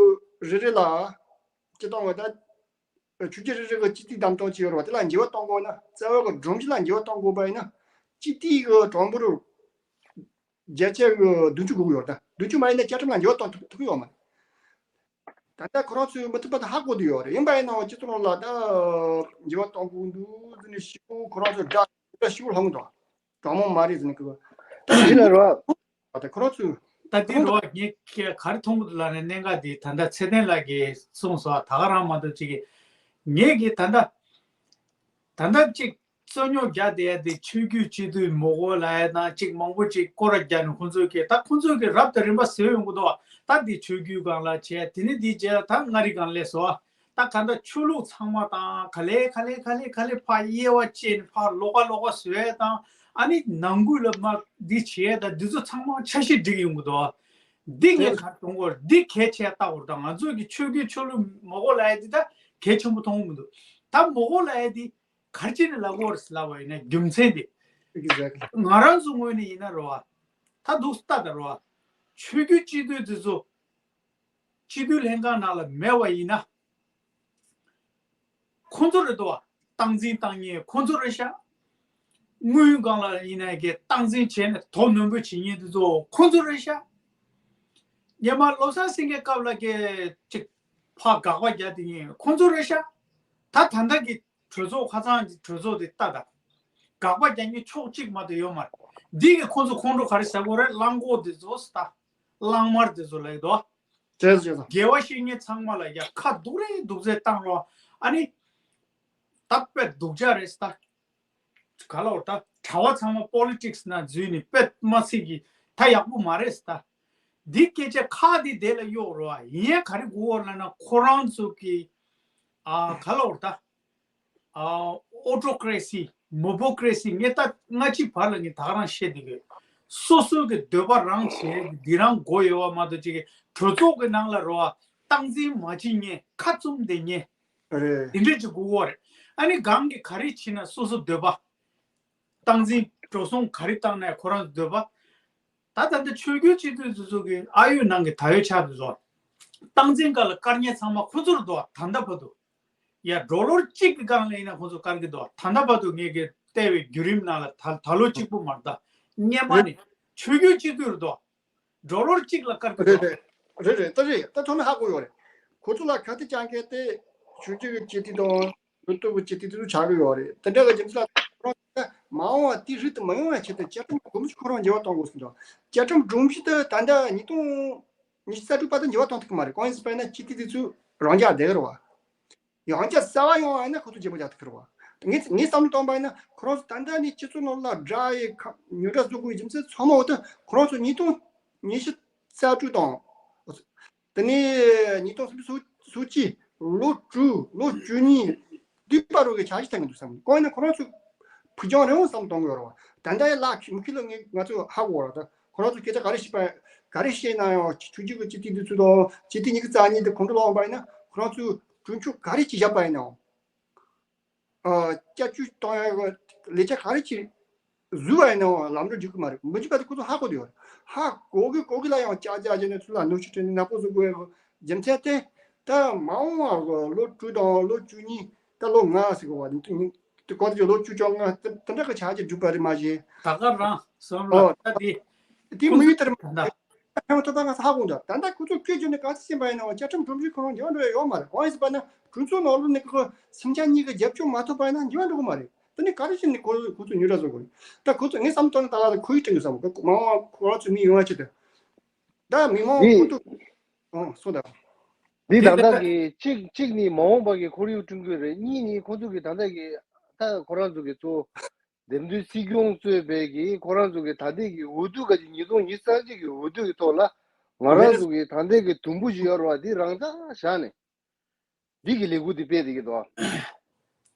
རེ་རེ་ལ་སྤྱི་གཏོང་བ་ད། ཆོས་བརྒྱུད་རེ་རེ་གི་སྤྱི་འཐུས་བདམས་ཐོན་བྱས་ཡོད་རེད་བ། དེ་ལ་འགྱུར་བ་གཏོང་དགོས་ན། རྩ་བའི་གི་སྒྲོམ་གཞི་ལ་འགྱུར་བ་གཏོང་དགོས་པ་ཡིན་ན། སྤྱི་འཐུས་ཀྱི་གྲངས་འབོར་བརྒྱ་ཆ་གི་བདུན་ཅུ་དགོས་ཀྱི་ཡོད་རེད། ད་བདུན་ཅུ་མ་ཡིན་ན་བཅའ་ཁྲིམས་ལ་འགྱུར་བ་གཏོང་ཐུབ་ཐུབ་ཀྱི་ཡོད་མ་རེད། ད་ལྟ་ཁོ་རང་ཚོས་མི་ཐུབ་པ་དེ་ཧ་གོ་བསྡད་ཡོད་རེད། ཡིན་པ་ཡིན་ནའང་སྤྱི་ཚོགས་ནང་ལ་ད་འགྱུར་བ་གཏོང་དགོས་འདུག་ཟེར་ནས་ཞུ། ཁོ་རང་ཚོ་དགྲ་དགྲ་ཞུ་ལྷུང་དང་། དྲང་མོ་མ་རེད་ཟེར་ནས་ཁོ། ད་འདི་ལ་རོ། ད་ཁོ་རང་ཚོས། ད་འདི་རོ། ངས་ག་རེ་མཐོང་གི་འདུག་ལབ་ན། གནད་འགག་འདི་ད་ལྟ་ཚེ་བརྟན་ལགས་ཀྱིས་གསུངས་སོང་། ད་ག་རང་མ་གཏོགས་ཅིག་གིས། ངས་ཀྱིས་ད་ལྟ་ད་ལྟ་ཅིག་རྩོད་རྙོག་རྒྱག་བསྡད་ཡ་དེ་ཆོས་བརྒྱུད་སྤྱི་འཐུས་མི་དགོས་ལབ་ཡ་དང་། ཅིག་མང་པོ་ཅིག་སྐོར་ར་རྒྱག་ནས་ཁོང་ཚོས་ཀྱིས། ད་ཁོང་ཚོས་ཀྱིས་རབ་དང་རིམ་པ་བཟོས་ཡོང་གི་འདུག་ད་འདི་ཆོས་བརྒྱུད་སྒང་ལ་བྱས། དེ་ནས་འདི་བྱས། ད་མངའ་རིས་སྒང་སླེབས་སོང་། ད་ག་འདྲ་ཆོས་ལུགས་ཚང་མ་དང་ག་ལེ་ག་ལེ་ག་ལེ་ག་ལེ་ཕར་དབྱེ་བ་ཕྱེ་ནས་ཕར་ལོགས་ཀ་ལོགས་ཀ་བཟོ་ཡ་དང་། ཨ་ནི་ནང་ཁུལ་ལ་མར་འདི་བྱེད་ཡ་དང་། འདི་ཚོ་ཚང་མ་འཆར་གཞི་སྒྲིག་ཡོང་གི་འདུག་འདི་ངས་ག་རེ་མཐོང་གི་ཡོད་རེད། འདི་གལ་ཆེ་ལྟ་བུ་རེད། ད་ང་ཚོ་གི་ཆོས་བརྒྱུད་ཆོས་ལུགས་མ་དགོས་ལབ་ཡ་འདི་ད་གལ་ཆེན་པོ་མཐོང་གི་མི་འདུག་ད་མ་དགོས་ལབ་ཡ་འདི་ག་རེ་བྱས་ནས་ལབ་དགོས་རེད་ལབ་པ་ཡིན་ན། རྒྱུ་མཚན་འདི། Exactly. ང་རང་ཚོ་ངོས་ནས་ཡིན་ན་རེད་བ། ད་འདུག་ལྟ་ད་རེད་བ། ཆོས་བརྒྱུད་སྤྱི་འཐུས་འདི་ཚོ་སྤྱི་འཐུས་ལྷན་ཁང་ནང་ལ་མེད་པ་ཡིན་ན། ཁོ་ཚོ་རེད་དོ། སྟངས་འཛིན་བཏང་མཁན་ཁོ་ཚོ་རེད་ཤག་དངུལ་སྒང་ལ་ཡིན་ན་གི་སྟངས་འཛིན་བྱས་ནས་དོ་ནོར་འབུལ་བྱེད་མཁན་དེ་ཚོ་ཁོ་ཚོ་རེད་ཤག་སྔོན་མ་བློ་བཟང་སེང་གེའི་སྐབས་ལ་གི་ཅིག་ཕར་དགག་པ་རྒྱག་དེ་མཁན་ཁོ་ཚོ་རེད་ཤག་ད་ད་ལྟ་གི་གྲོས་ཚོགས་ཁ་སང་གི་གྲོས་ཚོགས་དེ་ལྟ་ད། དགག་པ་རྒྱག་མཁན་ཕྱོགས་གཅིག་མ་གཏོགས་ཡོད་མ་རེད། འདི་གི་ཁོ་ཚོ་ཁོང་ཁྲོ་ག་རེ་ཟ་དགོས་རེད། གླང་གོག་དེ་ཚོ་ད། གླང་དམར་དེ་ཚོ་ལ་གི་དོ། རེད་རེད། དགེ་བ་བཤེས་གཉེན་ཚང་མ་ལ་ཡ་ཁ་སྡུག་རེ་སྡུག་ཚད་བཏང་རོགས། ཨ་ནི། ད་དཔེ་སྡུག་ཅག་རེད་ད། ག་ལ་འོ་ད་གྲྭ་བ་ཚང་མ་པོ་ལི་ཊིག་སི་ནང་འཛུལ་ནས་དཔེ་མ་སྲིད་ཀྱི་ད་ཡག་པོ་མ་རེད་ད། འདི་སྐད་ཆ་ཁག་འདི་དེ་ལ་གཡོག་རོགས། ཡིན་ཡང་ག་རེ་དགོས་འོ་ལབ་ན་ཁོ་རང་ཚོ་གི། ཨ་ག་ལ་འོ་ད། ཨོ་ཊོ་ཀེ་རེ་སི། མོ་པོ་ཀེ་རེ་སི། ངས་ད་སྔ་ཕྱི་བར་ལ་ངས་ད་ག་རང་བཤད་བསྡད་ཡོད། སོ་སོའི་གི་འདོད་པ་རང་བྱས་འདི་རང་དགོས་ཡོད་པ་མ་གཏོགས་ཅིག་གི་གྲོས་ཚོགས་ཀྱི་ནང་ལ་རོ། སྟངས་འཛིན་མ་བྱེད་མཁན། ཁ་བཙུམ་བསྡད་མཁན། རེད། འདི་འདྲ་ཅིག་དགོས་ཀྱི་ཡོད་རེད། ཨ་ནི་གང་གི་ག་རེ་བྱེད་ན་སོ་སོ་འདོད་པ། སྟངས་འཛིན་འགྲོ་སོང་ག་རེ་བཏང་ན་ཁོ་རང་འདོད་པ། ད་ད་ལྟ་ཆོས་བརྒྱུད་སྤྱི་འཐུས་སོ་སོ་གི་ཨ་ཡོད་ནང་གི་ད་ཡོད་ཆགས་འདུག་སོ། སྟངས་འཛིན་སྒང་ལ་བཀར་མཁན་ཚང་མ་ཁོ་ཚོར་འདུག་ད་ལྟ་བར་དུ། ཡ་ཌོ་ལར་གཅིག་གི་སྒང་ལ་ཡིན་ན་ཁོ་ཚོ་བཀར་གི་འདུག་ད་ལྟ་བར་དུ་ངས་གི་བལྟས་པའི་བརྒྱུད་རིམ་ནང་ལ་ད་ད་ལོ་གཅིག་པུ་མ་རེད་ད། སྔོན་མ་ནས་ཆོས་བརྒྱུད་སྤྱི་འཐུས་རེད་འདུག་ཌོ་ལར་གཅིག་ལ་བཀར་གི་རེད་འདུག་རེད་རེད་རེད་ད་རེད་ད་ཐོག་མ་ཧ་གོ་ཡོད་རེད། ཁོ་ཚོ་ལ་ཁ་གཏད་བཅག་མཁན་དེ་ཆོས་བརྒྱུད་ཀྱི་སྤྱི་འཐུས་དང་མདོ་སྟོབས་ཀྱི་སྤྱི་འཐུས་དེ་ཚོ་ཆགས་གི་ཡོད་རེད། དེ་འདྲ་གི་རྒྱུ་མཚན་ལ་ཁོ་རང་མ་འོངས་པ་དེ་རིགས་དེ་མ་ཡོང་བའི་ཆེད་དུ་བཅའ་ཁྲིམས་སྒྲོམ་གཞི་ཁོ་རང་འགྱུར་བ་གཏོང་དགོས་ཟེར་འདུག་བཅའ་ཁྲིམས་སྒྲོམ་གཞི་དེ་ད་ལྟ་ཉིས་སྟོང་ཉི་ཤུ་རྩ་དྲུག་བར་དུ་འགྱུར་བ་གཏོང་ཐུབ་ཀྱི་མ་རེད། གང་ཡིན་ཟེར་བ་ཡིན་ན་སྤྱི་འཐུས་དེ་ཚོ་རང་འཇགས་བསྡད་ཀྱི་རེད་བ། ཡང་བསྐྱར་གསར་པ་ཡོང་བ་ཡིན་ན་ཁོ་ཚོ་བརྗེ་པོ་རྒྱག་ཐུབ་ཀྱི་རེད་བ། ངས་ངས་བསམ་བློ་བཏང་བ་ཡིན་ན་ཁོ་རང་ཚོ་ད་ལྟ་ནས་སྤྱི་ཚོགས་ནང་ལ་དགྲ་ཡི་ཁ་ཉོ་གྲྭ་བཟོ་དགོས་རྒྱུ་མཚན་ཚང་མ་འོ་ད་ཁོ་རང་ཚོ་ཉིས་སྟོང་ཉི་ཤུ་རྩ་དྲུག་དང་། དེ་ནས་ཉིས་སྟོང་སུམ་ཅུ་སོ་སོ་གཅིག་ལོ་དྲུག་ལོ་བཅུ་གཉིས་དུས་བར་དུ་གི་འཆར་གཞི་བཏིང་གི་འདུག་བསམ་གི། གང་ཡིན་ན་ཁོ་རང་ཚོ་ཕུགས་རྒྱང་རིང་བོ་བསམ་བློ་གཏོང་གི་ཡོད་རེད་བ། ད་ལྟ་ཡི་ལ་མུ་ཁྱུད་ལ་ངས་ང་ཚོ་ཧ་གོ་བ་རེད་ད། ཁོ་རང་ཚོ་སྐད་ཆ་ག་རེ་བཤད་པ་ག་རེ་བཤད་ན་ཡང་ཆོས་བརྒྱུད་ཀྱི་སྤྱི་འཐུས་འདི་ཚོ་དང་སྤྱི་འཐུས་ཉི་ཤུ་རྩ་གཉིས་དེ་ཁོང་ཁྲོ་ལངས་པ་ཡིན་ན་ཁོ་རང་ཚོས་གྲོས་ཆོད་ག་རེ་ཅིག་བཞག་པ་ཡིན་ནའང་། ཨ་བསྐྱར་བཅོས་གཏོང་ཡ་གི་ལས་འཆར་ག་རེ་ཅིག་བཟོས་པ་ཡིན་ནའང་ལམ་འགྲོ་འཇུག་གི་མ་རེད། མི་འཇུག་པ་དེ་ཁོ་ཚོ་ཧ་གོ་བསྡད་ཡོད་རེད། ཧ་གོ་གི་གོ་གི་ལ་ཡང་ཅག་ཅག་བྱས་ནས་ཚུར་ལ་གནོན་ཤུགས་སྤྲད་ནས་ནག་པོ་བཟོ་དགོས་ཡ་གི་རྒྱུ་མཚན་དེ་ད་མ་འོངས་པ་གི་ལོ་དྲུག་དང་ལོ་བཅུ་གཉིས་ད་ལོ་ལྔ་ཟེར་གོ་བ་དེ་གོ་དེ་ལོ་བཅུ་བཅོ་ལྔ་དེ་འདྲ་གི་ཆ་རྒྱུས་འགྲུབ་པ་རེད་མ་གཞི། ད་ག་རང་བསམ་ལ་ཨོ་ད་དེ་དེ་མི་ཡུལ་དེར་ད་ཐེངས་ཐོབ་པ་ང་ཚོ་ཧ་གོ་འདྲ། ད་ལྟ་ཁོ་ཚོ་བཀོད་བྱས་ནས་ག་ཚོད་ཕྱིན་པ་ཡིན་ནའང་བཅའ་ཁྲིམས་སྒྲོམ་གཞི་ཁོ་རང་འགྱུར་བ་འགྲོ་ཡ་ཡོད་མ་རེད། གང་ཡིན་ཟེར་བ་ན་གྲོས་ཚོགས་ནང་ལོགས་ནས་ཁོ་སེམས་ཅན་གཉིས་ཀྱི་རྒྱབ་སྐྱོར་མ་ཐོབ་པ་ཡིན་ན་འགྱུར་བ་འགྲོ་གི་མ་རེད། དེ་ནི་ག་རེ་བྱས་ནས་ཁོ་ཁོ་ཚོ་ཉོ་ར་བཟོ་དགོས་རེད། ད་ཁོ་ཚོ་ངས་བསམ་བློ་བཏང་ན་ད་ལྟ་ཁོ་ཡིས་དྲན་གི་བསམ་གི། མ་འོངས་པ་ཁོ་རང་ཚོའི་མི་ཡོང་བ་ཆེད་དུ་ད་མི་མང་འདི་ཁོ་ཚོ་ཨང་སོ་ད། འདི་ད་ལྟ་གི་གཅིག་གཅིག་ནི་མ་འོངས་པ་གི་ཁོར་ཡུག་བསྐྲུན་དགོས་རེད། གཉིས་ནི་ཁོ་ཚོ་གི་ད་ལྟ་གི་ད་ཁོ་རང་ཚོ་གི་གཙོ་བོ་འདེམས་ཐོན་སྲིད་སྐྱོང་གཙོས་པའི་གི་ཁོ་རང་ཚོ་གི་ད་ལྟའི་གི་འོས་བསྡུ་ག་ཅིག་ཉིས་སྟོང་ཉི་ཤུ་རྩ་གཅིག་གི་འོས་བསྡུ་གི་ཐོག་ལ་ང་རང་ཚོ་གི་ད་ལྟའི་གི་དུམ་བུ་ཞིག་ཡོད་རེད་བ། འདི་རང་འཇགས་བཞག་ནས། འདི་གི་ལས་འགུལ་འདི་སྤེལ་བསྡད་ཀྱི་འདུག་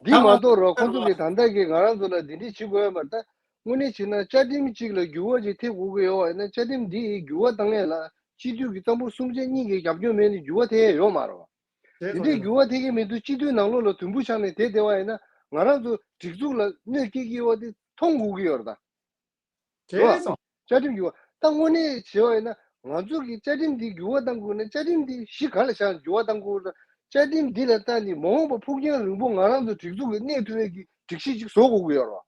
འདི་མ་གཏོགས་རོགས་ཁོང་ཚོ་གི་ད་ལྟ་གི་ང་རང་ཚོ་ལ་འདི་འདྲས་བྱེད་དགོས་ཡ་མ་རེད། ད་དངོས་གནས་བྱས་ན་བཅའ་ཁྲིམས་གཅིག་ལ་འགྱུར་བ་ཅིག་ཐེབས་དགོས་ཀྱི་ཡོད་པ་ཡིན་ན་བཅའ་ཁྲིམས་འདི་འགྱུར་བ་བཏང་ཡ་ལ་སྤྱི་འཐུས་ཀྱི་གཙང་པོ་གསུམ་ཆ་གཉིས་ཀྱི་རྒྱབ་སྐྱོར་མེད་ནས་འགྱུར་བ་ཐེབས་ཡ་ཡོད་མ་རེད་བ། དེ་འདྲས་འགྱུར་བ་ཐེབས་ཀྱི་མི་འདུག་སྤྱི་འཐུས་ནང་ལོགས་ལ་དུམ་བུ་བཞག་ནས་དེ་བསྡད་པ་ཡིན་ན་ང་རང་ཚོ་སྒྲིག་འཛུགས་ལ་གནོད་སྐྱེལ་གྱི་ཡོད་པ་དེ་མཐོང་དགོས་ཀྱི་ཡོད་རེད་ད། རེད་བ། བཅའ་ཁྲིམས་འགྱུར་བ། ད་དངོས་གནས་བྱས་པ་ཡིན་ན་ང་ཚོ་གི་བཅའ་ཁྲིམས་འདི་འགྱུར་བ་གཏང་དགོས་ན་བཅའ་ཁྲིམས་འདི་གཞི་ག་ལ་བཞག་འགྱུར་བ་གཏང་དགོས་ན། བཅའ་ཁྲིམས་འདི་ལ་བལྟས་ནས་མ་འོངས་པ་ཕུགས་རྒྱང་རིང་པོ་ང་རང་ཚོ་སྒྲིག་འཛུགས་ཀྱི་གནས་ཐུབ་ཡས་ཀྱི་སྒྲིག་གཞི་ཅིག་བཟོ་དགོས་ཀྱི་ཡོད་རེད་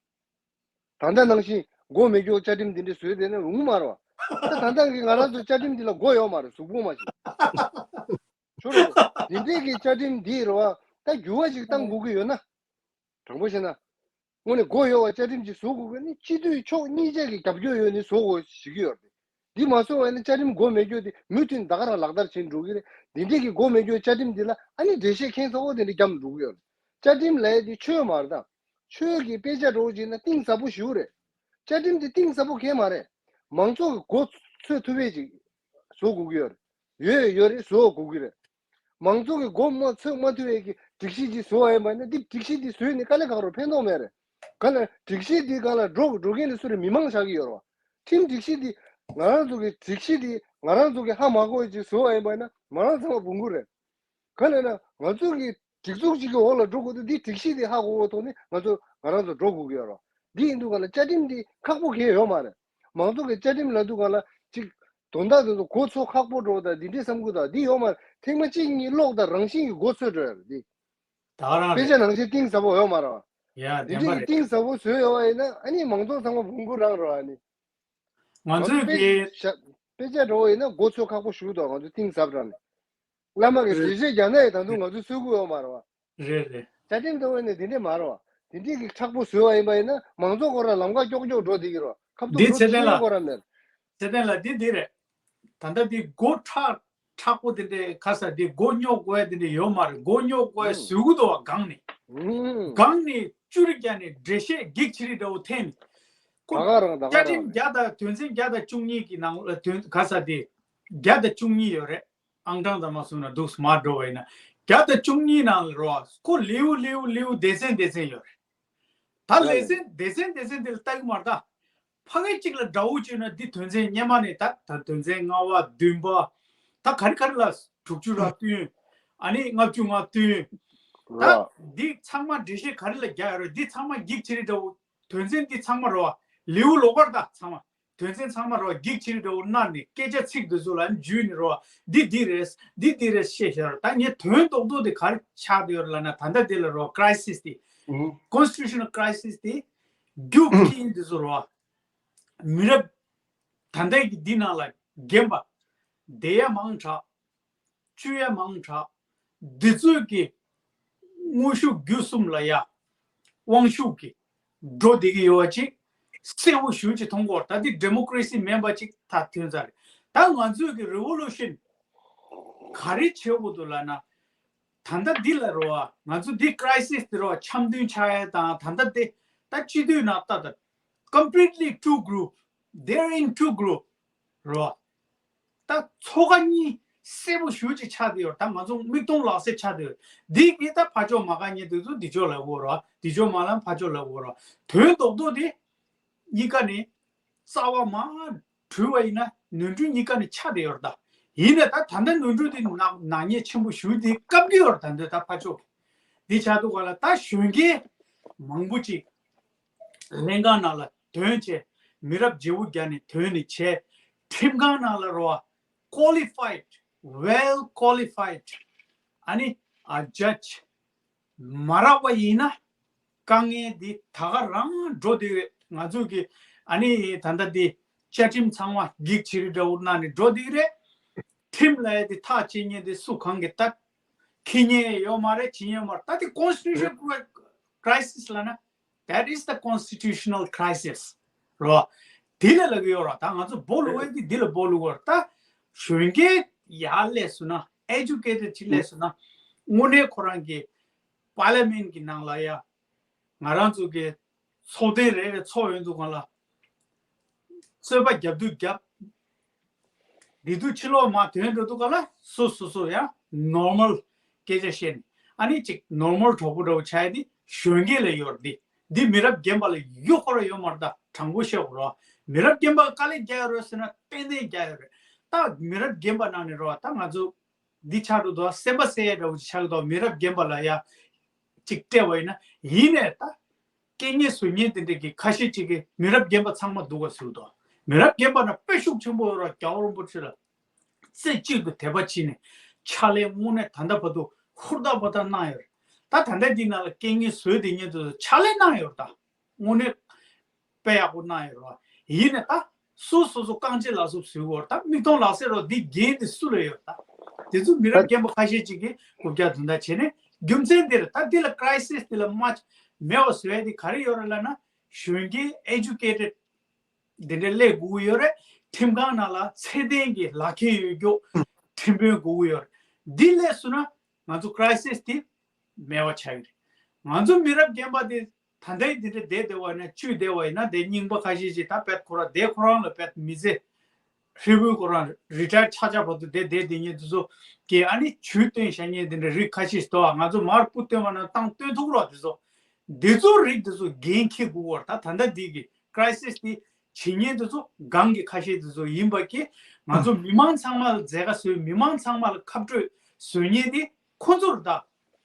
བ། ད་ལྟ་ནང་བཞིན་མགོ་མེད་རྒྱུ་བཅའ་ཁྲིམས་འདི་འདྲ་བཟོས་བསྡད་ན་རུང་མ་རེད་བ། ད་ད་ལྟ་གི་ང་རང་ཚོ་བཅའ་ཁྲིམས་འདི་ལ་མགོ་ཡོད་མ་རེད། གཟུགས་པོ་མ་ཞིག་ཆོ་རེད། འདི་འདྲས་ཀྱི་བཅའ་ཁྲིམས་འདི་རེད་བ། ད་འགྱུར་བ་ཅིག་གཏང་དགོས་ཀྱི་ཡོད་ན། དྲང་པོ་བཤད་ན། དངོས་གནས་མགོ་ཡོད་པ་བཅའ་ཁྲིམས་ཅིག་བཟོ་དགོས་ཀྱི་ནི་སྤྱི་འཐུས་ཕྱོགས་གཉིས་ཆ་གི་རྒྱབ་སྐྱོར་ཡོད་ནི་བཟོ་དགོས་ཞིག་ཡོད་རེད། འདི་མ་བཟོ་བ་ཡིན་ན་བཅའ་ཁྲིམས་མགོ་མེད་རྒྱུ་དེ་མུ་མཐུད་ད་ག་རང་ལག་བསྟར་བྱེད་འགྲོ་གི་རེད། འདི་འདྲས་ཀྱི་མགོ་མེད་རྒྱུ་བཅའ་ཁྲིམས་འདི་ལ་ཨ་ནི་འགྲེལ་བཤད་ཁྱེད་ཚོ་འོ་དེ་འདྲས་བརྒྱབ་འགྲོ་གི་ཡོད་རེད། བཅའ་ཁྲིམས་ལབ་ཡ་དེ་ཆོས་མ་རེད་ད། ཆོས་ཀྱི་དཔེ་ཆ་འདྲ་བོ་བྱས་ན་གཏིང་ཟབ་པོ་ཞེ་པོ་རེད། བཅའ་ཁྲིམས་དེ་གཏིང་ཟབ་པོ་གང་ཡང་མ་རེད། མང་ཚོགས་ཀྱི་མགོ་ཚོས་ཐུབ་པའི་ཅིག་བཟོ་དགོས་ཀྱི་ཡོད་རེད། ཡོད་ཡོད་རེད། བཟོ་དགོས་ཀྱི་རེད། མང་ཚོགས་ཀྱི་མགོ་མ་ཚོས་མ་ཐུབ་པའི་གི་སྒྲིག་གཞི་ཅིག་བཟོ་བ་ཡིན་པ་ན་འདི་སྒྲིག་གཞི་འདི་བཟོས་ནས་དཀའ་ལས་ཁག་རུ་ཕན་ཐོགས་མེད་རེད། ག་ལ་སྒྲིག་གཞི་འདི་སྒང་ལ་འགྲོ་འགྲོ་མཁན་དེ་སུ་རེད། མི་མང་ཆགས་ཀྱི་ཡོད་རེད་བ། ཁྲིམས་སྒྲིག་གཞི་འདི་ ང་རང་ཚོ་གི་སྒྲིག་གཞི་འདི་ང་རང་ཚོ་གི་ཧ་མ་གོ་བའི་ཅིག་བཟོ་བ་ཡིན་པ་ཡིན་ན་མ་རང་ཚང་མ་བོང་གུ་རེད། ག་ལས་ན་ང་ཚོ་གི་སྒྲིག་འཛུགས་གཅིག་གི་འོག་ལ་འགྲོ་དགོས་དུས་འདི་སྒྲིག་གཞི་འདི་ཧ་གོ་བའི་ཐོག་ནས་ང་ཚོ་ང་རང་ཚོ་འགྲོ་དགོས་ཀྱི་ཡོད་རེད། འདི་ཡིན་དུས་ག་ལ་བཅའ་ཁྲིམས་འདི་ཁག་པོ་གང་ཡང་ཡོད་མ་རེད། མང་ཚོགས་ཀྱི་བཅའ་ཁྲིམས་ལབ་དུས་ག་ལ་ཅིག་དོན་དག་དེ་ཚོ་གོ་ཚོད་ཁག་པོ་འགྲོ་བ་དང་འདི་འདྲའི་བསམ་གི་འདུག་འདི་ཡོད་མ་རེད། ཐེངས་མ་གཅིག་གཉིས་ཀློག་དང་རང་བཞིན་གྱི་གོ་ཚོད་འགྲོ་ཡ་རེད་འདི། ད་ག་རང་དཔེ་ཆ་རེད། ནང་བཞིན་གཏིང་ཟབ་པོ་ཡོད་མ་རེད་བ། ཡ་འདི་བདེན་པ་འདྲའི་གི་རེད། གཏིང་ཟབ་པོ་བཟོས་ཡོད་བ་ཡིན་ན་ཨ་ནི་མང་ཚོགས་ཚང་མ་བོང་གུ་རང་རེད་བ། ཨ་ནི་ང་ང་ཚོ་ཚོའི་དཔེ་གི་ཆ་དཔེ་ཆ་འགྲོ་བ་ཡིན་ན་གོ་ཚོད་ཁག་པོ་ཞུ་འདུག་ང་ཚོ་གཏིང་ཟབ་རང་ནས། བླ་མ་གི་རེད། འགྲེལ་བཤད་རྒྱག་ན་ཡང་ད་དུང་ང་ཚོ་གསོད་ཀྱི་ཡོད་མ་རེད་བ། རེད་རེད། བཅའ་ཁྲིམས་ལྟ་བུ་ནི་འདི་འདྲས་མ་རེད་བ། དེ་འདྲས་ཀྱི་མཁྲེགས་པོ་བཟོས་བ་ཡིན་པ་ཡིན་ན་མང་ཚོགས་ཁོ་རང་ལམ་ཁ་ཀྱོག་ཀྱོག་འགྲོ་བསྡད་ཀྱི་རེད། ཁ་ཐུག་འདི་འགྲོ་ཚེ་བསྡད་ལ་ཐུབ་ཁོ་རང་མེད། ཚེ་བརྟན་ལགས་འདི་འདི་རེད། ད་ལྟ་འདི་མགོ་མཁྲེགས་མཁྲེགས་པོ་དེ་འདྲའི་ཁ་ས་འདི་མགོ་རྙོག་དགོས་ཡ་དེ་འདྲ་ཡོད་མ་རེད། མགོ་རྙོག་དགོས་ཡ་ཨུམ། བཟོ་གི་འདུག་བ་སྒང་ནས། ཨུམ། སྒང་ནས་བཅུ་རེ་བརྒྱབ་ནས་འགྲེལ་བཤད་སྒྲིག་ཆགས་རེ་འདྲ་བོ་འཐེན་ནས། ཁོ་ད་ག་རང་ད་ག་བཅའ་རང་ཁྲིམས་རེད། བརྒྱ་དང་དོན་ཚན་བརྒྱ་དང་བཅུ་གཉིས་ཀྱི་ནང་ལ་དོན་ཁ་ས་དེ་བརྒྱ་དང་བཅུ་གཉིས་ཡོད་རེད། ཨང་གྲངས་ཙམ་མ་སོང་ན་འདུག་སྨྲ་འགྲོ་བ་ཡིན་ན། བརྒྱ་དང་བཅུ་གཉིས་ནང་ལ་རོ་ཁོ་ལེའུ་ལེའུ་ལེའུ་སྡེ་ཚན་སྡེ་ཚན་ཡོད་རེད། ད་ལེ་ཚན་སྡེ་ཚན་སྡེ་ཚན་དེ་ལ་ལྟ་གི་མ་རེད་ད། ཕ་གི་གཅིག་ལ་འདྲ་བོ་བྱས་ན་འདི་དོན་ཚན་སྔོན་མ་ནས་ད་ད་དོན་ཚན་ལྔ་པ་བདུན་པ། ད་ག་རེ་ག་རེ་ལ་དྲུག་ཅུ་ར་བདུན། ཨ་ནི་ལྔ་བཅུ་ང་བདུན། ད་ར། འདི་ཚང་མ་འགྲེལ་བཤད་ག་རེ་ལ་རྒྱག་ཡ་རེད། འདི་ཚང་མ་སྒྲིག་ཆགས་རེ་འདྲ་བོ། དོན་ཚན་འདི་ཚང་མ་རོ། ལེའུ་ལོགས་ཀར་ད་ཚང་མ། དོན་ཚན་ཚང་མ་རོ་སྒྲིག་ཆགས་རེ་འདྲ་བོ་གནང་ནས་སྐད་ཆ་ཚིག་འདི་ཚོ་ལ་འཇུས་ནས་རོ། འདི་འདི་རེད། འདི་འདི་རེད་བཤད་ཤར། ད་ངས་དོན་རྡོག་རྡོག་དེ་ག་རེ་ཆགས་བསྡད་ཡོད་རེད་ལབ་ན། ད་ལྟ་འདི་ལ་རོ་ཁི་རའི་སིས་དེ། ཨུ། ཁོན་སི་ཊི་ཊུ་ཤ་ནལ་ཁི་རའི་སིས་དེ། རྒྱུག་ཨུ། ཀྱིན་འདི་ཚོ་རོ། མི་རབས་ད་ལྟའི་གི་འདི་ནང་ལ་རྒན་པ། བསྡད་ཡ་མང་དྲགས། བཅུག་ཡ་མང་དྲགས། འདི་ཚོས་ཀྱི་དངོས་ཤུགས་བརྒྱུད་གསུམ་ལ་ཡ་དབང་ཤུགས་ཀྱི་འགྲོ་བསྡད་ཀྱི་ཡོད་པ་ཅིག་གསལ་པོ་ཞེ་པོ་ཅིག་མཐོང་གི་ཡོད་རེད། ད་འདི་ཌི་མོ་ཀི་རེ་སི་མིན་པ་ཅིག་ད་ཐོན་ཚར་རེད། ད་ང་ཚོས་ཀྱི་རི་ཝོ་ལུ་ཤན་ག་རེ་བྱེད་དགོས་འདུག་ལབ་ན། ད་ལྟ་འདི་ལ་རོ་ང་ཚོ་འདི་ཁི་རའི་སིས་འདི་རོ་འཆམ་མཐུན་ཆགས་ཡ་དང་ད་ལྟ་དེ་ད་སྤྱི་འཐུས་ནང་ལྟ་ད་completely two group, they're in two group རོ། ད་ཚོགས་ཁག་གཉིས་གསལ་པོ་ཞེ་པོ་ཅིག་ཆགས་བསྡད་ཡོད་རེད། ད་ང་ཚོ་མིག་མཐོང་ལག་ཟིན་ཆགས་བསྡད་ཡོད་རེད། འདི་གིས་ད་ཕར་ཕྱོགས་མ་དགའ་མཁན་དེ་ཚོ་འདི་ཕྱོགས་ལ་འོ་རོ། འདི་ཕྱོགས་མ་ལངས་ཕར་ཕྱོགས་ལ་འོ་རོ། དོན་རྡོག་རྡོག་དེ་གཉིས་ཀ་ནས་རྩ་བ་མར་དྲུལ་བ་ཡིན་ན་ནོར་འཁྲུལ་གཉིས་ཀ་ནས་ཆགས་བསྡད་ཡོད་རེད། ད་ཡིན་ནའི་ད་ད་ལྟ་ནོར་འཁྲུལ་དེ་ནག་ཉེས་ཆེན་པོ་ཞེ་པོ་དེ་བཀབ་ཀྱི་ཡོད་རེད། ད་འདི་ད་ཕར་ཕྱོགས་འདི་ཆགས་འདུག་ག་ལ། ད་གཞོན་སྐྱེས་མང་པོ་ཅིག་ལྷན་ཁང་ནང་ལ་ཐོན་བྱས། མི་རབས་བརྗེ་པོ་བརྒྱབ་ནས་ཐོན་ནས་བྱས། ཁྲིམས་ཁང་ནང་ལ་རོ། qualified, well qualified ཨ་ནི་ཨ་ཇ་ཇི་མ་རག་པ་ཡིན་ན་དཀའ་ངལ་འདི་ད་ག་རང་འགྲོ་བསྡད་ཡོད། ང་ཚོ་གི་ཨ་ནི་ད་ལྟ་འདི་བཅའ་ཁྲིམས་ཚང་མ་འགྱིག་ཆི་རི་འདྲ་བོ་གནང་ནས་འགྲོ་བསྡད་ཀྱི་རེད། ཁྲིམས་ལ་ཡ་དེ་ཐག་བཅད་མཁན་དེ་སུ་གང་གིས་ད་འཁྱེར་མཁན་ཡོད་མ་རེད། བྱེད་མཁན་ཡོད་མ་རེད། ད་དེ་constitutional crisis ལབ་ན། That is the constitutional crisis རོ། དེ་ལ་ལབ་ཀྱི་ཡོད་རོ། ད་ང་ཚོ་སྦོ་ལུག་པ་དེ་འདི་ལ་སྦོ་ལུག་པ་རེད། ད་གཞོན་སྐྱེས་ཡར་སླེབས་སོང་ན། Educated ཅིག་སླེབས་སོང་ན། དངོས་གནས་ཁོ་རང་གི་པར་ལི་མེན་གྱི་ནང་ལ་ཡ་ང་རང་ཚོ་གི་ཚོགས་སྡེ་རེ་རེ་ཚོགས་ཡོང་དུས་སྒང་ལ་རྩོད་པ་རྒྱབ་དུས་རྒྱབ། འདི་དུས་ཕྱི་ལོགས་མར་ཐོན་འགྲོ་དུས་སྒང་ལ་སོ་སོ་སོ་ཡང་normal སྐད་ཆ་བཤད་ནས། ཨ་ནི་ཅིག་normal གྲོགས་པོ་འདྲ་བོ་ཆགས་ཡ་དེ་གཞོན་སྐྱེས་ལ་ཡོད་རེད། འདི་འདི་མི་རབས་རྒན་པ་ལ་ཡོད་ཁོ་ར་ཡོད་མ་རེད། ད་དྲང་པོ་བཤད་དགོས་རེད་བ། མི་རབས་རྒན་པ་དཀའ་ལས་རྒྱག་ཡ་རེད་ཟེར་ན་ཏན་ཏན་རྒྱག་ཡ་རེད། ད་མི་རབས་རྒན་པ་ནང་ནས་རེད་བ། ད་ང་ཚོ་འདི་ཆགས་འགྲོ་དུས་སེམས་པ་གསལ་ཡ་འདྲ་བོ་ཅིག་ཆགས་ཀྱི་འདུག་མི་རབས་རྒན་པ་ལ་ཡ་ཅིག་སྤྲད་པ་ཡིན་ན། ཡིན་ནའི་ད་རྐྱེན་ངན་བཟོ་མཁན་དེ་འདྲ་གི་ཁ་ཤས་ཅིག་གིས་མི་རབས་རྒན་པ་ཚང་མ་སྡུག་ག་བཟོས་འདུག་མི་རབས་རྒན་པ་ན་དཔེ་ཤུགས་ཆེན་པོ་ཡོད་ར། རྒྱལ་བ་རིན་པོ་ཆེ་ལ་རྩེ་གཅིག་ཏུ་དད་པ་བྱས་ནས་ཕྱག་ལས་དངོས་གནས་ད་ལྟ་བར་དུ་ཧུར་ཐག་འབད་ཐག་གནང་ཡོད་རེད། ད་ད་ལྟ་འདི་ནང་ལ་རྐྱེན་ངན་བཟོས་བསྡད་མཁན་ཚོ་ཕྱག་ལས་གནང་ཡོད་རེད། ད་དངོས་གནས་དཔེ་ཡག་པོ་གནང་ཡོད་རེད་བ། ཡིན་ནའི་ད་སོ་སོ་སོ་རྐང་རྗེས་ལག་སོ་བཟོས་ཡོད་རེད། ད་མིག་མཐོང་ལག་ཟིན་རོ། འདི་འགན་འདི་སུ་ལ་ཡོད་རེད། ད་དེ་ཚོ་མི་རབས་རྒན་པ་ཁ་ཤས་ཅིག་གིས་རྐུབ་བཀྱག་དོན་དག་བྱས་ནས། རྒྱུ་མཚན་འདིར་ད་འདི་ལ་crisis འདི་ལ་མ་མེད་པ་བཟོ་ཡ་འདི་ག་རེ་ཡོད་རེད་ལབ་ན། གཞོན་སྐྱེས་educated འདི་འདྲ་སླེབས་དགོས་ཀྱི་ཡོད་རེད། ཁྲིམས་ཁང་ནང་ལ་ཚད་ལྡན་གྱི་ལག་ཁྱེར་ཡོད་རྒྱུ་ཁྲིམས་དཔོན་དགོས་ཀྱི་ཡོད་རེད། འདི་སླེབས་སོང་ན་ང་ཚོ་crisis འདི་མེད་པ་ཆགས་ཀྱི་རེད། ང་ཚོ་མི་རབས་རྒན་པ་འདི་ད་ལྟའི་འདི་འདྲ་བསྡད་བསྡད་པ་ཡིན་ན། བཅུད་བསྡད་པ་ཡིན་ན། དེ་རྙིང་པ་ཁ་ཤས་ཤིག་ད་བེད་ཁོ་རང་དེ་ཁོ་རང་ལ་བེད་མི་ཚེ་ཧྲིལ་པོའི་ཁོ་རང་retire ཆགས་ཆགས་བར་དུ་དེ་བསྡད་བསྡད་མཁན་དེ་ཚོ་གི་ཨ་ནི་ཇུས་བཏོན་བཞག་མཁན་དེ་འདྲ་རིགས་ཁ་ཤས་ཤིག་འདུག་ང་ཚོ་མར་སྤུ་བཏོན་པ་ན་བཏང་བཏོན་ཐུབ་རོགས། དེ་ཚོ་དེ་ཚོ་རིགས་དེ་ཚོ་འགན་འཁྱེར་དགོས་པ་རེད། ད་ད་ལྟ་འདི་གི་crisis འདི་ བྱེད་མཁན་དེ་ཚོ་སྒང་གི་ཁ་ཤས་དེ་ཚོ་ཡིན་པ་གི། ང་ཚོ་མི་མང་ཚང་མ་ལ་མཛད་དཀའ་བཟོས། མི་མང་ཚང་མ་ལ་ཁ་སྤྲོད་བཟོ་མཁན་དེ་ཁོ་ཚོ་རེད་ད།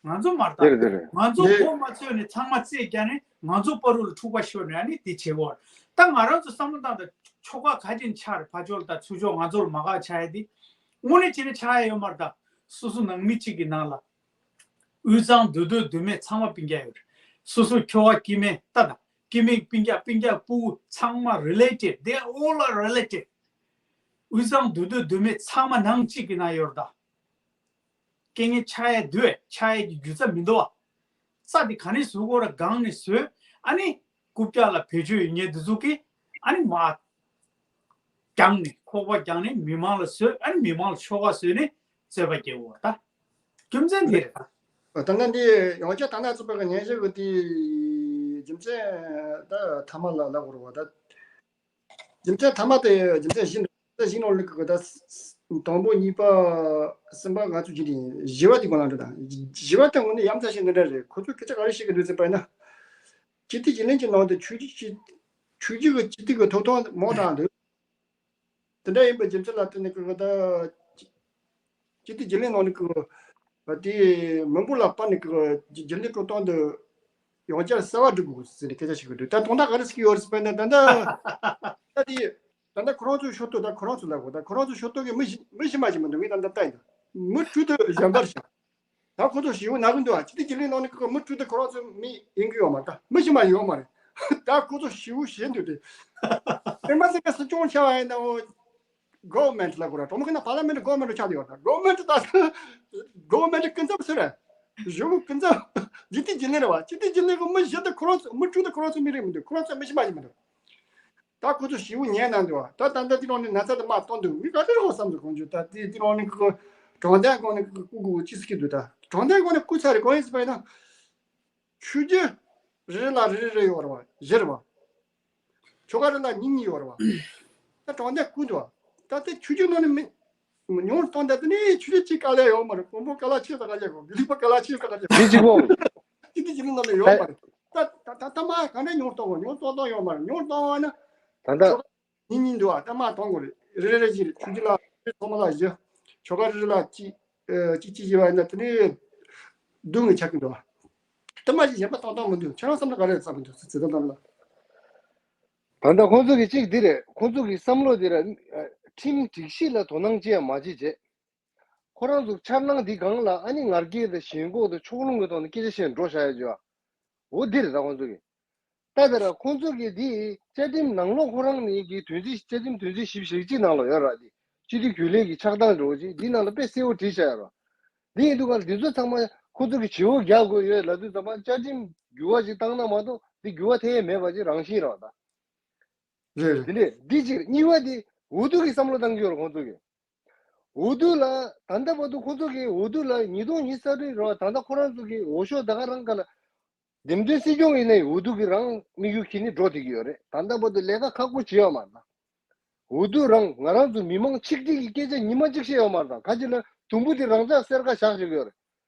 ང་ཚོ་མ་རེད་ད། དེ་རེད་དེ་རེད། ང་ཚོ་ལས་མགོ་མ་ཚོས་ནས་ཚང་མ་རྩེད་རྒྱག་ནས་ང་ཚོ་བར་དུ་ལ་འཁྲུག་པ་ཤོར་ནས་ཨ་ནི་དེ་བྱེད་དགོས། ད་ང་རང་ཚོ་བསམ་བློ་བཏང་ད་ཆོལ་ཁ་ག་ཅིག་ཆགས་རེད། ཕར་ཕྱོགས་ལ་ད་ཚུར་ཕྱོགས་ང་ཚོ་ལ་མ་དགའ་ཆགས་ཡ་དེ་དངོས་གནས་བྱས་ན་ཆགས་ཡ་ཡོད་མ་རེད་ད། སོ་སོ་ནང་མི་གཅིག་གི་ནང་ལ་དབུས་གཙང་མདོ་སྟོད་མདོ་སྨད་ཚང་མ་སྤུན་ཀྱག་ཡོད་རེད། སོ་སོ་ཁྱོ་ག་སྐྱེ་དམན་ད་ད་སྐྱེ་དམན་སྤུན་ཀྱག་སྤུན་ཀྱག་སྤུ་གུ་ཚང་མ་related, they all are related. དབུས་གཙང་མདོ་སྟོད་མདོ་སྨད་ཚང་མ་ནང་གཅིག་གི་ནང་ཡོད་རེད་ད། རྐྱེན་ངན་ཆགས་ཡ་འདུག་བས། ཆགས་ཡ་གི་རྒྱུ་རྩ་མི་འདུག་བ། རྩ་དེ་ག་ནས་བཟོ་དགོས་ར་སྒང་ནས་བཟོས། ཨ་ནི་རྐུབ་བཀྱག་ལ་བེད་སྤྱོད་ཡོད་མཁན་དེ་ཚོ་གིས་ཨ་ནི་མར་བརྒྱངས་ནས་ཁོག་པ་བརྒྱངས་ནས་མི་མང་ལ་བཟོས། ཨ་ནི་མི་མང་ལ་ཆོལ་ཁ་བཟོས་ནས་རྩོད་པ་རྒྱག་དགོས་ར་ད། རྒྱུ་མཚན་དེ་རེད་ད། ད་ལྟ་འདི་ཡང་བསྐྱར་ད་ལྟ་ཚོགས་པའི་ཉན་ཞིབ་ཀྱི་དེ་རྒྱུ་མཚན་ད་ཐ་མ་ལ་ལབ་དགོས་རེད་བ་ད། རྒྱུ་མཚན་ཐ་མ་དེ་རྒྱུ་མཚན་བཞི་འདུག་ད་བཞི་ནང་ལ་གི་ད་དང་པོ་གཉིས་པ་གསུམ་པ་ང་ཚོ་བརྒྱུད་དེ་བཞི་པ་དེ་གོ་ལ་འགྲོ་དང་། བཞི་པ་དེ་དངོས་གནས་ཡ་མཚན་ཞིག་འདི་འདྲ་རེད། ཁོ་ཚོས་སྐད་ཆ་ག་རེ་བཤད་ཀྱི་འདུག་ཟེར་བ་ཡིན་ན། སྤྱི་འཐུས་རྒྱུན་ལས་ཀྱི་ནང་དུ་ཆོས་བརྒྱུད་ཀྱི་ཆོས་བརྒྱུད་ཀྱི་སྤྱི་འཐུས་ཀྱི་ཐོབ་ཐང་མང་དྲགས་འདུག་དེ་འདྲ་ཡིན་པའི་རྒྱུ་མཚན་ལ་བརྟེན་ནས་གི་ད་སྤྱི་འཐུས་རྒྱུན་ལས་ནང་ནས་གི་དེ་མི་འབོར་ལ་དཔག་ནས་གི་རྒྱུན་ལས་སྤྲོད་སྟངས་འདི་ཡང་བསྐྱར་གསར་བ་སྒྲུབ་དགོས་ཟེར་ནས་སྐད་ཆ་བཤད་གི་འདུག་ད་དོན་དག་ག་རེ་ཟེར་གི་ཡོད་རེད་ཟེར་བ་ན། ད་ལྟ་ད་དེ་ད་ལྟ་ཁོ་རང་ཚོའི་ཤོག་ཐོག་ད་ཁོ་རང་ཚོ་ལ་གོ་ད་ཁོ་རང་ཚོའི་ཤོག་ཐོག་གི་མི་གཞི་མི་གཞི་མ་ཞིག་མི་འདུག་ངས་ད་ལྟ་ལྟ་ཡིན་ད་མི་དྲུག་དེ་གཞན་པར་བཞག་ད་ཁོ་ཚོ་ཞེ་པོ་ན་གི་འདུག་ཨ། སྤྱི་འཐུས་རྒྱུན་ལས་ནང་ནས་ཁོ་མི་དྲུག་དེ་ཁོ་རང་ཚོ་མི་ཡིན་གི་ཡོད་མ་རེད། ད་མི་གཞི་མ་ཡོད་མ་རེད། ད་ཁོ་ཚོ་ཞེ་པོ་ཞེད་འདུག་སྟེ། དེ་མ་ཟད་ཀ་སྲིད་སྐྱོང་བྱ་བ་ཡིན་ན་འོ་government ལ་གོ་ར་གྲོང་མི་ཁ་ན་parliament government ཆགས་ཡོད་ད། government ད་government ཀུན་ཚབ་ཟེར་ར་ཞེ་པོ་ཀུན་ཚབ་སྤྱི་འཐུས་རྒྱུན་ལས་རེད་བ། སྤྱི་འཐུས་རྒྱུན་ལས་གི་མི་བཞི་དེ་ཁོ་རང་ཚོ་མི་དྲུག་དེ་ཁོ་རང་ཚོ་མི་རིགས་མི་འདུག་ཁོ་རང་ཚོ་མི་གཞི་མ་ཞིག་མི་འདུག་ད་ཁོ་ཚོ་ཞེ་པོ་ཉན་གནང་འདུག་ད་ད་ལྟ་དེ་རང་ནས་ན་ཚ་དེ་མར་གཏོང་འདུག་མི་ག་ཚོད་རེད་ཧོ་བསམ་འདུག་ཁོང་ཚོས་ད་དེ་དེ་རང་ནས་ཁོ་དྲང་བདེན་སྒང་ནས་ཁོ་སྐུ་སྐུ་ཅི་ཟེར་གྱི་འདུག་ད་དྲང་བདེན་སྒང་ནས་སྐུ་ཚར་རེད། གང་ཡིན་ཟེར་བ་ཡིན་ན་ཆོས་བརྒྱུད་རེ་རེ་ལ་རེ་རེ་རེ་ཡོད་རེད་བ། བཞི་རེད་བ། ཆོལ་ཁ་རེ་ལ་གཉིས་གཉིས་ཡོད་རེད་བ། ད་དྲང་བདེན་སྐུ་འདུག་ད་དེ་ཆོས་བརྒྱུད་ནང་ནས་མི་ཉུང་གཏོང་ད་དེ་ནས་ཆོས་བརྒྱུད་གཅིག་དཀའ་ལས་ཡོད་མ་རེད། དཔོན་པོ་དཀའ་ལས་ཆེ་ས་དཀའ་ལས་ཡོད། དགེ་ལུགས་པ་དཀའ་ལས་ཆེ་ས་དཀའ་ལས་ཡོད། མི་གཅིག་པོ། དེ་དེ་བཞི་ནང་ལ་ཡོད་མ་རེད། ད་ད་ད་ད་མ་ག་འདྲ་ཉུང་གཏོང་བ། ཉུང་གཏོང་སྟངས་ཡོད་མ་རེད། ཉུང་གཏོང་བ་ན་ད་ལྟ་ཆོལ་ཁ་གཉིས་གཉིས་འདུག་བ། ད་མ་གཏོང་དགོས་རེད། རེ་རེ་རེ་གཅིག་རེད། ཆོས་བརྒྱུད་ལ་རེ་ཚང་མ་ལ་བཞི། ཆོལ་ཁ་རེ་རེ་ལ་གཅིག་ཨ་གཅིག་གཅིག་བྱས་པ་ཡིན་ན་དེ་ནས་བདུན་གྱི་ཆགས་ཀྱི་འདུག་བ། ད་མ་གཞི་གཞན་པ་གཏོང་སྟངས་མི་འདུག་ཁྱེད་རང་བསམ་ན་ག་རེ་བསམ་གྱི་འདུག་ཟེར་ད་ལྟ་ལ། ད་ལྟ་ཁོང་ཚོ་གི་གཅིག་འདི་རེད། ཁོང་ཚོ་གི་བསམ་བློ་འདི་ར་ཁྲིམས་སྒྲིག་གཞི་ལ་དོ་སྣང་ཅི་ཡང་མ་བྱེད་བྱས། ཁོ་རང་ཚོ་འཆར་སྣང་འདི་སྒང་ལ་ཨ་ནི་ང་རྒྱལ་དང་ཞེན་ཁོག་དང་ཕྱོགས་ལྷུང་གི་ཐོག་ནས་སྐད་ཆ་བཤད་འགྲོ་བཞག་ཡ་བྱོས། འོ་འདི་རེད་ད་ཁོང་ཚོ་གི། ད་དེ་ར་ཁོང་ཚོ་གི་འདི་བཅའ་ཁྲིམས་ནང་ལོགས་ཁོ་རང་ནས་ཀྱི་དོན་ཚན་བཅའ་ཁྲིམས་དོན་ཚན་བཞི་བཅུ་ཞེ་གཅིག་ནང་ལ་ཡོད་ར། འདི་སྤྱི་འཐུས་རྒྱུན་ལས་ཀྱི་ཆགས་སྟངས་འགྲོ་ཅིག་འདི་ནང་ལ་དཔེ་གསལ་བོ་བྲིས་བཞག་ཡོད་ར། འདི་ཡིན་དུས་ག་ལ་འདི་ཚོ་ཚང་མ་ཁོ་ཚོ་གི་བྱེད་པོ་རྒྱག་དགོས་ཡོད་ལབ་དུས་ཙམ་པ་བཅའ་ཁྲིམས་འགྱུར་བ་ཅིག་བཏང་ན་མ་གཏོགས་འདི་འགྱུར་བ་ཐེབས་ཡས་མེད་པ་ཅིག་རང་བཞིན་རེད་བ་ད། རེད་རེད། འདི་ནས་འདི་གཅིག་རེད། གཉིས་པ་འདི་འོས་བསྡུ་གི་བསམ་བློ་བཏང་གི་ཡོད་རེད་ཁོང་ཚོ་གི། འོས་བསྡུ་ལ་ད་ལྟ་བར་དུ་ཁོང་ཚོ་གི་འོས་བསྡུ་ལ་ཉིས་སྟོང་ཉི་ཤུ་རྩ་དྲུག་རེད་བ། ད་ལྟ་ཁོ་རང་ཚོ་གི་འོས་ཤོག་ད་ག་རང་ག་ལ་འདེམས་ཐོན་སྲིད་སྐྱོང་ཡིན་ནའི་འོས་བསྡུ་གི་རང་དམིགས་ཡུལ་འཁྱེར་ནས་འགྲོ་བསྡད་ཀྱི་ཡོད་རེད། ད་ལྟ་བར་དུ་ལས་ཀ་ཁག་པོ་བྱེད་ཡོད་མ་རེད་ད། འོས་བསྡུ་རང་ང་རང་ཚོ་མི་མང་ཆིག་སྒྲིལ་གྱི་སྐད་ཆ་ཉི་མ་གཅིག་བཤད་ཡོད་མ་རེད་ད། ག་ཅི་ལ་དུམ་བུ་དེ་རང་ཅག་གསེར་ཁ་བཞག་བཞག་གི་ཡོད་རེད།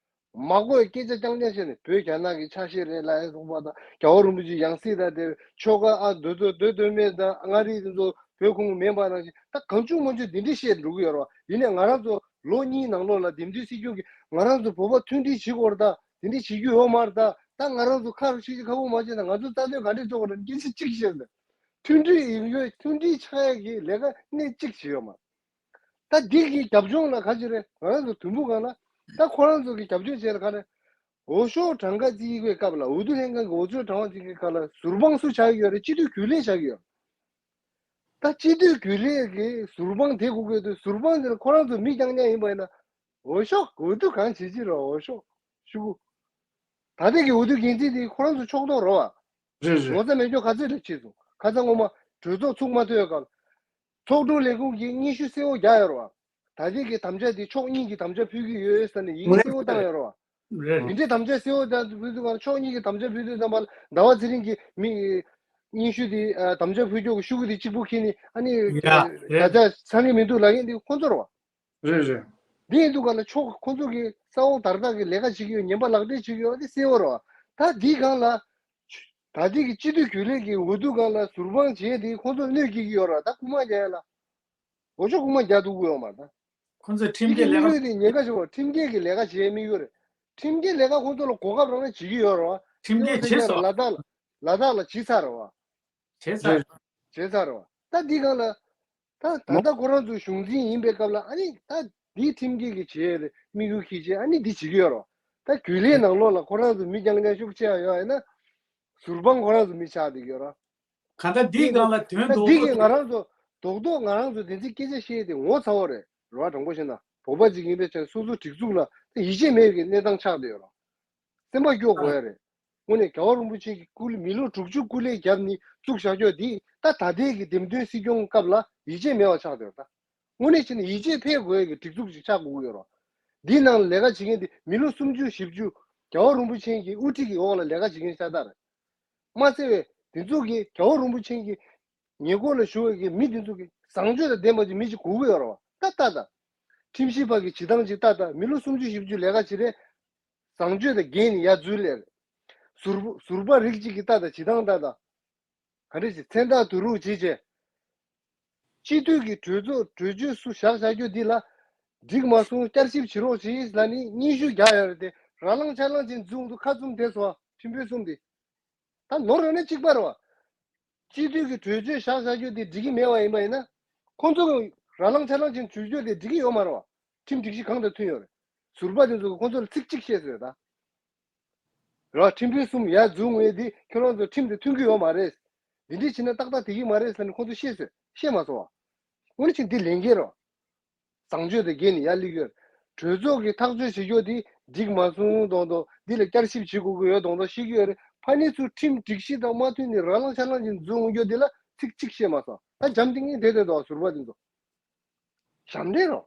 མ་གོ་བའི་སྐད་ཆ་རྐྱང་རྐྱང་བཤད་ནས་བོད་རྒྱ་ནག་གི་ཆ་ཤས་རེད་ལབ་ཡ་སོགས་པ་དང་རྒྱལ་བ་རིན་པོ་ཆེའི་ཡང་སྲིད་དང་དེ་ཆོལ་ཁ་ཨ་མདོ་སྟོད་མདོ་སྟོད་སྨད་དང་མངའ་རིས་དེ་ཚོ་བོད་ཁོངས་མིན་པ་ནང་བཞིན་ད་གང་བྱུང་མང་བྱུང་འདི་འདྲས་བཤད་འགྲོ་གི་ཡོད་རེད་བ། ཡིན་ནའི་ང་རང་ཚོ་ལོ་གཉིས་ནང་ལོགས་ལ་འདེམས་ཐོན་སྲིད་སྐྱོང་གིས་ང་རང་ཚོ་བོད་པ་མཐུན་སྒྲིལ་བྱེད་དགོས་རེད་ད། དེ་འདྲས་བྱེད་རྒྱུ་ཡོད་མ་རེད་ད། ད་ང་རང་ཚོ་ཁ་ཤས་ཀྱིས་ཁ་སྤོབས་མ་བྱས་ན་ང་ཚོ་རྩ་དོན་ག་འདྲས་རྩོད་དགོས་རེད། སྐད་ཆ་གཅིག་བཤད་ན་མཐུན་སྒྲིལ་ཡིན་དགོས། མཐུན་སྒྲིལ་ཆགས་ཡ་གི་ལས་ཀ་སྣེ་གཅིག་བྱེད་ཡོད་མ་རེད། ད་འདི་གི་རྒྱབ་ལྗོངས་ལ་ག་ཅི་རེད། ང་རང་ཚོ་དུམ་བུ་སྒང་ལ་ད་ཁོ་རང་ཚོ་གི་རྒྱབ་ལྗོངས་བྱས་ལ་ག་རེ། འོས་ཤོག་གྲངས་ཀ་བརྩི་གི་སྐབས་ལ་འོས་བསྡུ་ལྷན་ཁང་གི་འོས་ཤོག་གྲངས་བརྩི་གི་སྐབས་ལ་ཟུར་དཔང་སུ་ཆགས་ཀྱི་ཡོད་རེད། སྤྱི་འཐུས་རྒྱུན་ལས་ཆགས་ཀྱི་ཡོད་རེད། ད་སྤྱི་འཐུས་རྒྱུན་ལས་ཀྱི་ཟུར་དཔང་དེ་དགོས་ཀྱི་འདུག་ཟུར་དཔང་དེ་ལ་ཁོ་རང་ཚོ་མི་རྐྱང་རྐྱང་ཡིན་པ་ཡིན་ན་འོས་ཤོག་འོས་བསྡུ་གང་བྱེད་ཀྱི་རེད། འོས་ཤོག་ཤོག་གུ། ད་ལྟའི་གི་འོས་བསྡུ་འགན་འཛིན་དེ་ཁོ་རང་ཚོ་ཕྱོགས་གཏོགས་རེད་བ། རེད་རེད། ངོ་ཚ་མེད་ཅོག་ག་ཚོད་ལ་ཕྱིན་སོང་། ཁ་སང་ངོ་མ་གྲོས་ཚོགས་ཚུགས་མ་ཐུབ་ཡོད་སྐབས། ཚོགས་དྲུང་ལས་ཁུངས་ཀྱིས་སྙན་ཞུ་གསལ་བོ་རྒྱག་ཡོད་རེད་བ། ད་ལྟའི་གི་དམ་བཅའ་འདི་ཕྱོགས་གཉིས་ཀྱི་དམ་བཅའ་ཕུལ་གྱི་ཡོད་ཟེར་ནས་ཡིག་གསལ་བོ་བཏང་ཡོད་རེད་བ། རེད། དེ་འདྲའི་དམ་བཅའ་གསལ་བོ་བཏང་ཕུལ་དུས་སྒང་ཕྱོགས་གཉིས་ཀྱི་དམ་བཅའ་ཕུལ་དུས་ཙམ་པ་ལ་ཟླ་བ་ཚེ་རིང་གིས་མི་སྙན་ཞུ་དེ་ཨ་དམ་བཅའ་ཕུལ་ཕྱོགས་ཀྱི་ཤོག་གུ་དེ་གཅིག་པུ་འཁྱེར་ནས་ཨ་ནི་ཡ་ད་རེད། ཆ་ཚང་གི་མི་འདུག་ལབ་མཁན་དེ་ཁོང་ཚོ་རེད་བ། རེད་རེད། འདི་ཡིན་དུས་སྒང་ལ་ཕྱོགས་ཁོང་ཚོ་གི་ས་འོག་དར་དར་གྱི་ལས་ཀ་བྱེད་ཀྱི་ཡོད། ཉན་པ་ལག་སྦྲེལ་བྱེད་ཀྱི་ཡོད། དེ་གསལ་བོ་རེད་བ། ད་འདིའི་སྒང་ལ། ད་ལྟའི་གི་སྤྱི་འཐུས་རྒྱུན་ལས་ཀྱི་འོས་བསྡུ་སྒང་ལ་ཟུར་དཔང་བྱས་ཏེ་ཁོང་ཚོར་གནོད་སྐྱེལ་གྱི་ཡོད་ར། ད་རྐུ་མ་རྒྱག་ཡ་ལ། འོས་ཤོག་རྐུ་མ་རྒྱག་ཐུབ་ཀྱི་ཡོད་མ་རེད་ད། ཁོང་ཚོས་ཁྲིམས་འདི་འགལ་གི་ལས་དམིགས་ཀ་ཡུལ་དེ་ཉེན་ཁ་ཆེ་བ། ཁྲིམས་འགལ་གྱི་ལས་ཀ་བྱེད་དམིགས་ཡུལ་རེད། ཁྲིམས་འགལ་ལས་ཀ་ཁོང་ཚོ་ལ་གོ་སྐབས་རག་ན་བྱེད་ཀྱི་ཡོད་རེད་བ། ཁྲིམས་འགལ་བྱེད་སོང་། ལ་དྭགས་ལ་ལ་དྭགས་ལ་བྱེད་ཚར་རེད་བ། བྱེད་ཚར། བྱེད་ཚར་རེད་བ། ད་འདི་སྒང་ལ། ད་ད་ལྟ་ཁོ་རང་ཚོ་གཞུང་འཛིན་ཡིན་པའི་སྐབས་ལ་ཨ་ནི་ད་འདི་ཁྲིམས་འགལ་གྱི་བྱེད་ཡས་དམིགས་ཡུལ་ཁྱེར་བྱས་ཨ་ནི་འདི་བྱེད་ཀྱི་ཡོད་རེད་བ། ད་རྒྱུན་ལས་ནང་ལོགས་ལ་ཁོ་རང་ཚོ་མི་རྐྱང་རྐྱང་ཤུགས་ཆེ་བ་ཡོད་ཡིན་ན། ཟུར་དཔང་ཁོ་རང་ཚོ་མི་ཆགས་བསྡད་ཀྱི་ཡོད་རེད་བ། གང་ལྟར་འདིའི་སྒང་ལ་དོན་ད་རྡོག་འདི་རྡོག་གིས་ང་རང་ཚོ་རྡོག་རྡོག་ང་རང་ཚོ་དེ་ཚིག་སྐད་ཆ་བཤད་དེ་ངོ་ཚ་བོ་རེད། རེད་བ། དྲང་པོ་བཤད་ན་བོད་པ་ཅིག་ཡིན་པའི་ཆ་ནས་སོ་སོ་སྒྲིག་འཛུགས་ལ་ཡིད་ཆེས་མེད་པའི་གནས་སྟངས་ཆགས་བསྡད་ཡོད་རེད། སེམས་པ་སྐྱོ་དགོས་ཡ་རེད། དངོས་གནས་རྒྱལ་བ་རིན་པོ་ཆེ་གི་སྐུ་ལུས་མི་ལོ་དྲུག་ཅུ་སྐུ་ལས་བརྒྱབ་ནས་བཙུགས་བཞག་ཀྱོག་འདི་ད་ད་ལྟའི་གི་འདེམས་ཐོན་སྲིད་སྐྱོང་སྐབས་ལ་ཡིད་ཆེས་མེད་པ་ཆགས་བསྡད་ཡོད་ད། དངོས་གནས་བྱས་ན་ཡིད་ཆེས་འཕེར་དགོས་ཡ་གི་སྒྲིག་འཛུགས་ཅིག་ཆགས་དགོས་ཀྱི་ཡོད་རེད། འདིའི་ནང་ལ་ལས་ཀ་བྱེད་མཁན་དེ་མི་ལོ་སུམ་ཅུ་བཞི་བཅུ་རྒྱལ་བ་རིན་པོ་ཆེ་གི་དབུ་ཁྲིད་ཀྱི་འོག་ལ་ལས་ཀ་བྱེད་མཁན་ཤ་སྟག་རེད། མ་ཚད་པའི་དེ་ཚོ་གིས་རྒྱལ་བ་རིན་པོ་ཆེ་གི་ཉེ་འཁོར་ལ་བཞུགས་པའི་གི་མི་དེ་ཚོ་གིས་བཟང་སྤྱོད་དང་ལྡན་པ་ཅིག་མི་ཅིག་དགོས་ཀྱི་ཡོད་རེད་བ། ད་ལྟ་ད། ཁྲིམས་ཞིབ་པ་གི་བྱེད་སྟངས་ཅིག་ལྟ་ད། མི་ལོ་སུམ་ཅུ་བཞི་བཅུ་ལས་ཀ་བྱེད་རེད། བཟང་སྤྱོད་དང་འགལ་ནས་ཡར་འཛུལ་ལེ། ཟུར་ཟུར་པ་རིགས་གཅིག་གིས་ལྟ་ད་བྱེད་སྟངས་ལྟ་ད། ག་འདྲ་ཞིག་མཚན་རྟགས་བསྡུ་རུབ་བྱེད་བྱས། སྤྱི་འཐུས་ཀྱི་གྲོས་ཚོགས་གྲོས་ཆོད་སུ་བཞག་བཞག་རྒྱུ་འདི་ལ་འགྲིག་མ་སོང་བསྐྱར་ཞིབ་བྱེད་རོགས་བྱེད་ལབ་ནས་སྙན་ཞུ་རྒྱག་ཡོད་རེད་དེ། ར་ལང་ཆ་ལང་ཅན་འཛུགས་འདུག་ཁ་བཙུམ་བསྡད་སོང་། ཁྲིམས་དཔོན་གསུམ་དེ། ད་ནོར་རེད་ན་གཅིག་པ་རེད་བ། སྤྱི་འཐུས་ཀྱི་གྲོས་ཆོད་བཞག་བཞག་རྒྱུ་དེ་འགྲིག་གི་མེད་པ་ཡིན་པ་ཡིན་ན། ཁོང་ཚོ་གི་ར་ལང་ཆ་ལང་ཅན་བྱུས་རྒྱུ་དེ་འགྲིག་གི་ཡོད་མ་རེད་བ། ཁྲིམས་སྒྲིག་གཞི་གང་དང་མཐུན་ཡོད་རེད། ཟུར་པ་དེ་ཚོ་གི་ཁོང་ཚོ་ལ་ཚིག་གཅིག་བཤད་སོང་ད། ར་ཁྲིམས་དཔོན་གསུམ་ཡར་འཛུགས་ངེས་འདི་ཁྱོད་རང་ཚོ་ཁྲིམས་དང་མཐུན་གི་ཡོད་མ་རེད། འདི་འདྲས་བྱས་ན་ཏག་ཏག་དེ་གི་མ་རེད་ཟེར་ནས་ཁོང་ཚོ་བཤད་སོང་། བཤད་མ་སོང་བ། དངོས་གནས་བྱས་འདི་ལས་འགན་རེད། བཟང་སྤྱོད་དང་འགལ་ནས་ཡར་སླེབས་ཡོད། གྲོས་ཚོགས་ཀྱིས་ཐག་གཅོད་བྱེད་རྒྱུ་དེ་འགྲིག་མ་སོང་མདོག་མདོག་འདི་ལ་བསྐྱར་ཞིབ་བྱེད་དགོས་ཀྱི་ཡོད་མདོག་མདོག་བཤད་ཀྱི་ཡོད་རེད། ཕ་ནི་ཚུར་ཁྲིམས་སྒྲིག་གཞི་དང་མ་མཐུན་ནས་ར་ལང་ཆ་ལང་ཅིག་འཛུགས་འོང་རྒྱུ་དེ་ལ་ཚིག་གཅིག་བཤད་མ་སོང་། ད་འཇམ་ཐིང་ངེ་བསྡད་བསྡད་འདུག་ཟུར་པ་དེ་ཚོ། ཞབས་འདྲེན་རོ།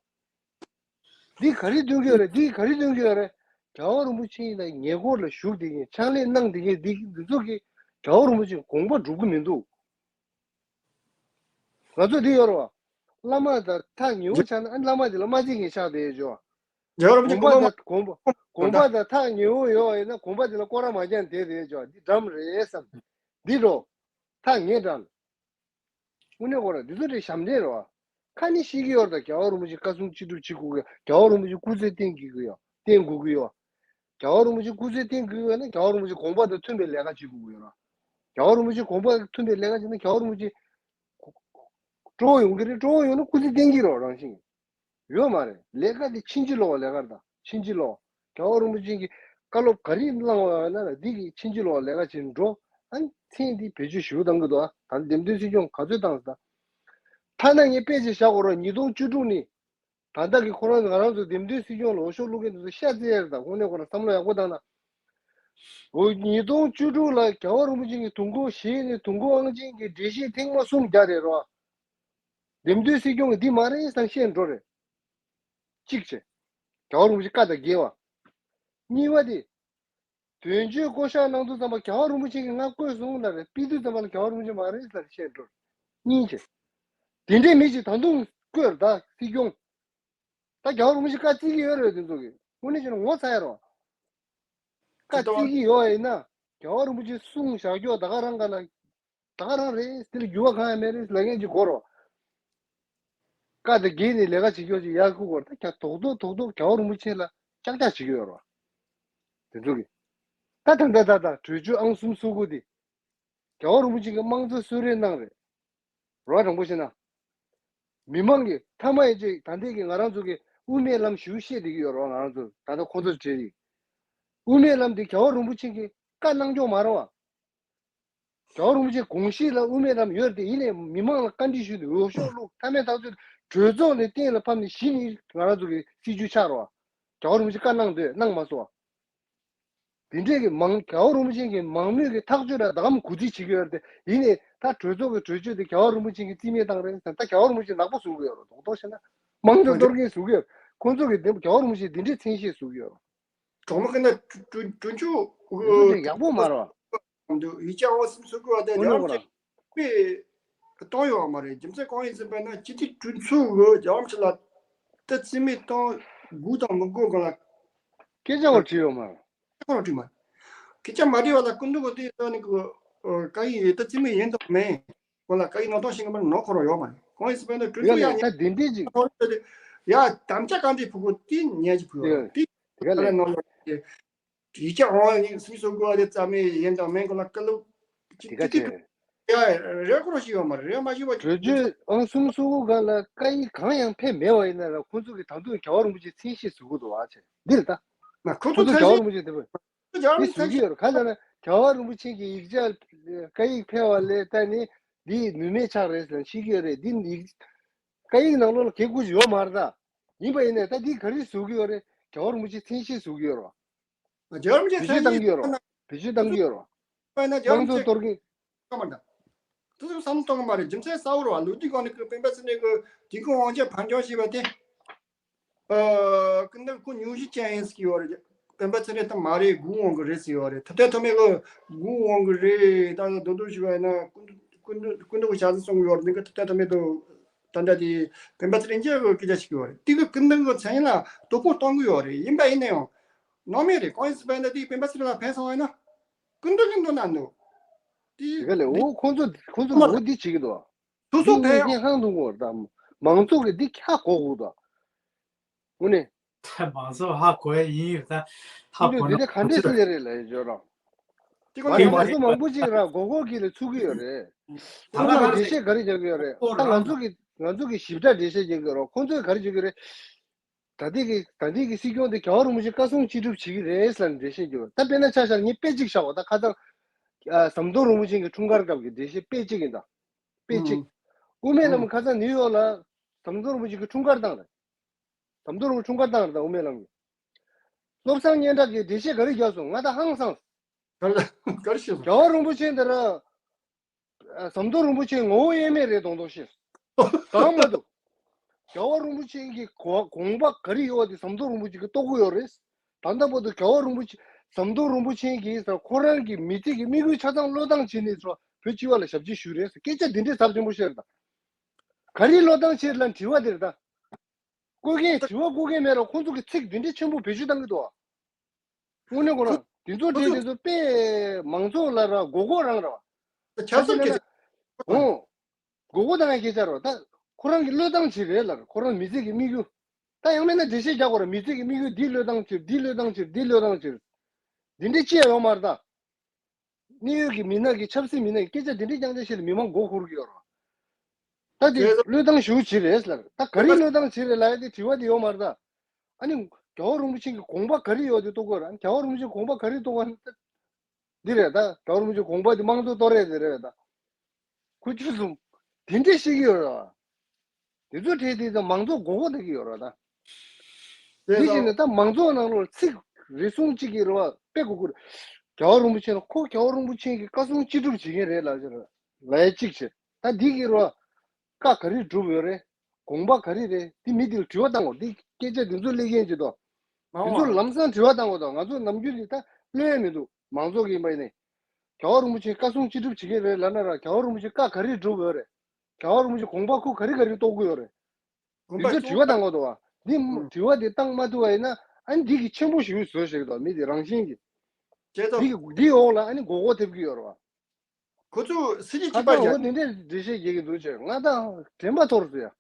འདི་ག་རེ་སྟོན་གྱི་ཡོད་རེད། འདི་ག་རེ་སྟོན་གྱི་ཡོད་རེད། རྒྱལ་བ་རིན་པོ་ཆེ་ཡིན་ན་ཉེ་འཁོར་ལ་བཞུགས་བསྡད་མཁན་ཕྱག་ལས་གནང་བསྡད་མཁན་འདི་འདི་ཚོ་གིས་རྒྱལ་བ་རིན་པོ་ཆེ་དགོངས་པ་འགྲུབ་ཀྱི་མི་འདུག་ང་ཚོ་འདི་ཡོད་རེད་བ། བླ་མ་དང་ཐག་ཉེ་བོ་ཆགས་ན་ཨ་ནི་བླ་མ་དེ་ལ་མ་བརྩི་མཁན་ཆགས་བསྡད་ཡོད་ཅོ། རྒྱལ་བ་རིན་པོ་ཆེ་དགོངས་པ་དང་དགོངས་པ་དགོངས་པ་དང་ཐག་ཉེ་བོ་ཡོད་པ་ཡིན་ན་དགོངས་པ་དེ་ལ་སྐོར་ར་མ་རྒྱག་བསྡད་བསྡད་ཡོད་ཅོ། འདི་འགྲམ་རེད་བསམ། འདི་འགྲོ། ཐག་ཉེ་འགྲམ། དངོས་གནས་ཁོ་རང་འདི་ཚོ་རེད་ཞབས་འདྲེན་རེད་བ། ཁ་ནི་ཤེས་ཀྱི་ཡོད་རེད། ད་རྒྱལ་བ་རིན་པོ་ཆེ་བཀའ་གསུང་ཅི་སྒྲུབ་བྱེད་དགོས་ཀྱི། རྒྱལ་བ་རིན་པོ་ཆེ་སྐུ་ཚེ་བརྟན་དགོས་ཀྱི་ཡོད། བརྟན་དགོས་ཀྱི་ཡོད། རྒྱལ་བ་རིན་པོ་ཆེ་སྐུ་ཚེ་བརྟན་དགོས་ཡོད་ན་རྒྱལ་བ་རིན་པོ་ཆེ་དགོངས་པ་དང་མཐུན་པའི་ལས་ཀ་བྱེད་དགོས་ཀྱི་ཡོད་རེད། རྒྱལ་བ་རིན་པོ་ཆེ་དགོངས་པ་དང་མཐུན་པའི་ལས་ཀ་བྱེད་ན་རྒྱལ་བ་རིན་པོ་ཆེ་སྤྲོ་བོ་ཡོང་གི་རེད། སྤྲོ་བོ་ཡོང་ན་སྐུ་ཚེ་བརྟན་གྱི་རེད་རང་བཞིན། ཡོད་མ་རེད། ལས་ཀ་འདི་ཕྱིན་ཅི་ལོག་ལས་ཀ་རེད། ད་ཕྱིན་ཅི་ལོག་རྒྱལ་བ་རིན་པོ་ཆེ་གིས་བཀའ་སློབ་ག་རེ་གནང་བ་ཡོད་ན་འདི་གི་ཕྱིན་ཅི་ལོག་ལས་ཀ་བྱེད་འགྲོ། ཨ་ནི་མཚན་འདི་བེད་སྤྱོད་ཞེ་པོ་གཏང་གི་འདུག་ཨ་ད་འདེམས་ཐོན་སྲིད་སྐྱོང་ག་ཚོད་བཏང་ཟེར་ད། ཐ་ན་ངས་དཔེ་ཅིག་བཞག་དགོས་རེད། ཉིས་སྟོང་བཅུ་དྲུག་ནས་ད་ལྟ་གི་ཁོ་རང་ང་རང་ཚོ་འདེམས་ཐོན་སྲིད་སྐྱོང་ལ་འོས་ཤོག་བླུག་མཁན་དེ་ཚོ་ཤ་ཚ་རེད། ད་དངོས་གནས་ཁོ་རང་བསམ་བློ་ཡག་པོ་བཏང་ན། འོ་ཉིས་སྟོང་བཅུ་དྲུག་ལ་རྒྱལ་བ་རིན་པོ་ཆེ་གི་དུས་འཁོར་བཞེས་ནས་དུས་འཁོར་དབང་ཆེན་གྱི་འགྲེལ་བཤད་ཐེངས་མ་གསུམ་རྒྱག་རེད་རོ། འདེམས་ཐོན་སྲིད་སྐྱོང་གི་འདི་མ་རེད་ཟེར་བཤད་འགྲོ་རེད། གཅིག་བྱས། རྒྱལ་བ་རིན་པོ་ཆེ་བཀའ་དང་འགལ་བ། གཉིས་པ་དེ། དོན་གཅོད་བསྐོ་གཞག་གནང་དུས་ཙམ་པ་རྒྱལ་བ་རིན་པོ་ཆེ་གིས་ང་བསྐོས་སོང་ལབ་རེད། ཕུལ་དུས་ཙམ་པ་ལ་རྒྱལ་བ་རིན་པོ་ཆེ་མ་རེད་ཟེར་བཤད་འགྲོ་རེད། གཉིས་བྱས། དེ་འདྲའི་མི་ཞིག་ད་དུང་བསྐོས་རེད་ད་སྲིད་སྐྱོང་། ད་རྒྱལ་བ་རིན་པོ་ཆེ་བཀའ་བརྩི་གི་ཡོད་རེད་དེ་ཚོ་གིས། དངོས་གནས་བྱས་ན་ངོ་ཚ་ཡ་རོ། བཀའ་བརྩི་གི་ཡོད་ཡིན་ན། རྒྱལ་བ་རིན་པོ་ཆེ་གསུང་བཞག་རྒྱུ་ད་ག་རང་ག་ལ། ད་ག་རང་རེད། དེ་ལ་འགྱུར་བ་གང་ཡང་མེད་རེད་ལབ་མཁན་ཅིག་གོ་རོ། བཀའ་དང་འགལ་ནས་ལས་ཀ་བྱེད་རྒྱུ་ཅིག་ཡར་ཁུག་གོ་རོ། ད་རྒྱ་རྡོག་རྡོག་རྡོག་རྡོག་རྒྱལ་བ་རིན་པོ་ཆེ་ལ་ཅག་ཅག་བྱེད་ཀྱི་ཡོད་རོ། དེ་ཚོ་གིས། ད་ད་ད་ད་ད་གྲོས་ཆོད་ཨང་གསུམ་སོ་དགུ་དེ། རྒྱལ་བ་རིན་པོ་ཆེ་གིས་དམངས་གཙོ་གསོལ་རས་གནང་རེད། རོ། དྲང་པོ་བཤད་ན། མི་མང་གིས་མཐའ་མ་ཡི་ཅིག་ད་ལྟའི་གི་ང་རང་ཚོ་གི་དབུ་མའི་ལམ་ཞུ་བཤད་བསྡད་ཀྱི་ཡོད་རོ། ང་རང་ཚོ་ད་ལྟ་ཁོང་ཚོར་བྲིས་ཡིན། དབུ་མའི་ལམ་དེ་རྒྱལ་བ་རིན་པོ་ཆེ་གིས་བཀའ་གནང་སྐྱོང་མ་རེད་བ། རྒྱལ་བ་རིན་པོ་ཆེ་དགོངས་གཞི་ལ་དབུ་མའི་ལམ་ཡོད་རེད་དེ། ཡིན་ནའི་མི་མང་ལ་བཀའ་འདྲི་ཞུས་ཏེ་འོས་ཤོག་བླུགས། མཐའ་མའི་ཐག་གཅོད་གྲོས་ཚོགས་ནས་གཏན་ལ་ཕབ་ནས་གཞི་ནས་ང་རང་ཚོ་གི་སྲིད་བྱུས་ཆགས་རོ། རྒྱལ་བ་རིན་པོ་ཆེ་བཀའ་གནང་འདོད་གནང་མ་སོང་བ། དེ་འདྲས་ཀྱི་མང་རྒྱལ་བ་རིན་པོ་ཆེ་གི་མང་མོས་ཀྱི་ཐག་གཅོད་ལ་ད་གམ་གུ་རྩིས་བྱེད་ཀྱི་ཡོད་རེད་དེ། ཡིན་ནའི་ད་གྲོས་ཚོགས་ཀྱི་གྲོས་ཆོད་དེ་རྒྱལ་བ་རིན་པོ་ཆེ་གི་རྩིས་མེད་བཏང་རེད་ཟེར། ད་རྒྱལ་བ་རིན་པོ་ཆེ་ནག་པོ་བཟོ་གི་ཡོད་རེད། རྡོག་རྡོག་བཤད་ན་དམངས་གཙོ་གཏོར་མཁན་བཟོ་གི་ཡོད་རེད། ཁོང་ཚོ་གི་དེ་རྒྱལ་བ་རིན་པོ་ཆེ་དེ་འདྲས་མཚན་ཤས་བཟོ་གི་ཡོད་རེད། གྲོགས་མོ་གི་ན་གྲོས་གྲོས་ཆོད་དེ་ཚོ་དེ་ཡག་པོ་མ་རེད་བ། འདུག་ཡིག་ཆ་འོ་སིམ་སུ་ཀུ་བ་དེ་དངོས་གནས་རྒྱ་ཆེ་པའི་གཏོང་ཡོད་མ་རེད། རྒྱུ་མཚན་གང་ཡིན་ཟེར་བ་ན་སྤྱི་འཐུས་གྲོས་ཚོགས་གི་རྒྱ་ཆེ་ལ་ད་རྩིས་མེད་གཏོང་དགོས་དང་མི་དགོས་གང་ལ་སྐད་ཆ་བ་བྲིས་ཡོད་མ་རེད། སྐད་ཆ་བ་བྲིས་མ་རེད། སྐད་ཆ་མ་བྲིས་བ་ལ་སྐུ་མདུན་གི་དེ་ད་ནི་གི་ ཨོ། བཀའ་ཡིག་ཡོད་ད་རྩིས་མེད་ཡིན་དང་མིན། ཁོ་ལ་བཀའ་ཡིག་ནང་དོན་ཤེས་ཀྱི་མ་རེད། ནོར་འཁོར་བ་ཡོད་མ་རེད། ཁོང་ཡིན་སི་པན་ད་གྲོས་ཡོད་ཚུགས་ཡ་ལས་ཉན། ད་དེ་འདྲས་ཅིག་ཡ་དམ་བཅའ་ག་འདྲས་ཕུལ་དགོས་དེ་ཉན་གྱི་ཕུལ་ཡོད་རེད། དེ་དེ་ག་ལས་ནོར་ཡོད་རེད། ཡིག་ཆ་ཨང་གཉིས་གསུམ་སོ་དགུ་བ་དེ་རྩ་མེད་ཡིན་དང་མིན་ཁོ་ལ་བཀའ་སློབ་དེ་ག་ཅི་ཅི་ཅི་ཡ་རེད། ཁོ་རང་ཞིག་ཡོད་མ་རེད། རེད་མ་ཞིག་བ་གྲོས་ཆོད་ཨང་གསུམ་སོ་དགུ་སྒང་ལ་བཀའ་ཡིག་གང་ཡང་ཕེབས་མེད་པ་ཡིན་ན་ར་ཁོང་ཚོ་གི་ད་དུང་རྒྱལ་བ་རིན་པོ་ཆེ་མཚན་ཤས་བཟོ་གི་འདུག་བ་ཆེ་འདི་རེད་ད། ཁོང་ཚོ་རྒྱལ་བ་རིན་པོ་ཆེ་དེ་བས། རྒྱལ་བ་རིན་པོ་ཆེ་ཟེར་གྱི་ཡོད་རེད། ག་ལ་ན་རྒྱལ་བ་རིན་པོ་ཆེ་གི་ཡིག་ཆ་བཀའ་ཡིག་ཕེབས་པ་ལས་ད་ནི་འདི་ནུས་མེད་ཆགས་རེད་ཟེར་ཤེས་ཀྱི་ཡོད་རེད། འདི་ཡིག་བཀའ་ཡིག་ནང་ལོགས་ལ་གེ་ཀུ་ཞིག་ཡོད་མ་རེད་ད། ཡིན་པ་ཡིན་ནའི་ད་འདི་ག་རེ་བཟོ་གི་ཡོད་རེད། རྒྱལ་བ་རིན་པོ་ཆེ་མཚན་ཤས་བཟོ་གི་ཡོད་རེད། རྒྱལ་བ་རིན་པོ་ཆེ་མཚན་ཤས་བེད་སྤྱོད་བཏང་གི་ཡོད་རེད། བེད་སྤྱོད་བཏང་གི་ཡོད་རེད། དཔེར་ན་རྒྱལ་བ་རིན་པོ་ཆེ་དམངས་གཙོ་གཏོར་གི་གཏོང་མ་འདྲ། དེ་ཚོ་བསམ་བློ་གཏོང་གི་མ་རེད། རྒྱུ་མཚན་གསལ་བོ་རེད་བ། ལོ་རྒྱུས་སྒང་ནས་ཀྱི་སྤེན་པ་ཚེ་རིང་གི་དུས་འཁོར་དབང་ཆེན་ཕམ་ཉེས་ཞེས་པ་དེ། ཨ། ཀུན་ཏུ་ཁོ་མྱོང་རྒྱུ་ཅན་ཡིན་ཟེར་གྱི་ཡོད་རེད། སྤེན་པ་ཚེ་རིང་ད་མ་རེད། དགུང་འོང་གི་རེད་ཟེར་ཡོད་རེད། ད་ལྟའི་ཐོག་མའི་གི་དགུང་འོང་གི་རེད། ད་རྡོ་རྡོ་ཞུ་བ་ཡིན་ན་ཀུན་ཏུ་ཀུན་ཏུ་ཀུན་ཏུ་གི་ཞག་ཚི་སོང་གི་ཡོད་རེད། འདི་གི་ད་ལྟའི་ཐོག་མའི་དུ་ད་ལྟ་དེ་སྤེན་པ་ཚེ་རིང་སྐྱེས་གི་སྐད་ཆ་ཞིག་ཡོད་རེད། དེ་གི་ཀུན་ཏུ་གི་མཚན་ལ་དོ་ཕོག་གཏོང་གི་ཡོད་རེད། ཡིན་པ་ཡིན་ན་ཡང་ནོར་མེད་རེད། གང་ཡིན་ཟེར་བ་ཡིན་ན་དེ་སྤེན་པ་ཚེ་རིང་ལ་ཕན་སོང་བ་ཡིན་ན་ཀུན་ཏུ་གི་འདོད་ན་འདུག་དེ་དེ་ག་ལས་འོ་ཁོང་ཚོ་ཁོང་ཚོ་འོ་འདི་བྱེད་ཀྱི་འདུག་སོ་སོ་ཕན་ཡང་ཧང་དུ་ངོར་དང་མང་ཚོགས་ཀྱི་འདི་ཁ་གོ་དགོས་དང་། དངོས་གནས། ད་མང་ཚོགས་ཧ་གོ་ཡ་ཡིན་ཡོད་ད། ཧ་གོ་ན་འདི་འདི་ག་འདྲས་ཟེར་ཡ་རེད་ལ་ཡོད་རང་། དེ་ཁོ་ན་མང་ཚོགས་མང་པོ་ཅིག་ར་མགོ་སྐོར་གྱི་ལ་ཚུགས་ཀྱི་ཡོད་རེད། ད་ཁོ་ཚོ་ལ་འགྲེལ་བཤད་ག་རེ་རྒྱག་གི་ཡོད་རེད། ད་ང་ཚོ་གི་ང་ཚོ་གི་ཞིབ་ཕྲ་འགྲེལ་བཤད་རྒྱག་གི་ཡོད་རེད། ཁོ་ཚོས་ག་རེ་བརྗོད་ཀྱི་རེད། ད་ལྟའི་གི་ད་ལྟའི་གི་སྲིད་སྐྱོང་དེ་རྒྱལ་བ་རིན་པོ་ཆེ་བཀའ་གསུང་ཅི་སྒྲུབ་བྱེད་ཀྱི་རེད་ཟེར་ནས་འགྲེལ་བཤད་རྒྱབ། ད་དཔེར་ན་ཆ་བཞག་ངས་དཔེ་གཅིག་བཞག་པ། ད་ཁ་སང་ཟམ་གདོང་རིན་པོ་ཆེ་གི་འཁྲུངས་སྐར་སྐབས་ཀྱི་འགྲེལ་བཤད་དཔེ་གཅིག་ཡིན་ད། དཔེ་གཅིག་དབུ་མའི་ལམ་ཁ་སང་ནིའུ་ཡོག་ལ་ཟམ་གདོང་རིན་པོ་ཆེ་གི་འཁྲུངས་སྐར་བཏང་རེད། ཟམ་གདོང་རིན་པོ་འཁྲུངས་སྐར་བཏང་རེད། ད་དབུ་མའི་ལམ་གྱི་བློ་བཟང་སྙན་གྲགས་ཀྱིས་འགྲེལ་བཤད་ག་རེ་བརྒྱབ་སོང་། ང་ད་ཧང་སངས། ག་རེ་བཤད་སོང་། རྒྱལ་བ་རིན་པོ་ཆེ་འདི་ར། ཨ། ཟམ་གདོང་རིན་པོ་ཆེ་ངོ་བོ་དབྱེར་མེད་རེད་མདོག་མདོག་བཤད། གང་མ་འདུག་རྒྱལ་བ་རིན་པོ་ཆེ་གི་དགོངས་དགོངས་པ་ག་རེ་ཡོད་པ་དེ་ཟམ་གདོང་རིན་པོ་ཆེ་གིས་རྟོགས་ཀྱི་ཡོད་རེད། ད་ལྟ་བར་དུ་རྒྱལ་བ་རིན་པོ་ཆེ་ཟམ་གདོང་རིན་པོ་ཆེ་གིས་ཁོ་རང་གི་མི་ཚེ་གི་དམིགས་ཡུལ་ཆ་ཚང་བློས་བཏང་བྱས་ནས་ཚོ་བོད་སྤྱི་བ་ལ་ཞབས་ཕྱི་ཞུས་རེད། སྐད་ཆ་འདི་འདྲའི་ཚབས་ཆེན་པོ་བཤད་རེད་ད། ག་རེ་བློས་བཏང་བྱས་ལ་དྲི་བ་དེ་རེད་ད། བཀོད་མཁན་དྲི་བ་བཀོད་མཁན་མེད་ར་ཁོང་ཚོ་གི་ཚིག་འདི་འདྲའི་ཆེན་པོ་བེད་སྤྱོད་བཏང་གི་འདུག་ཨ། དངོས་གནས་ཁོ་རང་དེ་ཚོ་བྲིས་དེ་ཚོ་དཔེ་མང་ཚོགས་ལ་ར་མགོ་སྐོར་རང་ར་བ། ཆ་ཚང་སྐད་ཆ། ཨོ། མགོ་སྐོར་བཏང་ཡ་སྐད་ཆ་ར་བ། ད་ཁོ་རང་གི་བློས་བཏང་བྱས་རེད་ལ་ཁོ་རང་མི་ཚེ་གི་དམིགས་ཡུལ། ད་ཡང་མིན་ན་འགྲེལ་བཤད་རྒྱག་དགོས་ར། མི་ཚེ་གི་དམིགས་ཡུལ་འདི་བློས་བཏང་བྱས་འདི་བློས་བཏང་བྱས་འདི་བློས་བཏང་བྱས། འདི་འདྲའི་ཅི་ཡང་ཡོད་མ་རེད་ད། གནད་ཡོད་ཀྱི་མི་སྣ་གི་ཆབ་སྲིད་མི་སྣ་གི་སྐད་ཆ་འདི་འདྲའི་རྐྱང་རྐྱང་བཤད་ལ་མི་མང་མགོ་འཁོར་གྱི་ཡོད་རེད། ད་དེ་བློས་བཏང་ཞུ་བྱེད་རེད་ལ། ད་ག་རེ་བློས་བཏང་བྱེད་རེད་ལ་ཡ་དེ་དྲི་བ་དེ་ཡོད་མ་རེད་ད། ཨ་ནི་རྒྱལ་བ་རིན་པོ་ཆེ་གི་དགོངས་པ་ག་རེ་ཡོད་དེ་རྟོགས་དགོས་རེད། རྒྱལ་བ་རིན་པོ་ཆེ་དགོངས་པ་ག་རེ་རྟོགས་དགོས་རེད། འདི་རེད་ད། རྒྱལ་བ་རིན་པོ་ཆེ་དགོངས་པ་དེ་དམངས་གཙོ་གཏོར་རེས་དེ་རེད་ད། ཁོ་ཆུ་སུམ་དེ་འདྲས་བཤད་ཀྱི་ཡོད་རེད་བ། དེ་ཚོ་བྲིས་དེ་ཚོ་མང་ཚོགས་མགོ་སྐོར་ད་གི་ཡོད་རེད་ད། དེ་བཞིན་ནས་ད་མང་ཚོགས་ནང་ལོགས་ཚིག་རེ་ཟུང་གཅིག་གི་རེད་བ་དཔེ་གོ་གི་རེད། རྒྱལ་བ་རིན་པོ་ཆེ་ལ་ཁོ་རྒྱལ་བ་རིན་པོ་ཆེ་གི་བཀའ་གསུང་ཅི་སྒྲུབ་བྱེད་མཁན་རེད་ལབ་ཀྱི་རེད་ལབ་ཡ་གཅིག་བྱེད། ད་འདི་གི་རེད་བ་བཀའ་ག་རེ་སྒྲུབ་ཡོད་རེད། དགོངས་པ་ག་རེ་རེད། འདི་མི་འདི་ལ་དྲི་བ་བཏང་དགོས། འདི་སྐད་ཆ་འདི་ཚོ་སླེབས་མཁན་ཅིག་ཏོ། འདི་ཚོ་ལམ་སང་དྲི་བ་བཏང་དགོས་ཏོ། ང་ཚོ་ནམ་རྒྱུན་འདི་ད་གློད་ཡ་མི་འདུག་མང་ཚོགས་ཀྱི་ཡིན་པ་ཡིན་ནའི། རྒྱལ་བ་རིན་པོ་ཆེ་བཀའ་གསུང་ཅི་སྒྲུབ་བྱེད་ཀྱི་རེད་ལབ་ན་ར་རྒྱལ་བ་རིན་པོ་ཆེ་བཀའ་ག་རེ་སྒྲུབ་ཡོད་རེད། རྒྱལ་བ་རིན་པོ་ཆེ་དགོངས་པ་ཁོ་ག་རེ་ག་རེ་རྟོགས་ཀྱི་ཡོད་རེད། དགོངས་པ་འདི་ཚོ་དྲི་བ་བཏང་དགོས་འདུག་བ། འདི་ཨུམ། དྲི་བ་འདི་བཏང་མ་ཐུབ་པ་ཡིན་ན་ཨ་ནི་འདི་གི་ཆེན་པོ་ཞིག་བཟོས་ཤིག་དང་མི་འདི་རང་བཞིན་གྱི། བྱས་ཙང་། འདི་གི་འདི་འོག་ལ་ཨ་ནི་མགོ་སྐོར་ཐེབས་ཀྱི་ཡོད་རེད་བ། ཁོ་ཚོ་སྲིད་ཇུས་ཁ་གཅིག་པ་སང་འོ་རྒྱག་དེ་འདྲའི་འགྲེལ་བཤད་རྒྱག་གི་འདུག་ཅེས་ང་དང་དྲན་པ་ཐོར་སོང་ཡ།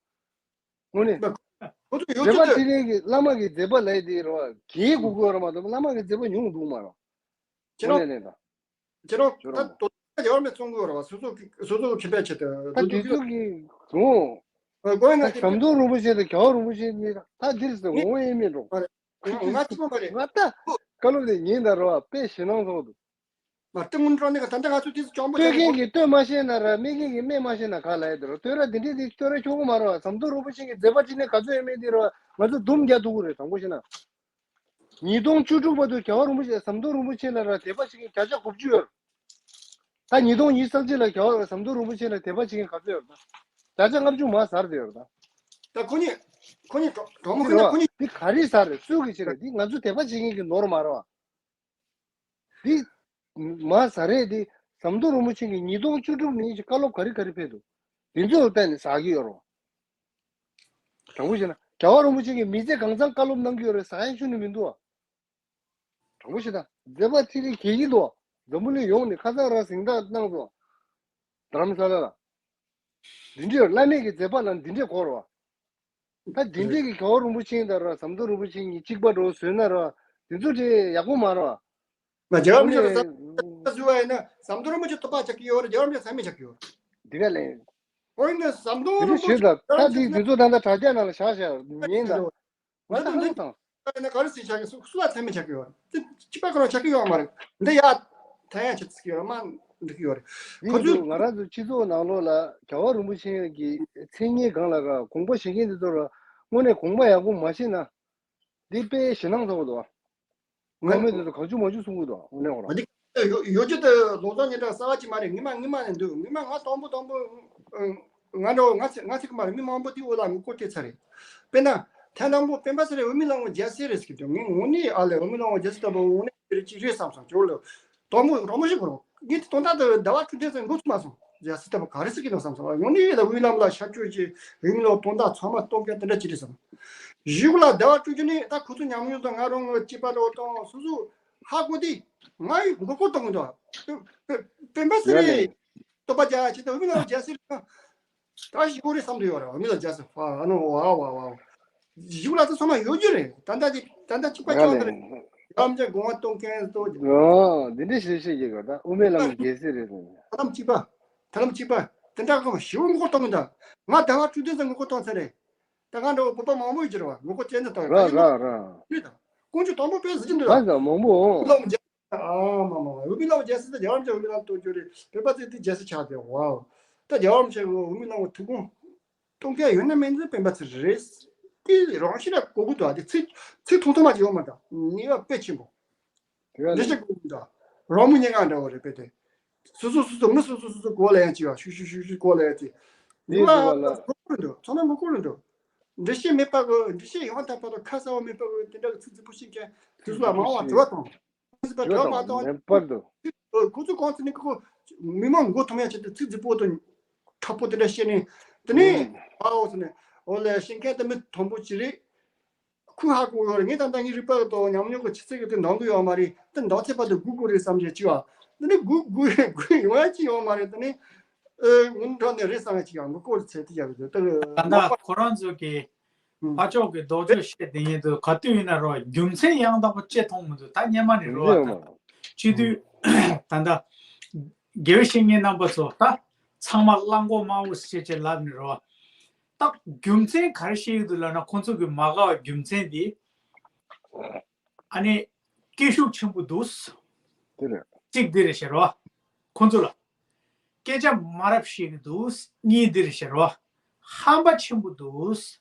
དངོས་གནས། ཁོ་ཚོ་ཡོད་མཛད་པ་ཚོད་ཚེ་རིང་གི་བླ་མ་གི་མཛད་པ་ལས་དེ་རེད་བ་གལ་དགོས་དགོས་རེད་མ་གཏོགས་བླ་མ་གི་མཛད་པ་ཉུང་འདུག་མ་རེད། ཁྱེད་རང་། དངོས་གནས་ལས་དང་། ཁྱེད་རང་ད་དོ་ཡར་མེད་བཙོང་གི་ཡོད་རེད་བ། སོ་སོ་གི་སོ་སོ་གི་ཁེ་ཕན་ཆེད་དུ་ད་དེ་ཚོ་གི་ངོ་། ཨ་དགོས་ན་ད་དེ་ཟམ་གདོང་རིན་པོ་ཆེ་དང་རྒྱལ་བ་རིན་པོ་ཆེ་གཉིས་ད་དེར་ཟེར་ངོ་ཡེ་མེད་འགྲོ། ང་གཅིག་པོ་མ་རེད། ང་ད་བཀའ་སློབ་དེ་ཉིན་ད་རེད་བ་དཔེ་ཞེད་སྣང་ཚོགས་འདུག་མ་ལྟ་ངུ་འགྲོ་ནི་ག་ད་ལྟ་ང་ཚོ་དེ་ཚོ་གྱོང་པོ་ལྟོས་མཁན་གྱིས་ལྟོས་མ་ཤེས་ན་ར་སྨྲས་མཁན་གྱིས་སྨྲས་མ་ཤེས་ན་ག་ལ་ཡོད་དེ་ར། ལྟོས་ར་དེ་འདྲས་དེ་ལྟོས་ར་ཆོག་གི་མ་རེད་བ། ཟམ་གདོང་རིན་པོ་ཆེ་གི་མཛད་པ་ཅི་ནས་ག་ཚོད་ཡོད་མེད་དེ་ར་ང་ཚོ་འདུམ་རྒྱག་ཐུབ་ཀྱི་རེད། དྲང་པོ་བཤད་ན། ཉིས་སྟོང་བཅུ་དྲུག་བར་དུ་རྒྱལ་བ་རིན་པོ་ཆེ་ཟམ་གདོང་རིན་པོ་ཆེ་ལ་ར་དད་པ་བྱེད་མཁན་བརྒྱ་ཆ་དགུ་བཅུ་ཡོད། ད་ཉིས་སྟོང་ཉི་ཤུ་རྩ་གཅིག་ལ་རྒྱལ་བ་ཟམ་གདོང་རིན་པོ་ཆེ་ལ་དད་པ་བྱེད་མཁན་ག་ཚོད་ཡོད་ད། བརྒྱ་ཆ་ལྔ་བཅུ་མར་ཟར་བསྡད་ཡོད་ད། ད་ཁོ་གཉིས་ཁོ་གཉིས་གྲོགས་གྲོགས་མོ་ཁོ་གཉིས་ཁོ་གཉིས། འདི་ག་རེ་ཟ་རེད། སུ་གིས་བྱེད་རེད། འདི་ང་ཚོ་དད་པ་བྱེད་མཁན་གྱི་ནོར་མ་རེད་བ། འདི་མ་ཟ་རེད། འདི་ཟམ་གདོང་རིན་པོ་ཆེ་གིས་ཉིས་སྟོང་བཅུ་དྲུག་ནས་ཀྱི་བཀའ་སློབ་ག་རེ་ག་རེ་ཕེབས་འདུག་འདི་ཚོ་ལ་བལྟས་ནས་ཟ་གི་ཡོད་རེད་བ། དྲང་པོ་བཤད་ན་རྒྱལ་བ་རིན་པོ་ཆེ་གིས་མི་ཚེ་གང་ཚང་བཀའ་སློབ་གནང་གི་ཡོད་རེད། ཟ་ཡ་ཁྱོན་ནས་མི་འདུག་བ། དྲང་པོ་བཤད་ན་མཛད་པ་ཚེ་རིང་གལ་ཡིན་འདུག་འཛམ་བུ་གླིང་ཡོངས་ནས་ཁ་སང་རང་གཟེངས་རྟགས་གནང་སོང་། རྡ་རམ་ས་ལ་ལ། འདི་འདྲའི་བླ་མེད་ཀྱི་མཛད་པ་ལ་འདི་འདྲའི་གོ་ར་བ། ད་འདི་འདྲའི་གི་རྒྱལ་བ་རིན་པོ་ཆེ་དང་ར་ཟམ་གདོང་རིན་པོ་ཆེ་གཉིས་གཅིག་པ་འགྲོ་བཟོས་ན་ར་འདི་ཚོ་དེ་ཡག་པོ་མ་ར་བ། ང་རྒྱལ་བ་རིན་པོ་ཆེ་ལ་ཟམ་གདོང་བཟོས་པ་ཡིན་ན་ཟམ་གདོང་རིན་པོ་ཆེ་ཐོབ་པ་ཆགས་ཀྱི་ཡོད་རེད། རྒྱལ་བ་རིན་པོ་ཆེ་ཚང་མས་ཆགས་ཀྱི་ཡོད་རེད། འདི་ག་ལས། ཨོ་ཡིན་ན་ཟམ་གདོང་དེ་རིན་པོ་ཆེ་ཞུས་ད་ད་འདི་འདི་ཚོ་ད་ལྟ་དྲ་རྒྱ་ནང་ལ་བཞག་བཞག་མིན་ད། ང་ད་ཧང་དང་། ང་ནི་ག་རེ་ཟེར་བྱ་གི་སུ་སུ་ལ་ཚད་མེད་བྱ་གི་ཡོད། དེ་གཅིག་པ་ཁོ་རང་བྱ་གི་ཡོད་མ་རེད། འདི་ཡ་ཐ་ཡ་ཆ་ཚིག་ཡོད་མ་འགྲིག་གི་ཡོད་རེད། ཁོ་ཡིན་ཚོས་འདུག་ང་རང་ཚོ་སྤྱི་ཚོགས་ནང་ལོགས་ལ་རྒྱལ་བ་རིན་པོ་ཆེ་གི་མཚན་སྙན་སྒང་ལ་ར་དགོངས་པ་བཞེས་མཁན་འདི་ཚོ་ར་དངོས་གནས་དགོངས་པ་ཡག་པོ་མ་བཞེས་ན། འདི་དཔེ་ཞེད་སྣང་ཚ་བོ་འདུག་ང་ངོ་མེད་འདི་ཚོ་གང་བྱུང་མ་བྱུང་གསུང་གི་འདུག་དངོས་གནས་ཁོ་རང་། འདི་ཡོ་ཡོ་རྒྱུ་དེ་ལོ་ཙཱ་ཉིན་གྲངས་གསར་བ་ཅིག་མ་རེད། ངི་མ་ངི་མ་ནས་འདུག་ངི་མ་ང་དང་པོ་དང་པོ་ང་འགྲོ་ང་ཚེ་ང་ཚེ་གི་མ་རེད། མི་མང་པོ་དེ་འོ་ལ་ངུ་སྐོར་དེ་ཚ་རེད། དཔེར་ན་ཐེངས་དང་པོ་སྤེན་པ་ཚེ་རིང་འོས་མི་ལང་བོ་རྒྱལ་སྲས་རེད་ཟེར་གི་འདུག་ངས་ངོ་ནས་ཨ་ལས་འོས་མི་ལང་བོ་རྒྱལ་སྲས་ལྟ་བུ་འོ་ནས་རེད་ཅིག་རེད་བསམ་སོང་ཇོ་ལོ། དང་པོ་འགྲོ་མོ་ཞིག་གོ་རོགས་ངས་དེ་དོན་དག་དེ་ཟླ་བ་བཅུ་ཐེངས་ཙམ་འགོ་ཚུགས་མ་སོང་། རྒྱལ་སྲས་ལྟ་བུ་ག་རེ་ཟེར་གི་འདུག་བསམ་སོང་། ངོ་ནས་ཡོད་ལ་འོས་ལམ་ལ་ཤར་བསྐྱོད་ཀྱི་འོས་མི་ལང་བོ་དོན་དག་ཚང་མ་སྟོན་མཁན་དེ་འདྲ་ཅིག་རེད་བསམ། གཞུག་ལ་ཟླ་བ་བཅུ་བཅུ་ནས་ད་ཁོ་ཚོ་ཉམས་མྱོང་དང་ང་རང་ངོ་སྐྱིད་པ་རོགས་དང་སོ་སོ་ཧ་གོ་དེ་ང་ཡི་མགོ་སྐོར་གཏོང་གི་འདུག་སྤེན་པ་ཚེ་རིང་སྟོབས་པ་རྒྱ་ཆེ་དང་འོས་མི་ལང་བོ་རྒྱལ་སྲས་རེད། ད་ཞི་གོ་རེ་བསམ་དུ་ཡོད་རེད། མི་ལ་རྒྱ་སེ་ཕ་ཨ་ནོ་ཝ་ཝ་ཝ། ཞི་གོ་ལ་ད་ཚང་མ་ཡོད་རྒྱུ་རེད། ད་ལྟ་ཅིག་ད་ལྟ་གཅིག་པ་ཡ་ཅང་ལེ། རེད། ཡམ་ཅག་དགོངས་པ་གཏོང་མཁན་ཏོ། ཨོ་འདི་འདྲ་ཞིག་ཞིག་ཡོད་ག་ད་དབུ་མའི་ལམ་རྒྱལ་སྲས་རེད་ཟེར། ཐ་ལམ་གཅིག་པ། ཐ་ལམ་གཅིག་པ། དེ་འདྲ་གང་ཞི་གོ་ངོ་གཏོང་གི་འདུག་ང་ཟླ་བ་བཅུ་བདུན་ཙམ་ངོ་གཏོང་ཚར་རེད། ད་ང་འདྲ་བོ་བོད་པ་མང་པོ་ཡོད་ཀྱི་རེད་བ། ངོ་རྒོལ་བྱས་ནས་བཏང་ཡོད། ད་ཡིན་ནོ་ར་ར། ཡོད་དང་། ཀོང་ཇོ་དང་པོ་དཔེ་ཟེར་གྱི་འདུག་ད་ད་མང་པོ་འོང་། ལོ་མཇལ། ཨ་མ་མ་མ་འོས་མི་ལང་བོ་རྒྱལ་སྲས་ད་རྒྱལ་བ་རིན་པོ་ཆེ་འོས་མི་ལང་གཏོང་རྒྱུ་རེད། བོད་པ་ཚོས་དེ་རྒྱལ་སྲས་ཆགས་ཏེ་ཝའོ། ད་རྒྱལ་བ་རིན་པོ་ཆེ་གི་འོས་མི་ལང་བོ་ཐུགས་དགོངས་གཏོང་མཁན་ཡོད་ན་མིན་ཚེ་སྤེན་པ་ཚེ་རེད། དེ་རང་བཞིན་ལ་གོ་གི་འདུག་དེ་ཚིག་ཚིག་ཐུང་ཐུང་མ་ཅིག་ཡོད་མ་རེད། ནུས་པ་དཔེ་ཆེན་པོ། དེ་ག་འདྲ་ནས་ཞིག་གོ་གི་འདུག་རོགས་མོ་ཉེ་ག་འདྲ་བོ་རེད་པས་དེ། སོ་སོ་སོ་སོ་མི་སོ་སོ་སོ་སོ་གོ་ལ་ཡང་ཅིག་བ་ཤུ་ཤུ་ཤུ་ཤུ་གོ་ལ་ཡང་ཅིག་ནུས་པ་ངོ་སྐོར་རེད་འདུག་ཚང་མ་ངོ་སྐོར་རེད་འདུག་འདྲི་ཤེས་མེད་པ་གི་འདྲི་ཤེས་ཡང་དག་པ་དང་ཁ་གསལ་བ་མེད་པ་གི་དེ་འདྲ་གི་ཚིག་རྫིག་པོ་ཤེས་མཁན་དེ་ཚོ་ལ་མང་བ་དྲི་བ་དང་། དྲི་བ་དང་མེད་པར་དུ། ཁོ་ཚོ་གང་ཚེ་ནི་ཁོ་མི་མང་མགོ་འཐོམ་ཡ་ཆེད་དུ་ཚིག་རྫིག་པོ་དང་མཁྲེགས་པོ་དེ་འདྲ་བཤད་ནས་དེ་ནས་ཨའོ་ཟེར་ནས་འོ་ལས་ཤེས་མཁན་དེ་མི་མཐོན་པོ་ཅིག་རེད། ཁོས་ཧ་གོ་ཡོད་རེད། ངས་ད་ལྟ་ངའི་རིག་པ་དང་ཉམས་མྱོང་གི་ཆུ་ཚད་ཀྱི་དེ་འདང་གི་ཡོད་མ་རེད། དེ་འདང་ཚད་པ་དེ་སྒུག་དགོས་རེད་བསམ་བྱས་ཅིག་བ། དེ་ནས་སྒུག་སྒུག་སྒུག་ཡོང་ཡ་ཅིག་ཡོད་མ་རེད། དེ་ནས་ཨེ་ངུ་འགྲོ་ནས་རེད་བསམ་ཡ་ཅིག་ཡང་མི་གོ་ཚད་དེ་ཡ་རེད། དེ་ད་ལྟ་ཁོ་རང་ཚོ་གི་ཕ་ཕྱོགས་ཀྱི་རྡོག་རྩོད་བཤད་དེ་ཡིན་དུས་ག་དུས་ཡིན་ན་རོ་རྒྱུ་མཚན་ཡང་དག་པོ་ཅེས་མཐོང་མི་འདུག་ད་སྙན་མ་ནས་རོ་བ་དང་སྤྱི་འཐུས་ད་ལྟ་དགེ་བའི་བཤེས་གཉེན་རྣམ་པ་ཚོ་ད་ཚང་མ་གླང་མགོ་དམར་པོ་ཞེས་བྱས་ལབ་ནས་རོ། ད་རྒྱུ་མཚན་ག་རེ་བཤད་ཀྱི་འདུག་ལབ་ན་ཁོང་ཚོ་གི་མ་དགའ་བའི་རྒྱུ་མཚན་དེ་ཨ་ནི་སྐད་ཤུགས་ཆེན་པོ་འདུག་དེ་རེད། གཅིག་འདི་རེད་ཤག་རོ། ཁོང་ཚོ་ལ་སྐད་ཆ་མ་རབས་བཤད་ཀྱི་འདུག་གཉིས་འདི་རེད་ཤག་རོ། ཧམ་པ་ཆེན་པོ་འདུག་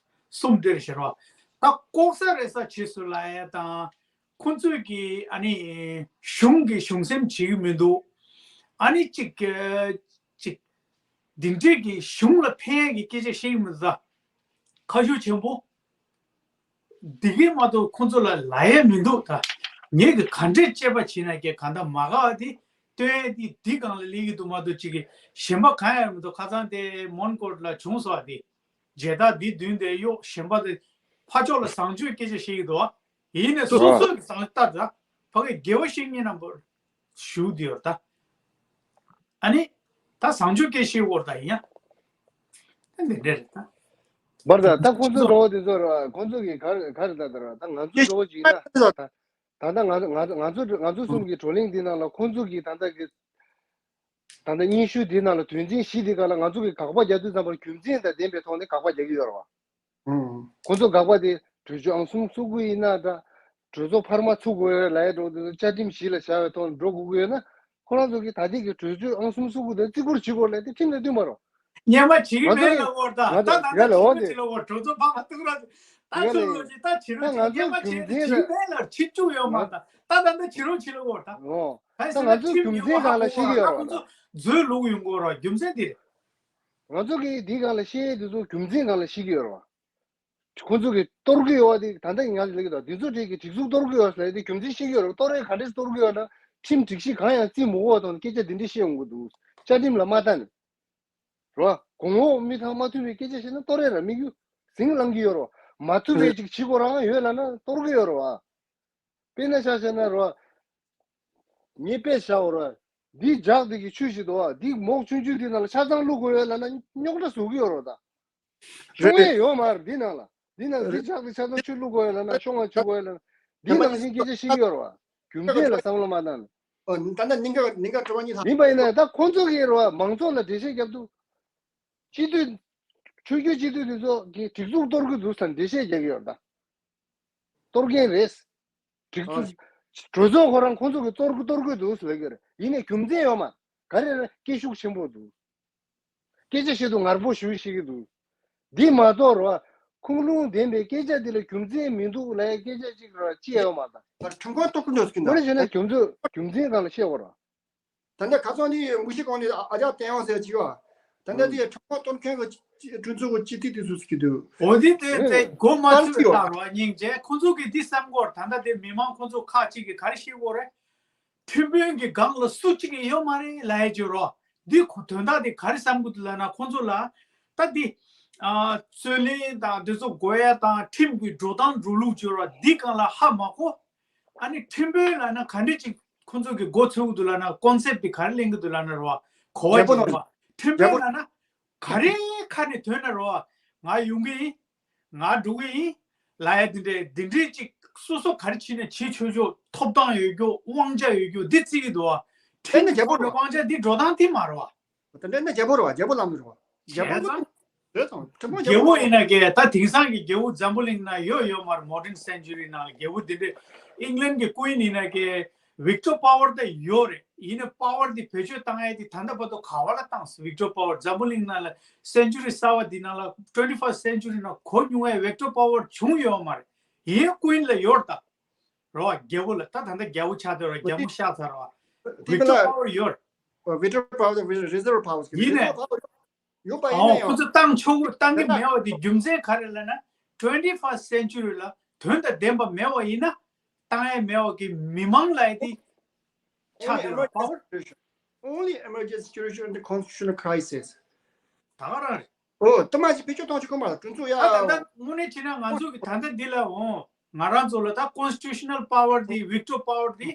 གསུམ་འདི་རེད་ཤག་རོ། ད་ལྐོག་ཟ་རེ་ཟ་བྱེད་སྲོལ་ལ་ཡ་དང་། ཁོང་ཚོས་ཀྱི་ཨ་ནི་གཞུང་གི་གཞུང་སེམས་བྱེད་ཀྱི་མི་འདུག་ཨ་ནི་གཅིག་གཅིག་འདི་འདྲས་ཀྱི་གཞུང་ལ་ཕན་ཡག་གི་སྐད་ཆ་བཤད་ཀྱི་མི་འདུག་ད་ཁ་ཤུགས་ཆེན་པོ། འདི་གས་མ་གཏོགས་ཁོང་ཚོ་ལ་ལབ་ཡ་མི་འདུག་ད་ངས་ཀྱི་ག་འདྲས་དཔྱད་པ་བྱས་ན་ཀྱི་ག་འདྲ་མ་དགའ་བ་དེ་སྟོན་ཡ་དེ་འདི་སྒང་ལ་སླེབས་ཀྱི་འདུག་མ་གཏོགས་གཅིག་གི་གཞན་པ་གང་ཡང་མི་འདུག་ཁ་སང་དེ་མོན་གྷོ་ལ་བྱུང་སོང་བ་དེ། མཇལ་དར་འདི་བདུན་དེ་གཡོག་གཞན་པ་དེ་ཕར་ཕྱོགས་ལ་བཟང་སྤྱོད་སྐད་ཆ་བཤད་ཀྱི་འདུག་བ། ཡིན་ནས་སོ་སོའི་བཟང་ལྟ་ད་ཕ་གི་དགེ་བ་བཤེས་གཉེན་རྣམ་པར་ཞུ་དེ་ཡོད་ད། ཨ་ནི་ད་བཟང་སྤྱོད་སྐད་བཤད་འོར་ད་ཡིན་ཡ། ད་འདི་འདྲ་རེད་ད། བར་ད་ད་ཁོང་ཚོའི་འགྲོ་བ་དེ་ཚོ་ར་ཁོང་ཚོ་གི་ག་རེ་ག་རེ་ད་ད་ར་ད་ང་ཚོའི་འགྲོ་བ་ཅིག་ཡིན་ན་ད་ད་ང་ང་ང་ཚོ་ང་ཚོ་གསུམ་གི་བགྲོ་གླེང་འདི་ནང་ལ་ཁོང་ཚོ་གི་ད་ད་གི་ད་ལྟ་སྙན་ཞུ་འདི་ནང་ལ་དོན་ཚན་བཞི་འདི་སྒང་ལ་ང་ཚོ་གིས་དགག་པ་རྒྱག་དུས་ཙམ་པར་རྒྱུ་མཚན་དང་ལྡན་པའི་ཐོག་ནས་དགག་པ་རྒྱག་གི་ཡོད་རེད་བ། ཁོང་ཚོ་དགག་པ་དེ་གྲོས་ཆོད་ཨང་གསུམ་སོ་དགུ་ཡིན་ན་འདྲ། གྲོས་ཚོགས་འཕར་མ་ཚུགས་དགོས་ལབ་ཡ་འགྲོ་དུས་བཅའ་ཁྲིམས་གཞི་ལ་བཞག་པའི་ཐོག་ནས་འགྲོ་དགོས་ཀྱི་ཡོད་ན་ཁོ་རང་ཚོ་གིས་ད་ལྟའི་གི་གྲོས་ཆོད་ཨང་གསུམ་སོ་དགུ་དེ་བརྩི་བཀུར་བྱེད་དགོས་ལབ་དེ་ཁྲིམས་དང་མཐུན་པ་རེད། སྙན་མ་བྱེད་ཀྱི་མེད་ལབ་དགོས་རེད་ད། ད་ད་ལྟ་ཁྲིམས་ལ་བྱེད་ཀྱི་མེད་ལབ་དགོས་རེད། གྲོས་ཚོགས་འཕར་མ་གཏོང་ར། ད་ཚུར་ལོག་ཅིག་ད་བྱེད་རོགས་བྱེད། སྙན་མ་བྱེད་ཀྱི་མེད་ལབ་བྱེད་བཅུག་ཡོད་མ་རེད་ད། ད་ད་ལྟ་བྱེད་རོགས་བྱེད་ལབ་དགོས་རེད་ད། ཨོ། གང་ད་ཟེར་ན་ང་ཚོས་ཁྲིམས་རྒྱུ་མཚན་ཡོད་སྒང་ལ་ཧ་གོ་བ། ཁོང་ཚོ་འཛུལ་ལུག་ཡོང་གི་ཡོད་རེད་བ། རྒྱུ་མཚན་དེ་རེད། ང་ཚོ་གིས་འདིའི་སྒང་ལ་བཤད་ཡས་དེ་ཚོ་རྒྱུ་མཚན་སྒང་ལ་བཤད་ཀྱི་ཡོད་རེད་བ། ཁོང་ཚོ་གིས་གཏོར་གྱི་ཡོད་བ་དེ་ད་ལྟ་ང་ལ་ལབ་ཀྱི་འདུག་འདི་ཚོ་གྲས་ཀྱི་སྒྲིག་འཛུགས་གཏོར་གྱི་ཡོད་ཟེར་དེ་རྒྱུ་མཚན་བཤད་ཀྱི་ཡོད་རེད། གཏོར་ཡས་ག་འདྲས་གཏོར་གྱི་ཡོད་ན་ཁྲིམས་སྒྲིག་གཞི་གང་ཡང་བརྩི་མ་དགོས་པ་དང་སྐད་ཆ་འདི་འདྲས་བཤད་ཡོང་གི་འདུག་བཅའ་ཁྲིམས་ལ་མ་ལྟ་ནས། རེད་བ། གོང་འོག་མི་ཚང་མ་མཐུན་པའི་སྐད་ཆ་བཤད་ན་གཏོར་ཡས་ར་དམིགས་ཡུལ་ཟིང་ལངས་ཀྱི་ཡོད་རེད་བ། མ་མཐུན་པའི་ཅིག་བྱེད་དགོས་རང་ཡོད་ལབ་ན་གཏོར་གྱི་ཡོད་རེད་བ། དཔེར་ན་ཆ་བཞག་ན་རོ། ངས་དཔེ་བཞག་པ་རེད་བ། འདི་ལྗགས་འདི་གི་ཆུ་ཞིག་འདུག་བ། འདི་མོག་ཆུང་ཆུང་འདི་ནང་ལ་ཆ་ཚང་བླུག་དགོས་ཡོད་ལབ་ན་རྙོག་དྲ་བཟོ་གི་ཡོད་རེད་ད། ཤོང་ཡས་ཡོད་མ་རེད་འདི་ནང་ལ། འདི་ནང་འདི་ལྗགས་འདི་ཆ་ཚང་ཆུ་བླུག་དགོས་ཡོད་ལབ་ན་ཤོང་ང་ཆུ་དགོས་ཡོད་ལབ་ན། འདི་ནང་བཞིན་སྐད་ཆ་བཤད་ཀྱི་ཡོད་རེད་བ། རྒྱུ་མཚན་ལ་བསམ་བློ་མ་བཏང་ན། ཨོ། ད་ལྟ་གཉིས་ཀ་གཉིས་ཀ་དྲི་བ་གཉིས་ལྷག་ཡིན་པ་ཡིན་ན་ད་ཁོང་ཚོ་གིས་རེད་བ། མང་ཚོགས་ལ་འགྲེལ་བཤད་རྒྱབ་དུས། སྤྱི་འཐུས། ཆོས་བརྒྱུད་སྤྱི་འཐུས་དེ་ཚོ་གིས་སྒྲིག་འཛུགས་གཏོར་གི་འདུག་ཟེར་འགྲེལ་བཤད་རྒྱག་གི་ཡོད་ད། གཏོར་མཁན་རེད། སྒྲིག་འཛུགས། གྲོས་ཚོགས་ཁོ་རང་ཁོང་ཚོ་གིས་གཏོར་གི་གཏོར་གི་འདུག་ཟེར་གི་རེད། ཡིན་ནའི་རྒྱུ་མཚན་ཡོད་མ། ག་རེ་རེད། སྐད་ཤུགས་ཆེན་པོ་འདུག་སྐད་ཆ་བཤད་དུས་ངར་པོ་ཞེ་པོ་བཤད་ཀྱི་འདུག་འདི་མ་གཏོགས་རེད་བ། ཁུངས་ལུང་ལྡན་པའི་སྐད་ཆ་འདི་ལ་རྒྱུ་མཚན་མི་འདུག་ལབ་ཡ་སྐད་ཆ་ཅིག་རེད་བ་ཅི་ཡང་ཡོད་མ་ད། ཁྲིམས་ཁང་གཏོར་གི་འདུག་ཟེར་གི་འདུག་དངོས་གནས་བྱས་ན་རྒྱུ་མཚན་རྒྱུ་མཚན་སྒང་ལ་བཤད་དགོས་རེད་བ། ད་ལྟ་ཁ་སང་དེ་མུ་ཤི་ཀོང་ནས་ཨ་ཅག་བསྟན་དབང་ཟེར་གྱི་ཡོད། ད་ལྟ་དེ་ཁྲིམས་ཁང་གཏོར་མཁན་གྱི་གྲོས་ཚོགས་ཀྱི་སྤྱི་འཐུས་དེ་ཚོ་ཟེར་གྱི་འདུག་འོ་དེ་དེ་དེ་མགོ་མ་ཚོས་ལྟ་རོགས་སྙིང་རྗེ། ཁོང་ཚོ་གིས་འདི་བསམ་གོ། ད་ལྟ་དེ་མི་མང་ཁོང་ཚོ་ཁག་ཅིག་གིས་ག་རེ་བཤད་གོ་རེད། ཁྲིམས་དཔོན་གྱི་སྒང་ལ་སུ་གཅིག་ཡོད་མ་རེད་ལབ་ཡ་ཅིག་རོ། འདི་ཁོ་དོན་དག་དེ་ག་རེ་བསམ་གི་འདུག་ལབ་ན་ཁོང་ཚོ་ལ། ད་འདི། ཨ། རྩོད་གླེང་དང་འདི་ཚོ་དགོས་ཡ་དང་ཁྲིམས་ཀྱི་འགྲོ་སྟངས་འགྲོ་ལུགས་ཅིག་རོ། འདི་སྒང་ལ་ཧ་མ་གོ། ཨ་ནི་ཁྲིམས་དཔོན་ལབ་ན་ག་འདྲ་ཅིག་ཁོང་ཚོ་གི་མགོ་ཚོས་གི་འདུག་ལབ་ན། ཀོན་སེབ་དེ་ག་རེ་ལེན་གི་འདུག་ལབ་ན་རོ། གོ་བ་རྒྱལ་པོ་ཅིག་རོ། ལ། ཁྲིམས་དཔོན་རྒྱལ་པོ་ལབ་ན་ག་རེ་ཁ་ནས་ཐོན་ན་རོ། ང་ཡོང་གི་ཡིན། ང་འགྲོ་གི་ཡིན། ལབ་ཡ་འདི་འདྲའི་འདི་འདྲའི་ཅིག་སོ་སོ་ག་རེ་བྱས་ནས་བྱེད་ཆོག་ཆོག་ཐོབ་ཐང་ཡོད་རྒྱུ་དབང་ཆ་ཡོད་རྒྱུ་འདི་བརྩི་གི་འདུག་བ། དེ་ནི་རྒྱལ་པོ་རེད་བ། དབང་ཆ་འདི་འགྲོ་སྟངས་དེ་མ་རེད་བ། དེ་འདྲ་ནི་རྒྱལ་པོ་རེད་བ། རྒྱལ་པོ་ལབ་ནི་རེད་བ། རྒྱལ་པོ་བྱས་ཙང་། རེད་དང་ཁྲིམས་དཔོན་རྒྱལ་པོ་ཡིན་ན་ཀྱེ། ད་དེང་སང་གི་རྒྱལ་པོ་འཛམ་བུ་གླིང་ན་ཡོད་ཡོད་མ་རེད། མོ་ཌན་སེན་ཅུ་རི་ནང་ལ་རྒྱལ་པོ་འདི་འདྲའི་ཨིང་ལན་གྱི་ཀུན་ཡིན་ན་ཀྱེ། ཝིག་ཊོ་པ་ཝར་ད་ཡོད་རེད། ཡིན་ནའི་པ་ཝར་འདི་བེད་སྤྱོད་བཏང་ཡས་འདི་ད་ལྟ་བར་དུ་ག་བ་ལ་བཏང་སོང་། ཝིག་ཊོ་པ་ཝར་འཛམ་བུ་གླིང་ནང་ལ་སེན་ཅུ་རི་གསར་བ་འདི་ནང་ལ་ཊུ་ཝེན་ཊི་ཕར་སི་ཊི་སེན་ཅུ་རི་ནང་གོ་མྱོང་བའི་ཝིག་ཊོ་པ་ཝར་བྱུང་ཡོད་མ་རེད། ཡིན་ཀུན་ལ་ཡོད་ད། རོ་རྒྱལ་པོ་ལ་ད་ད་ལྟ་རྒྱལ་པོ་ཆགས་ཚར་རོ། རྒྱལ་མོ་ཤི་ཚར་རོ། ཝིག་ཊོ་པ་ཝར་ཡོད། ཝིག་ཊོ་པ་ཝར་རི་ཛར་བ་པ་ཝར་ཡིན་ནའི། ཡོད་པ་ཡིན་ཨོ། ན་ཁོ་ཡང་ཚོ་བཏང་ཆོག་གི་བཏང་གི་མེད་པ་དེ་རྒྱུ་མཚན་ག་རེ་ལབ་ན། ཊུ་ཝེན་ཊི་ཕར་སི་ཊི་སེན་ཅུ་རི་ལ་དོན་དང་ལྡན་པ་མེད་པ་ཡིན་ན། བཏང་ཡས་མེད་པ་གི་མི་མང་ལ་ཡ་དེ་ཆགས་བསྡད་པ་པ་ཝར། Only emergency situation, only emergency situation in the constitutional crisis. ད་ག་རང་རེད། ཨོ། དུ་མ་ཞིག་བེད་སྤྱོད་གཏོང་ཆོག་གི་མ་རེད། གྲོས་ཚོགས་ཡ། ད་ད་ལྟ་དངོས་གནས་བྱས་ན་ང་ཚོ་གི་ད་ལྟ་འདི་ལ་འོང་། ང་རང་ཚོ་ལ་ད་ཀོན་སི་ཊི་ཊུ་ཤ་ནལ་པ་ཝར་དེ་ཝིག་ཊོ་པ་ཝར་དེ་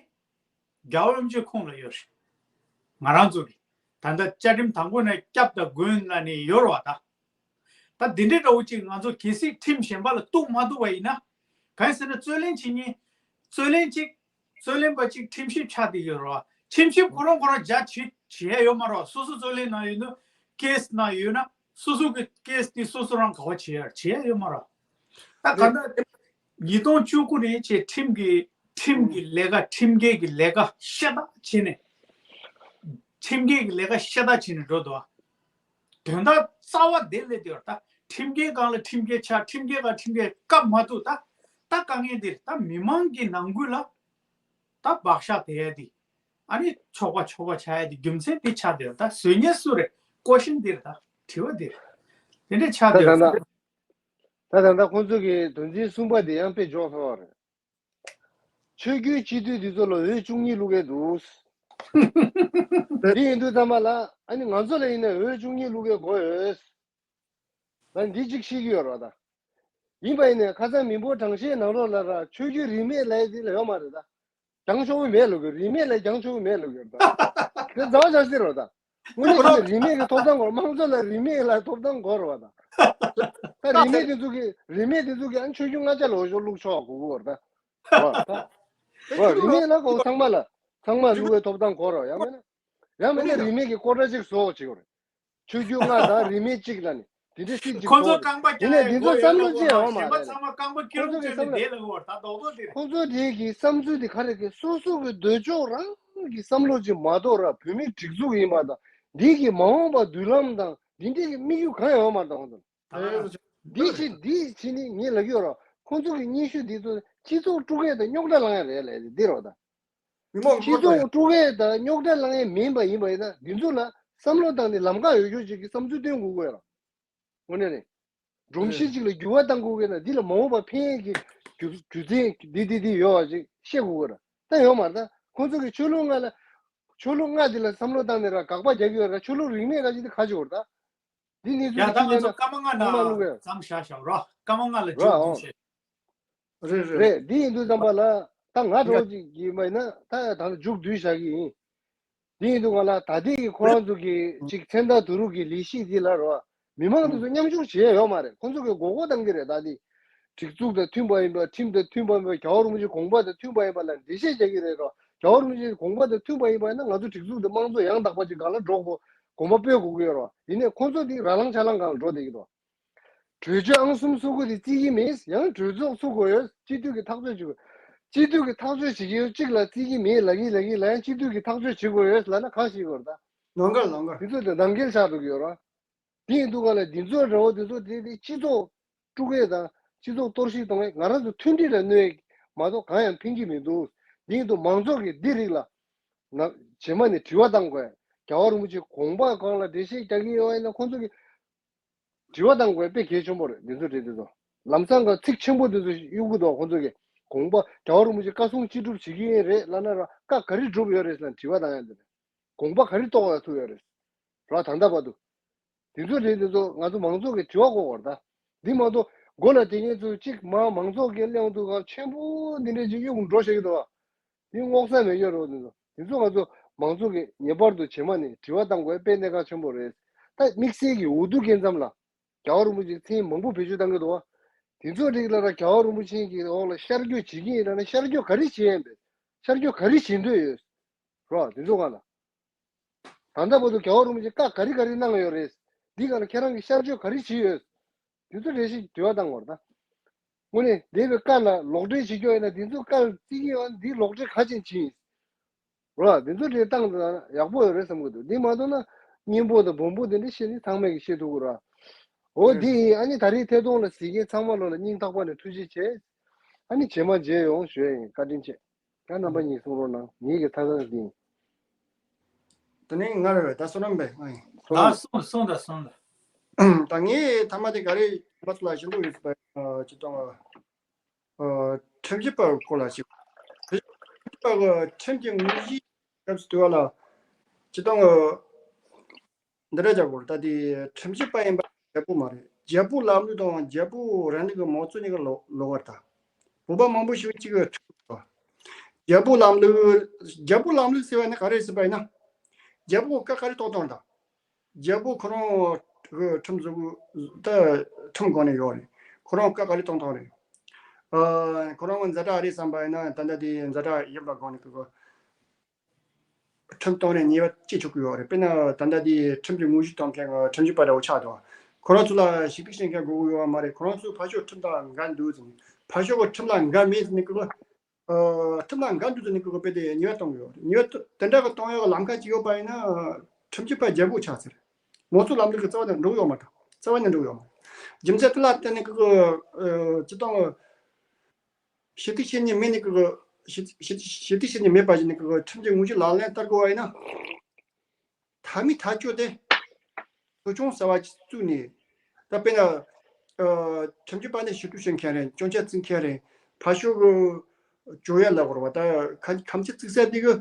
རྒྱལ་བ་རིན་པོ་ཆེ་ཁོང་ལ་ཡོད་རེད། ང་རང་ཚོ་གི་ད་ལྟ་བཅའ་ཁྲིམས་དང་པོ་ནས་སྐྱབས་དང་མགོན་ལ་ནི་ཡོད་རེད་བ་ད། ད་འདི་འདྲའི་འདྲ་བོ་ཅིག་ང་ཚོ་གལ་སྲིད་ཁྲིམས་གཞན་པ་ལ་གཏུག་མ་ཐུབ་པ་ཡིན་ན། གང་ཡིན་ཟེར་ན་རྩོད་གླེང་བྱེད་མཁན། རྩོད་གླེང་གཅིག་རྩོད་གླེང་པ་གཅིག་ཁྲིམས་ཞིབ་ཆགས་བསྡད་ཡོད་རེད་བ། ཁྲིམས་ཞིབ་ཁོ་རང་ཁོ་རང་རྒྱ་ཆེ་བྱེད་ཡ་ཡོད་མ་རེད་བ། སོ་སོ་རྩོད་གླེང་ནང་ཡོད་ན། ཀེ་སི་ནང་ཡོད་ན་སོ་སོ་གི་ཀེ་སི་དེ་སོ་སོ་རང་ག་བ་བྱེད་ཡ་བྱེད་ཡ་ཡོད་མ་རེད་བ། ད་ག་ད་ཉིས་སྟོང་བཅུ་དགུ་ནས་བྱས་ཁྲིམས་ཀྱི་ཁྲིམས་ཀྱི་ལས་ཀ་ཁྲིམས་འགལ་གྱི་ལས་ཀ་ཤ་སྟག་བྱས་ནས། ཁྲིམས་འགལ་གྱི་ལས་ཀ་ཤ་སྟག་བྱས་ནས་འགྲོ་འདུག་བ། དོན་དག་རྩ་བ་དེ་སླེབས་བསྡད་ཡོད་རེད་ད། ཁྲིམས་འགལ་སྒང་ལ་ཁྲིམས་འགལ་ཆགས། ཁྲིམས་འགལ་སྒང་ཁྲིམས་འགལ་བཀབ་མ་ཐུབ་ད། ད་དཀའ་ངལ་འདིར་ད་མི་མང་གི་ནང་ཁུལ་ལ་ད་བག་ཆགས་དེ་ཡ་དེ། ཨ་ནི་ཆོག་པ་ཆོག་པ་ཆགས་ཡ་དེ་རྒྱུ་མཚན་དེ་ཆགས་བསྡད་ཡོད་རེད་ད། བཟོས་མཁན་སུ་རེད། ཀོ་ཤན་འདིར་ད་དྲི་བ་འདིར་དེ་འདྲ་ཆགས་ད་བསྡད་ད་ཡོད་ད། རེད། ད་ད་ད་ཁོང་ཚོ་གི་དོན་ཚན་གསུམ་པ་དེ་ཡང་དཔེ་འཇོག་ཐུབ་པ་རེད། ཆོས་བརྒྱུད་སྤྱི་འཐུས་འདི་ཚོ་ལ་འོས་བཅུ་གཉིས་བླུག་གི་འདུག་དེ་ཡིན་དུས་ཙམ་པ་ལ་ཨ་ནི་ང་ཚོ་ལ་ཡིན་ན་འོས་བཅུ་གཉིས་བླུག་གི་དགོས་ཡོད། ང་འདི་གཅིག་ཤེས་ཀྱི་ཡོད་རེད་ད། ཡིན་པ་ཡིན་ནའི་ཁ་སང་མི་འབོར་གྲངས་བཤེར་ནང་ལོགས་ལ་ར་ཆོས་བརྒྱུད་རིས་མེད་ལབ་ཡ་འདི་ལ་ཡོད་མ་རེད་ད། རྒྱང་ཤོག་བུ་མེད་ལབ་གི། རིས་མེད་ལ་རྒྱང་ཤོག་བུ་མེད་ལབ་གི་རེད་ད། དེ་རྩ་བ་ཆགས་ཟེར་རོ་ད། དངོས་གནས་བྱས་ན་རིས་མེད་ཀྱི་ཐོབ་ཐང་དགོས། དམངས་གཙོ་ལ་རིས་མེད་ལ་ཐོབ་ཐང་དགོས་རེད་བ་ད། ད་རིས་མེད་དེ་ཚོ་གི་རིས་མེད་དེ་ཚོ་གི་ཨ་ཆོས་བརྒྱུད་ལྔ་ཆ་ལ་འོས་ཤོག་བླུག་ཆོག་དགོས་ཀྱི་རེད་ད། རེད་བ་ད། རེད་བ། རིས་མེད་ལ་གོ་ཚང་མ་ལ་ཚང་མ་བླུག་པའི་ཐོབ་ཐང་དགོས་རེད་བ། ཡང་མིན་ན་ཡང་མིན་ན་རིས་མེད་ཀྱི་ཀོ་ཊ་ཅིག་བཟོ་བྱེད་དགོས་རེད། ཆོས་བརྒྱུད་ལྔ་དང་རིས་མེད་གཅིག་ལ་ནི་དེ་འདྲ་སྲིད་ཅིག་ཁོང་ཚོ་ཐོག་རྐང་པ་ཡིན་ནའི་འདི་ཚོ་བསམ་བློ་ཅི་ཡང་འོང་མ་རེད། གཞན་པ་ཚང་མ་རྐང་པ་ཁེར་རོ་ཁོང་ཚོ་གི་བསམ་བློ་བསྐྱོན་ནས་བསྡད་ལ་འོར་ད་རྡོག་རྡོག་དེ་རེད། ཁོང་ཚོ་དེ་གི་བསམ་ཚུལ་དེ་ག་རེ་གི་སོ་སོ་གི་འདོད་ཕྱོགས་རང་གི་བསམ་བློ་ཅིག་མ་གཏོགས་ར་བོད་མིའི་སྒྲིག་འཛུགས་ཡིན་པ་དང་འདི་གི་མ་འོངས་པ་མདུན་ལམ་དང་འདི་འདྲའི་གི་དམིགས་ཡུལ་གང་ཡང་ཡོད་མ་རེད་ད་ཁོང་ཚོ། ད་ག་རང་འདི་བྱེད་འདི་བྱེད་ནི་ངས་ལབ་ཀྱི་ཡོད་ར། ཁོང་ཚོ་གི་སྙན་ཞུ་འདི་ཚོ་སྤྱི་ཚོགས་དཀྲུག་མཁན་དང་རྙོག་དྲ་བསླང་ཡ་རེད་ལབ་འདི་རོ་ད། མི་མང་སྤྱི་གི་ཚོགས་དཀྲུག་མཁན་དང་རྙོག་དྲ་བསླང་མཁན་མིན་པ་ཡིན་པ་ཡིན་ན་འདི་ཚོ་ལ་བསམ་བློ་བཏང་ནས་ལམ་ཁ་ཡོད་རྒྱུ་ཅིག་གི་བསམ་ཚུལ་བཏོན་དགོས་ཀྱི་ཡོད་ར། དངོས་གནས་ནས། སྒྲོམ་གཞི་ཅིག་ལ་འགྱུར་བ་གཏང་དགོས་ཀྱི་ན་འདི་ལ་མ་འོངས་པ་ཕན་ཡས་ཀྱི་རྒྱུ་རྒྱུ་མཚན་འདི་འདི་འདི་ཡོད་པ་ཅིག་བཤད་དགོས་ཀྱི་ར། ད་ཡོད་མ་རེད་ད། ཁོང་ཚོ་གི་ཆོས་ལུགས་ལྔ་ལ་ཆོས་ལུགས་ལྔ་འདི་ལ་བསམ་བློ་བཏང་ནས་ར་དགག་པ་རྒྱག་གི་ཡོད་ར། ཆོས་ལུགས་རིས་མེད་ཁ་ཅིག་འདི་ཁ་ཅིག་ཡོད་ར་ད། འདི་ནི་ཡ་ད་ང་ཚོ་སྐར་མ་ལྔ་ན་ཚང་མ་བླུག་གས་མཚམས་བཞག་བཞག་རོ། སྐར་མ་ལྔ་ལ་རོ་མཇུག་ཨོ་བསྡུ་བྱེད། རེད་རེད། རེད། འདི་ཡིན་དུས་ཙམ་པ་ལ་ ད་ང་འདྲ་བོ་ཅིག་གིས་མ་ཡིན་ན་ད་ད་ལྟ་མཇུག་བསྡུས་བཞག་གི་ཡིན། དེ་ཡིན་དུས་ང་ལ་ད་ལྟའི་གི་ཁོ་རང་ཚོ་གི་ཅིག་མཚན་རྟགས་བསྡུ་རུབ་ཀྱི་ལས་གཞི་འདི་ལ་རོ། མི་མང་དེ་ཚོ་མཉམ་ཞུགས་བྱེད་ཡོད་མ་རེད། ཁོ་ཚོ་གི་མགོ་སྐོར་བཏང་གི་རེད། ད་འདི་སྒྲིག་འཛུགས་དང་མཐུན་པ་ཡིན་པ། ཁྲིམས་དང་མཐུན་པ་ཡིན་པ། རྒྱལ་བ་རིན་པོ་ཆེའི་དགོངས་པ་དང་མཐུན་པ་ཡིན་པ་ལ་འགྲེལ་བཤད་རྒྱག་གི་རེད་རོ། རྒྱལ་བ་རིན་པོ་ཆེའི་དགོངས་པ་དང་མཐུན་པ་ཡིན་པ་ཡིན་ན་ང་ཚོ་སྒྲིག་འཛུགས་དང་དམངས་གཙོ་ཡང་དག་པ་ཅིག་སྒང་ལ་འགྲོ་དགོས། གོམ་པ་སྤོས་དགོས་ཀྱི་ཡོད་རོ། ཡིན་ནའི་ཁོ་ཚོ་འདི་ར་ལང་ཆ་ལང་སྒང་ལ་འགྲོ་བསྡད་ཀྱི་འདུག་གྲོས་ཆོད་ཨང་གསུམ་ཚུགས་དགོས་དེ་བརྩི་གི་མེད། ཡང་གྲོས་ཚོགས་ཚུགས་དགོས་ཡོད། སྤྱི་འཐུས་ཀྱི་ཐག་གཅོད་བྱེད་དགོས། སྤྱི་འཐུས་ཀྱི་ཐག་གཅོད་བྱེད་ཀྱི་ཡོད། གཅིག་ལ་བརྩི་གི་མེད་ལབ་ཀྱི་ལབ་ཀྱི་ལབ་ཡང་སྤྱི་འཐུས་ཀྱི་ཐག་གཅོད་བྱེད་དགོས་ཡོད་ལབ་ན་གང་ཞིག་དགོས་རེད་ད། ལོང་གར་ལོང་གར། དེ་ཚོ་དེ་ནང་འགལ་ཆགས་འགྲོ་གི་ཡོད་ར། དེ་ཡིན་དུས་ག་ལ་འདི་ཚོ་འདྲ་བོ་དེ་ཚོ་དེ་དེ་སྤྱི་ཚོགས་དཀྲུག་ཡས་དང་སྤྱི་ཚོགས་གཏོར་བཤིག་གཏོང་ཡས། ང་རང་ཚོ་མཐུན་སྒྲིལ་ལ་གནོད་ཡས་མ་གཏོགས་གང་ཡང་ཕན་གྱི་མི་འདུག་དེ་ཡིན་དུས་མང་ཚོགས་ཀྱིས་འདི་རིགས་ལ་ན་རྗེས་མ་ནས་དྲི་བ་བཏང་དགོས། རྒྱལ་བ་རིན་པོ་ཆེའི་དགོངས་པ་སྒང་ལ་འགྲེལ་བཤད་རྒྱག་གི་ཡོད་པ་ཡིན་ན་ཁོང་ཚོ་གིས་དྲི་བ་བཏང་དགོས་དཔེ་གལ་ཆེན་པོ་རེད། འདི་ཚོ་རེད། འདི་ཚོ་ལམ་སང་ག་ཚིག་ཆེན་པོ་འདི་ཚོ་གཡུག་གི་འདུག་ཁོང་ཚོ་གིས་དགོངས་པ་རྒྱལ་བ་རིན་པོ་ཆེ་བཀའ་གསུང་ཅི་སྒྲུབ་བྱེད་ཀྱི་ཡིན་རེད་ལབ་ན་ར། བཀའ་ག་རེ་སྒྲུབ་ཡོད་རེད་ཟེར་ན་དྲི་བ་བཏང་ཡ་འདི་རེད། དགོངས་པ་ག་རེ་རྟོགས་ཡ་ཐུབ་ཡོད་རེད་ར། ད་ལྟ་བར་དུ་འདི་ཚོ་རེད། འདི་ཚོ་ང་ཚོ་མང་ཚོགས་ཀྱི་དྲི་བ་དགོས་པ་རེད་ད། འདི་མ་གཏོགས་མགོ་ལ་དེ་ངེད་ཚོ་གཅིག་མ་མང་ཚོགས་ཀྱི་གླེང་དུས་ག་ཆེན་པོ་འདི་འདྲས་ཅིག་གཡུག་འགྲོ་བཞག་གི་འདུག་བ། འདི་སྔོག་ས་མེད་ཡོད་རེད་བ། འདི་ཚོ་འདི་ཚོ་ང་ཚོ་མང་ཚོགས་ཀྱིས་ངེས་པར་དུ་རྗེས་མ་ནས་དྲི་བ་བཏང་དགོས་དཔེ་གནད་འགག་ཆེན་པོ་རེད། ད་དམིགས་བསལ་གྱི་འོས་བསྡུ་སྐབས་མཚམས་ལ་རྒྱལ་བ་རིན་པོ་ཆེས་མཚན་མང་པོ་བེད་སྤྱོད་བཏང་གི་འདུག་བ། དེ་ཚོ་རིགས་ལ་ར་རྒྱལ་བ་རིན་པོ་ཆེ་གི་འོག་ལ་ཤར་བསྐྱོད་བྱེད་ཀྱི་ཡིན་ལབ་ན་ཤར་བསྐྱོད་ག་རེ་བྱེད་ཡིན་པས། ཤར་བསྐྱོད་ག་རེ་བྱེད་འདོད་ཡོད་ར། དེ་ཚོ་ག་ལ། ད་ལྟ་བར་དུ་རྒྱལ་བ་རིན་པོ་ཆེ་བཀའ་ག་རེ་ག་རེ་གནང་ཡོད་རེད། འདི་ག་ལ་ཁྱེད་རང་གིས་ཤར་བསྐྱོད་ག་རེ་བྱས་ཡོད། དེ་ཚོ་རེ་ཞིག་དྲི་བ་བཏང་བར་ད། དངོས་གནས་འདས་པའི་བཀའ་ལ་ལོག་འགྲེལ་བྱེད་རྒྱུ་ཡིན་ན་འདི་ཚོ་བཀའ་བརྩི་གི་ཡོད་འདི་ལོག་འགྲེལ་ག་ཅན་བྱེད་ཡིན། ར་འདི་ཚོ་འགྲེལ་བཏང་ད་ཡག་པོ་ཡོད་རེད་བསམ་གི་འདུག་འདི་མ་གཏོགས་ན་སྙན་པོ་དང་སྦོམ་པོ་དེ་འདྲ་བཤད་ནི་ཚང་མས་ཀྱི་བཤད་ཐུབ་ཀྱི་ར། འོ་འདི་ཡིན། ཨ་ནི་ད་རེས་ཐད་གཏོང་ལ་གཟིགས་མཁན་ཚང་མ་ལོ་ལ་སྙིང་ཐག་པ་ནས་ཐུགས་རྗེ་ཆེ། ཨ་ནི་རྗེས་མ་མཇལ་ཡོང་ཞུ་ཡ་ཡིན། བཀའ་དྲིན་ཆེ། ད་རྣམ་པ་གཉིས་གསུང་རོགས་གནང་། ངེད་ཀྱི་ཐ་ཚང་འདི་ཡིན། དེ་ནས་ང་རེད་པས། ད་བསོད་ནམས་པས་ང་ཡིན། ད་སོང་སོང་ད་སོང་ད། ད་ངས་ཐ་མ་དེ་ག་རེ་མ་ཚོ་ལ་ཞུ་འདོད་ཡོད་པ་ཅི་དང་། ཁྲིམས་ཞིབ་པ་སྐོར་ལ་ཞིག་ཁྲིམས་ཞིབ་པ་གི་ཁྲིམས་ཀྱི་དངོས་གཞིའི་སྐབས་སུ་དུས་བ་ལ་ཅི་དང་། འདི་འདྲ་བྱ་དགོས། ད་དེ་ཁྲིམས་ཞིབ་པ་ཡིན་པ་རྒྱལ་པོ་མ་རེད། རྒྱལ་པོ་ལམ་ལུགས་དང་རྒྱལ་པོ་རིང་ལུགས་ཀྱི་མང་གཙོ་གཉིས་ཀ་ལོག་ལོག་པ་རེད་ད། བོད་པ་མང་པོ་ཞིག་གཅིག་གི་ཁྲིམས་རྒྱལ་པོ་ལམ་ལུགས། རྒྱལ་པོ་ལམ་ལུགས་ཟེར་བ་ནི་ག་རེ་ཟེར་བ་ཡིན་ན། རྒྱལ་པོ་བཀའ་ག་རེ་གཏོང་གཏོང་རེད་ད། རྒྱལ་པོ་ཁོ་རང་གི་ཁྲིམས་བཟོ་དགོས་ད། ཁྲིམས་སྒང་ནས་ཡོད་རེད། ཁོ་རང་བཀའ་ག་རེ་གཏོང་གཏོང་རེད། ཨ། ཁོ་རང་གི་ཛ་དྲག་རེད་བསམ་པ་ཡིན་ན་ད་ལྟ་དེ་ཛ་དྲག་ཡིན་པ་སྒང་ནས་ཁོ་ཁོ་ཁྲིམས་གཏོང་ནས་ཉེས་པ་སྐྱེ་ཆོག་གི་ཡོད་རེད། དཔེར་ན་ད་ལྟ་དེ་ཁྲིམས་ཀྱི་དངོས་གཞི་གཏོང་མཁན་གྱི་ཁྲིམས་ཞིབ་པ་འདྲ་བོ་ཆགས་འདུག་ཁོ་རང་ཚོ་ལ་ཞིབ་འཇུག་བྱེད་མཁན་དགོས་ཀྱི་ཡོད་པ་མ་རེད། ཁོ་རང་ཚོ་ཕར་ཕྱོགས་ཁྲིམས་དང་འགལ་འདུག་ཟེར་ནས། ཕར་ཕྱོགས་ཀྱི་ཁྲིམས་ལ་འགལ་མེད་ཟེར་ནས་ཁོ་ཨ། ཁྲིམས་ལ་འགལ་འདུག་ཟེར་ནས་ཁོ་དཔེ་དེ་ཉེས་པ་གཏོང་གི་ཡོད་རེད། ཉེས་པ་དེ་འདྲ་གི་གཏོང་ཡག་གི་ལམ་ཁ་ཅིག་ཡོད་པ་ཡིན་ན་ཁྲིམས་ཞིབ་པ་རྒྱལ་པོ་ཆགས་ཟེར། མང་གཙོ་ལམ་ལུགས་ཀྱི་རྩ་བ་ནས་འགྲོ་གི་ཡོད་མ་རེད། རྩ་བ་ནས་འགྲོ་གི་ཡོད་མ་རེད། རྒྱུ་མཚན་དེ་ལ་བརྟེན་ནས་ཁོ་ཨ། སྤྱིར་བཏང་ཞུ་གཏུག་བྱེད་མཁན་མེད་ནས་ཁོ་ཞུ་ཞུ་ཞུ་གཏུག་བྱེད་མཁན་མེད་པ་ཞིག་ནས་ཁོ་ཁྲིམས་ཀྱི་དངོས་གཞི་ལག་ལེན་བསྟར་དགོས་པ་ཡིན་ན། མཐའ་མའི་ཐག་གཅོད་དེ་ཚོགས་ཆུང་གསར་པ་ཅིག་བཙུགས་ནས། ད་དཔེར་ན་ཨ། ཁྲིམས་ཞིབ་པ་ནས་ཞུ་གཏུག་བྱེད་མཁན་རེད། སྐྱོན་ཆ་བརྩི་མཁན་རེད། ཕར་ཕྱོགས་ཀྱི་སྐྱོན་ཡ་ལབ་དགོས་རེད་པ། ད་ཁ་ཁ་ཆ་བརྩི་ས་དེ་གི་ཨ།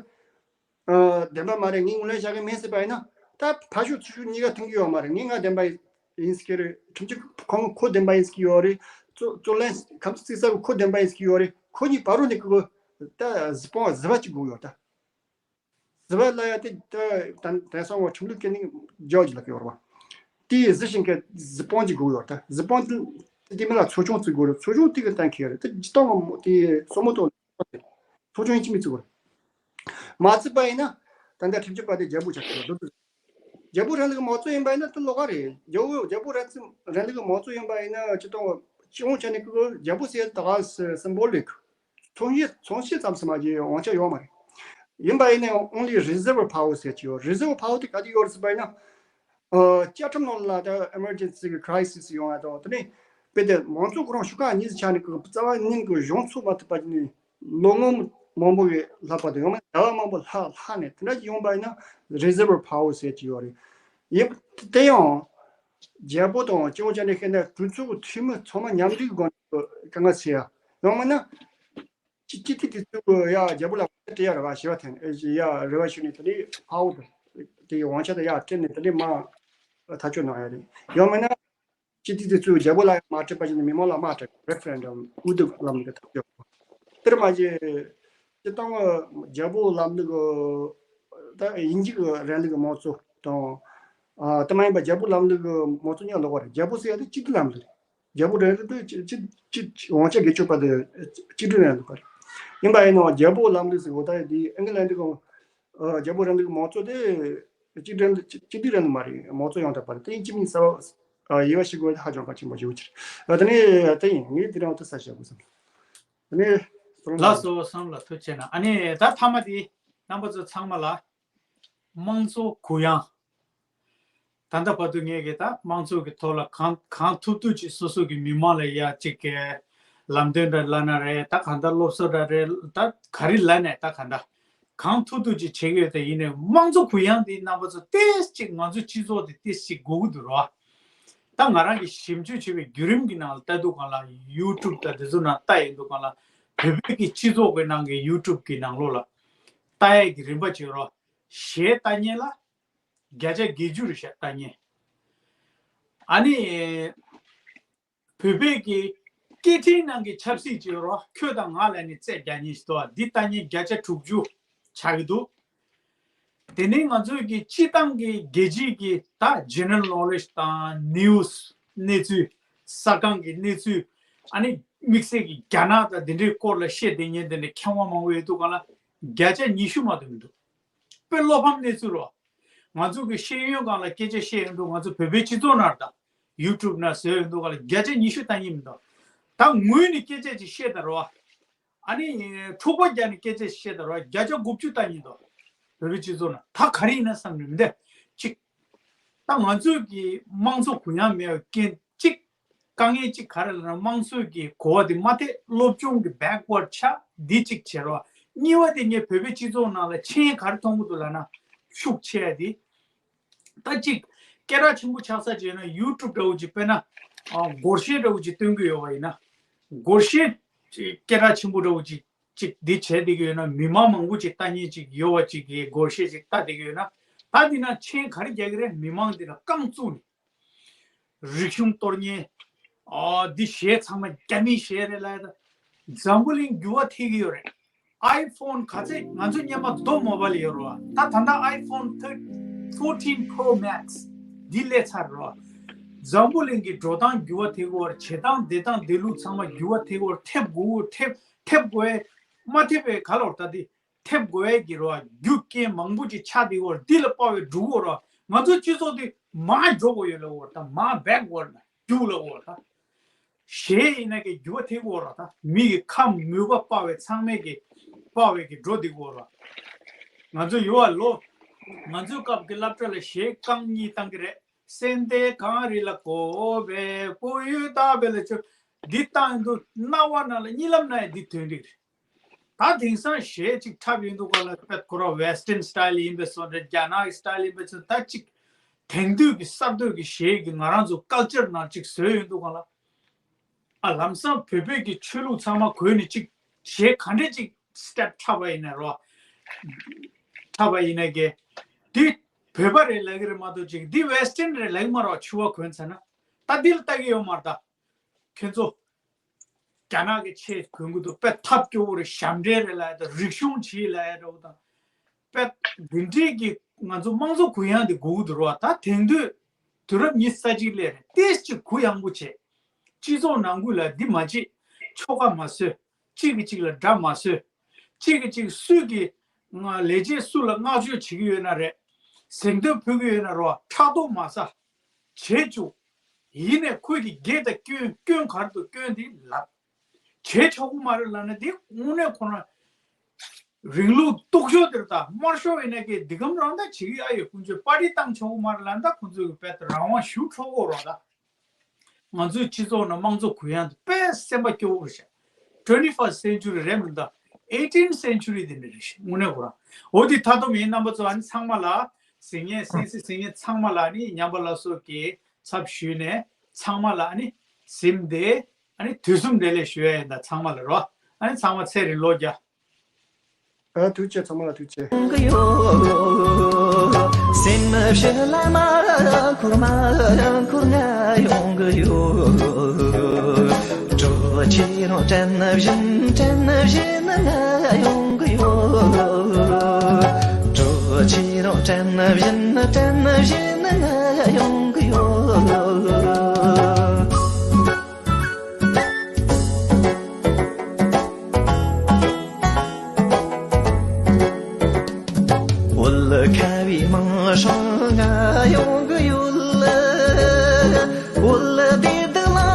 བདེན་པ་མ་རེད། ངས་ངོས་ལེན་བྱ་གི་མིན་ཟེར་བ་ཡིན་ན། ད་ཕར་ཕྱོགས་ཚུར་ཕྱོགས་གཉིས་ཀ་མཐུན་གྱི་ཡོད་མ་རེད། ངས་ང་བདེན་པ་ཡིན་ཟེར་གྱི་རེད། ཁྲིམས་ཞིབ་ཁོང་ཁོ་བདེན་པ་ཡིན་ཟེར་གྱི་ཡོད་རེད། རྩོད་རྩོད་ལན་ཁ་ཆ་བརྩི་ས་གི་ཁོ་བདེན་པ་ཡིན་ཟེར་གྱི་ཡོད་རེད། ཁོ་གཉིས་བར་རུ་ནས་ཀྱི་ད་གཟིགས་དཔང་གཟིགས་པ་ཅིག་དགོས་ཡོད་ད། གཟིགས་པ་ལ་ཡ་དེ་ད་དེང་སང་བ་ཁྲིམས་ལུགས་སྐད་ནི་ཇོ་ཇི་ལབ་ཀྱི་ཡོད་རེད་པ། དེ་གཟིགས་བཞིན་གྱི་གཟིགས་དཔང་ཅིག་དགོས་ཡོད་ད། གཟིགས་དཔང་དེ་དེ་མིན་ལ་ཚོགས་ཆུང་བཙུགས་དགོས་རེད། ཚོགས་ཆུང་དེ་གི་གཏན་འཁེལ་རེད། དེ་སྤྱིར་བཏང་གི་དེ་སོ་མོ་ཏོ་ཚོགས་ཆུང་ཡིན་གཅིག་མིན་བཙུགས་དགོས་རེད། མ་བཙུགས་པ་ཡིན་ན་ད་ལྟ་ཁྲིམས་ཞིབ་པ་དེ་རྒྱལ་པོ་ཆགས་ཀྱི་ཡོད་འདུག་རྒྱལ་པོ་རིང་ལུགས་མང་གཙོ་ཡིན་པ་ཡིན་ན་དེ་ལོགས་ཀ་རེད། རྒྱལ་པོ་རྒྱལ་པོ་རིང་རིང་ལུགས་མང་གཙོ་ཡིན་པ་ཡིན་ན་སྤྱིར་བཏང་སྤྱི་ཡོངས་བྱས་ནས་ཀྱི་རྒྱལ་པོ་ཟེར་ད་ག་སི་སིམ་བོ་ལིག་མཚོན་བྱེད་མཚོན་བྱེད་ཙམ་ཞིག་མ་གཏོགས་དབང་ཆ་ཡོད་མ་རེད། ཡིན་པ་ཡིན་ནའི་only reserve power ཟེར་གྱི་ཡོད། Reserve power དེ་ག་དུས་ཡོད་རེད་ཟེར་བ་ཡིན་ན། ཨ། བཅའ་ཁྲིམས་ནང་ལ་ད་emergency གི་crisis ཡོང་ཡ་དང་། དེ་ནས་དཔེ་དེ་མང་གཙོ་ཁོ་རང་ཤུགས་ཁག་གཉིས་སུ་ཆགས་ནས་ཀྱི་རྩ་བ་ཉིད་ཀྱི་གཞུང་ཚུགས་མ་ཐུབ་པ་ཅིག་ནས་ལོ་ངོ་མང་པོ་གི་ལྷག་པ་དང་། ཡང་མིན་ཟླ་བ་མང་པོ་ལྷག་ལྷག་ནས་དེ་འདྲ་ཅིག་ཡོང་པ་ཡིན་ན་reserve power ཟེར་གྱི་ཡོད་རེད། ཡིན་དེ་ཡང་རྒྱལ་པོ་དང་སྤྱི་ཡོངས་བྱས་ནས་བཤད་ན་གྲོས་ཚོགས་ཀྱི་འཐུས་མི་ཚང་མ་མཉམ་འབྲེལ་གྱི་སྒོ་ནས་དཀའ་ངལ་སེལ་ཡ། ཡང་མིན་ན་སྤྱི་སྤྱི་འཐུས་དེ་ཚོས་ཡ་རྒྱལ་པོ་ལ་དབང་ཆ་སྤྲད་ཡ་རེ་བ་ཞེ་པོ་འཐེན་ཡ་རེ་བ་ཞུས་ནས་དེ་ནས་power དེ་ཡི་དབང་ཆ་དེ་ཡ་སྤྲད་ནས་དེ་ནས་མར་ཐག་གཅོད་གནང་ཡ་རེད། ཡང་མིན་ན་སྤྱི་འཐུས་དེ་ཚོས་རྒྱལ་པོ་ལ་ཡང་མ་སྤྲད་པ་བྱས་ནས་མི་མང་ལ་དམག་སྤྲད། referendum འོས་བསྡུ་ལམ་ལུགས་ཐག་གཅོད། དེར་མ་ཟད་ སྤྱིར་བཏང་གི་རྒྱལ་པོ་ལམ་ལུགས་ཀྱི་ད་དབྱིན་ཇི་གི་རིང་ལུགས་ཀྱི་དམངས་གཙོ་དང་། ཨ། དེ་མ་ཡིན་པ་རྒྱལ་པོ་ལམ་ལུགས་ཀྱི་དམངས་གཙོ་གཉིས་ཀ་ལོགས་པ་རེད། རྒྱལ་པོ་ཟེར་ཡ་དེ་གཅིག་སྒྲིལ་ལམ་ལུགས་རེད། རྒྱལ་པོ་རིང་ལུགས་དེ་གཅིག་གཅིག་གཅིག་དབང་ཆ་སྒེར་གཅོད་པ་དེ་གཅིག་སྒྲིལ་རིང་ལུགས་པ་རེད། ཡིན་པ་ཡིན་ནའང་རྒྱལ་པོ་ལམ་ལུགས་ཟེར་གོ་ད་ཡ་དེ་ཨིང་ལན་གྱི་ཨ། རྒྱལ་པོ་རིང་ལུགས་ཀྱི་དམངས་གཙོ་དེ་གཅིག་སྒྲིལ་གཅིག་སྒྲིལ་རིང་ལུགས་མ་རེད། དམངས་གཙོ་ཡང་དག་པ་རེད། དེ་ཡིན་གཅིག་མིན་གསར་བ་ཨ། དབྱེ་བ་ཕྱེ་དགོས་དེ་ཧ་ཅང་གལ་ཆེན་པོ་ཞིག་ཡོད་ཀྱི་རེད། ཨ། དེ་ནས་དེ་ཡིན། ངས་དེ་རིང་འོ་དེ་གསལ་བཤད་དགོས་བསམ། དེ་ནས་ལགས་སོ། བསམ་ལ་ཐུགས་རྗེ་གནང་། ཨ་ནི་ད་མཐའ་མ་དེ་རྣམ་པ་ཚོ་ཚང་མ་ལ་དམངས་གཙོ་གུ་ཡངས། ད་ལྟ་བར་དུ་ངས་ཀྱི་ད་དམངས་གཙོ་གི་ཐོག་ལ་གང་གང་ཐུབ་ཐུབ་ཅིག་སོ་སོ་གི་མི་མང་ལ་ཡ་ཅིག་གི་ལམ་སྟོན་འདྲ་ལབ་ན་རེད། ད་གང་ལྟར་སློབ་གསོ་འདྲ་རེད། ད་ག་རེ་ལབ་ནས་ད་གང་ལྟར་གང་ཐུབ་ཐུབ་ཅིག་བྱེད་ཀྱི་ཡོད། དེ་ཡིན་ནའི་དམངས་གཙོ་གུ་ཡངས་འདི་རྣམ་པ་ཚོ་ཏོག་ཙམ་ཅིག་ང་ཚོ་སྤྱི་ཚོགས་དེ་ཏོག་ཙམ་ཅིག་སྒུག་གི་འདུག་རོ། ད་ང་རང་གིས་ཞིབ་འཇུག་བྱས་པའི་བརྒྱུད་རིམ་གྱི་ནང་ལ་ལྟ་དུས་སྒང་ལ་ཡུ་ཊུབ་དང་དེ་ཚོ་ནང་ལྟ་ཡོང་དུས་སྒང་ལ་བོད་པའི་གི་སྤྱི་ཚོགས་ཀྱི་ནང་གི་ཡུ་ཊུབ་ཀྱི་ནང་ལོགས་ལ་ལྟ་ཡས་ཀྱི་རིམ་པ་བྱེད་རོགས། གཞས་ལྟ་མཁན་ལ་བརྒྱ་ཆ་བརྒྱད་ཅུ་རེད་ཤག་ལྟ་མཁན། ཨ་ནི་བོད་པའི་གི་སྐད་འཕྲིན་ནང་གི་ཆབ་སྲིད་བྱེད་རོགས། ཁྱོད་དང་ང་ལ་ནི་རྩོད་རྒྱག་མཁན་ཞིག་འདུག་འདི་ལྟ་མཁན་བརྒྱ་ཆ་དྲུག་ཅུ་ཆགས་ཀྱི་འདུག་དེ་ནས་ང་ཚོའི་གི་སྤྱི་བཏང་གི་རྒྱལ་སྤྱིའི་གི་ད་ཇེ་ནེ་རལ་ནོ་ལེཇ་དང་ནིའུ་སི་གནས་ཚུལ། ས་ཁང་གི་གནས་ཚུལ། ཨ་ནི་དམིགས་བསལ་གྱི་རྒྱ་ནག་དང་དེ་འདྲའི་སྐོར་ལ་བཤད་བསྡད་མཁན་དེ་འདྲ་མཁས་དབང་མང་པོ་ཡོད་དུས་སྒང་ལ་བརྒྱ་ཆ་ཉི་ཤུ་མ་གཏོགས་མི་འདུག་དཔེ་བློ་ཕམ་གནས་ཚུལ་རོ། ང་ཚོ་གི་ཤེས་ཡོན་སྒང་ལ་སྐད་ཆ་བཤད་ཡོང་དུས་ང་ཚོ་བོད་པའི་སྤྱི་ཚོགས་ནང་དང་ཡུ་ཊུབ་ནང་བཟོས་ཡོང་དུས་སྒང་ལ་བརྒྱ་ཆ་ཉི་ཤུ་ལྟ་མཁན་མི་འདུག་ད་ངོས་ནས་སྐད་ཆ་ཅིག་བཤད་ད་རོ། ཨ་ནི་འཁྲུག་པ་རྒྱག་ནས་སྐད་ཆ་བཤད་ད་རོ། བརྒྱ་ཆ་དགུ་བཅུ་ལྟ་མཁན་འདུག་བོད་པའི་སྤྱི་ཚོགས་ནང་ད་ག་རེ་ཡིན་ན་བསམ་ནས་མི་འདུག་ཅིག་ད་ང་ཚོས་ཀྱི་དམངས་གཙོ་གུ་ཡངས་མེད་པའི་རྐྱེན་གཅིག་དཀའ་ངལ་གཅིག་ག་རེ་ལབ་ན་དམངས་གཙོའི་གི་གོ་བ་དེ་མ་ཐེབས། སློབ་སྦྱོང་གི་བེག་ཝར་ཌི་ཆགས། འདི་གཅིག་བྱེད་རོགས། གཉིས་པ་དེ་ངས་བོད་པའི་སྤྱི་ཚོགས་ནང་ལ་མཆན་ག་རེ་མཐོང་གི་འདུག་ལབ་ན་ཤུགས་ཆེ་ཡ་དེ། ད་གཅིག་སྐད་གྲགས་ཆེན་པོ་ཆགས་ས་བྱས་ན་ཡུ་ཊུབ་འདྲ་བོ་ཅིག་དཔེར་ན་ཨ་སྒོར་གཞས་འདྲ་བོ་ཅིག་སྟོན་གི་ཡོད་པ་ཡིན་ན། སྒོར་གཞས་ཅིག་སྐད་གྲགས་ཆེན་པོ་འདྲ་བོ་ཅིག་ཅིག་འདི་བྱས་བསྡད་ཀྱི་ཡོད་ན། མི་མང་མང་པོ་ཅིག་ལྟ་མཁན་ཅིག་ཡོད་པ་ཅིག་གིས་སྒོར་གཞས་ཅིག་ལྟ་བསྡད་ཀྱི་ཡོད་ན། ད་འདི་ན་མཆན་ག་རེ་རྒྱག་གི་རེད། མི་མང་འདི་ལ་རྐང་བཙུགས་ནས། རིག་གཞུང་གཏོར་མཁན། ཨ་འདི་གཞས་ཚང་མ་རྒྱ་མིའི་གཞས་རེད་ལབ་ཡ། ད་འཛམ་བུ་གླིང་འགྱུར་བ་ཐེབས་ཀྱི་ཡོད་རེད། ཨའི་ཕོན་ག་ཚད་ང་ཚོ་སྔོན་མ་རྡོ་མོ་བལ་ཡོད་རེད་བ། ད་ད་ལྟ་ཨའི་ཕོན་ཐར་ཕོར་ཊིན་པོ་རོ་མེག་སི་འདི་སླེབས་ཚར་རེད་བ། འཛམ་བུ་གླིང་གི་འགྲོ་སྟངས་འགྱུར་བ་ཐེབས་ཀྱི་ཡོད་རེད། བྱེད་སྟངས་བསྡད་སྟངས་བསྡད་ལུགས་ཚང་མ་འགྱུར་བ་ཐེབས་ཀྱི་ཡོད་རེད། ཐེབས་དགོས། ཐེབས་ཐེབས་དགོས། མ་ཐེབས་པའི་ག་ལོར་ད་འདི་ཐེབས་དགོས་ཡས་ཀྱི་རོ། རྒྱུ་རྐྱེན་མང་པོ་ཅིག་ཆགས་བསྡད་ཡོད་རེད། འདི་ལ་དཔའ་བའི་འགྲོ་གི་ཡོད་རེད། ང་ཚོའི་སྤྱི་ཚོགས་འདི་མར་འགྲོ་དགོས་ཡོད་ལབ་ཡོད་རེད། ད་མར་བེག་ཝར་ཌི་ལ་རྒྱུགས་ལབ་ཡོད་རེད། ད་གཞས་ཡིན་ན་གི་འགྱུར་བ་ཐེབས་ཡོད་རེད། ད་མི་གི་ཁམས་མོས་པ་དཔའ་བའི་ཚང་མས་གི་དཔའ་བའི་གི་འགྲོ་བསྡད་ཡོད་རེད། ང་ཚོ་ཡོད་ཨ་ལོ། ང་ཚོའི་སྐབས་ཀྱི་སློབ་གྲྭ་ལ་གཞས་རྐང་གཉིས་བཏང་གི་རེད། སེམས་གཏད་གངས་རི་ལ་བསྐོར་བའི་བོད་ཡུལ་དག་པའི་ལ་ཆོས། འདི་བཏང་ཡོང་དུས་རྣ་བ་ནང་ལ་གཉིད་ལམ་ན་ཡང་འདི་ཐོན་གི་རེད། ད་དེང་སང་གཞས་ཅིག་འཁྲབ་ཡོང་དུས་སྒང་ལ་དཔེ་ཁོ་རང་ཝེ་སི་ཊན་སི་ཊའི་ལ་ཡིན་པས་སོ་འདྲ། རྒྱ་ནག་གི་སི་ཊའི་ལ་ཡིན་པས་སོ། ད་ཅིག་དེང་དུས་ཀྱི་གསར་གཏོད་ཀྱི་གཞས་ཀྱི་ང་རང་ཚོ་ཀལ་ཅར་ནང་ཅིག་བཟོས་ཡོང་དུས་སྒང་ལ། ཨ་ལམ་སང་བོད་པའི་གི་ཆོས་ལུགས་ཚང་མ་གོས་ནས་ཅིག་གཞས་ག་འདྲས་ཅིག་སི་ཊེབ་འཁྲབ་པ་ཡིན་ན་རོ། འཁྲབ་པ་ཡིན་ན་གི་འདི་བོད་པ་རེད་ལབ་ཀྱི་རེད་མ་གཏོགས་ཅིག་འདི་ཝེ་སི་ཊན་རེད་ལབ་ཀྱི་མ་རེད་བ། ཕྱུ་པ་གོན་ཚར་ན། ད་འདི་ལ་ལྟ་གི་ཡོད་མ་རེད་ད། ཁྱེད་ཚོ་རྒྱ་ནག་གི་ཆས་གོན་གི་འདུག་དཔེ་ཐབས་སྐྱོ་བོ་རེད། ཞབས་འདྲེན་རེད་ལབ་ཡ་དང་རིག་གཞུང་བྱེད་ལབ་ཡ་འདྲ་བོ་དང་། དཔེ་འདི་འདྲའི་གི་ང་ཚོ་དམངས་གཙོ་གུ་ཡངས་འདི་དགོས་ཀྱི་འདུག་རོ། ད་དེང་དུས་དུས་རབས་ཉི་ཤུ་རྩ་གཅིག་སླེབས་རེད། ཏོག་ཙམ་གུ་ཡངས་པོ་བྱེད། སྤྱི་ཚོགས་ནང་ཁུལ་ལ་འདི་མ་བྱེད། ཆོལ་ཁ་མ་བཟོས། གཅིག་གིས་གཅིག་ལ་དགྲ་མ་བཟོས། གཅིག་གིས་གཅིག་སུས་ཀྱི་ང་ལས་བྱེད་སུ་ལ་བསྔགས་བརྗོད་བྱེད་ཀྱི་ཡོད་ན་རེད། གཟེངས་བསྟོད་ཕུལ་གྱི་ཡོད་ན་རོ། ཕྲག་དོག་མ་ཟ། བྱེད་བཅུག་ཡིན་ནས་ཁོས་ཀྱི་སྒེར་དང་སྐྱོན་སྐྱོན་ག་རེ་འདུག་སྐྱོན་དེ་ལབ། བྱེད་ཆོག་གི་མ་རེད་ལབ་ན་དེ་དངོས་གནས་ཁོ་རང་རིང་ལུགས་སྟོབས་ཤོར་དེར་ད་དམར་ཤོག་ཡིན་ན་ཀྱི་འདི་གམ་རང་ད་བྱེད་ཀྱི་ཨ་ཡོད་ཀུན་སྤྱོད་པར་ཊི་བཏང་ཆོག་གི་མ་རེད་ལབ་ན་ད་ཁོ་ཚོས་ཀྱི་དཔེ་ད་རང་དབང་ཞུ་ཆོག་གོ་རོགས་ད། ང་ཚོའི་སྤྱི་ཚོགས་ནང་དམངས་གཙོ་གུ་ཡངས་དེ་དཔེ་སེམས་པ་སྐྱོ་བོ་རེད་ཤག་ཊུ་ཝེན་ཊི་ཕར་སི་སེན་ཅུ་རི་རེད་མི་འདུག་ཨེ་ཊིན་སེན་ཅུ་རི་དེ་འདྲ་རེད་ཤག་དངོས་གནས་ཁོ་རང་། འོ་དེ་མཐའ་སྡོམ་ཡིན། རྣམ་པ་ཚོ་ཨ་ནི་ཚང་མ་ལ་གཟིགས་མཁན་གསན་གཟིགས་གཟིགས་མཁན་ཚང་མ་ལ་ཨ་ནི་ཉམས་པ་སླར་གསོ་གི་ཚབ་ཞུས་ནས་ཚང་མ་ལ་ཨ་ནི་གཟིམ་སྟེ་ཨ་ནི་དུས་གསུམ་བདེ་ལེགས་ཞུ་ཡ་ཡིན། ད་ཚང་མ་ལ་རོ། ཨ་ནི་ཚང་མ་ཚེ་རིང་ལོ་བརྒྱ། ཨ་ཐུགས་རྗེ་ཆེ། ཚང་མ་ལ་ཐུགས་རྗེ་ཆེ། ཡོང་གི་ཡོད། སེམས་ཤུགས་ལ་མ་འཁོར་མ་འཁོར་ང་ཡོང་གི་ཡོད། སྤྲོ་བ་ཆེ། ཁྱེད་རང་དྲན་བཞིན་དྲན་བཞིན་ང་ཡོང་གི་ཡོད། གྲོགས་ཁྱེད་རང་དྲན་བཞིན་དྲན་བཞིན་ང་ཡོང་གི་ཡོད། བོད་ཁ་བའི་མིང་སྲིང་ང་ཡོང་གི་ཡོད། བོད་བདེ་སྡུག་ལ་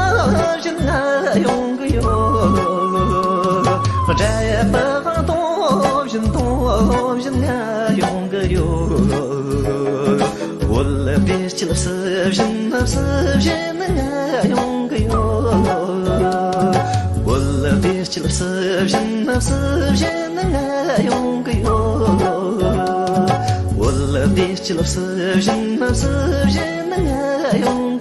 བཞིན་ང་ཡོང་གི་ཡོད། འདྲ་ཡ་པ་དང་བཞིན་དང་བཞིན་ང་ཡོང་གི་ཡོད། བོད་བདེ་སྐྱིད་སུ་བཞིན་སུ་བཞིན་ང་ཡོང་གི་ཡོད། བོད་བདེ་སྐྱིད་སུ་བཞིན་སུ་བཞིན་ང་ཡོང་གི་ཡོད། བོད་བདེ་སྐྱིད་སུ་བཞིན་སུ་བཞིན་ང་ཡོང་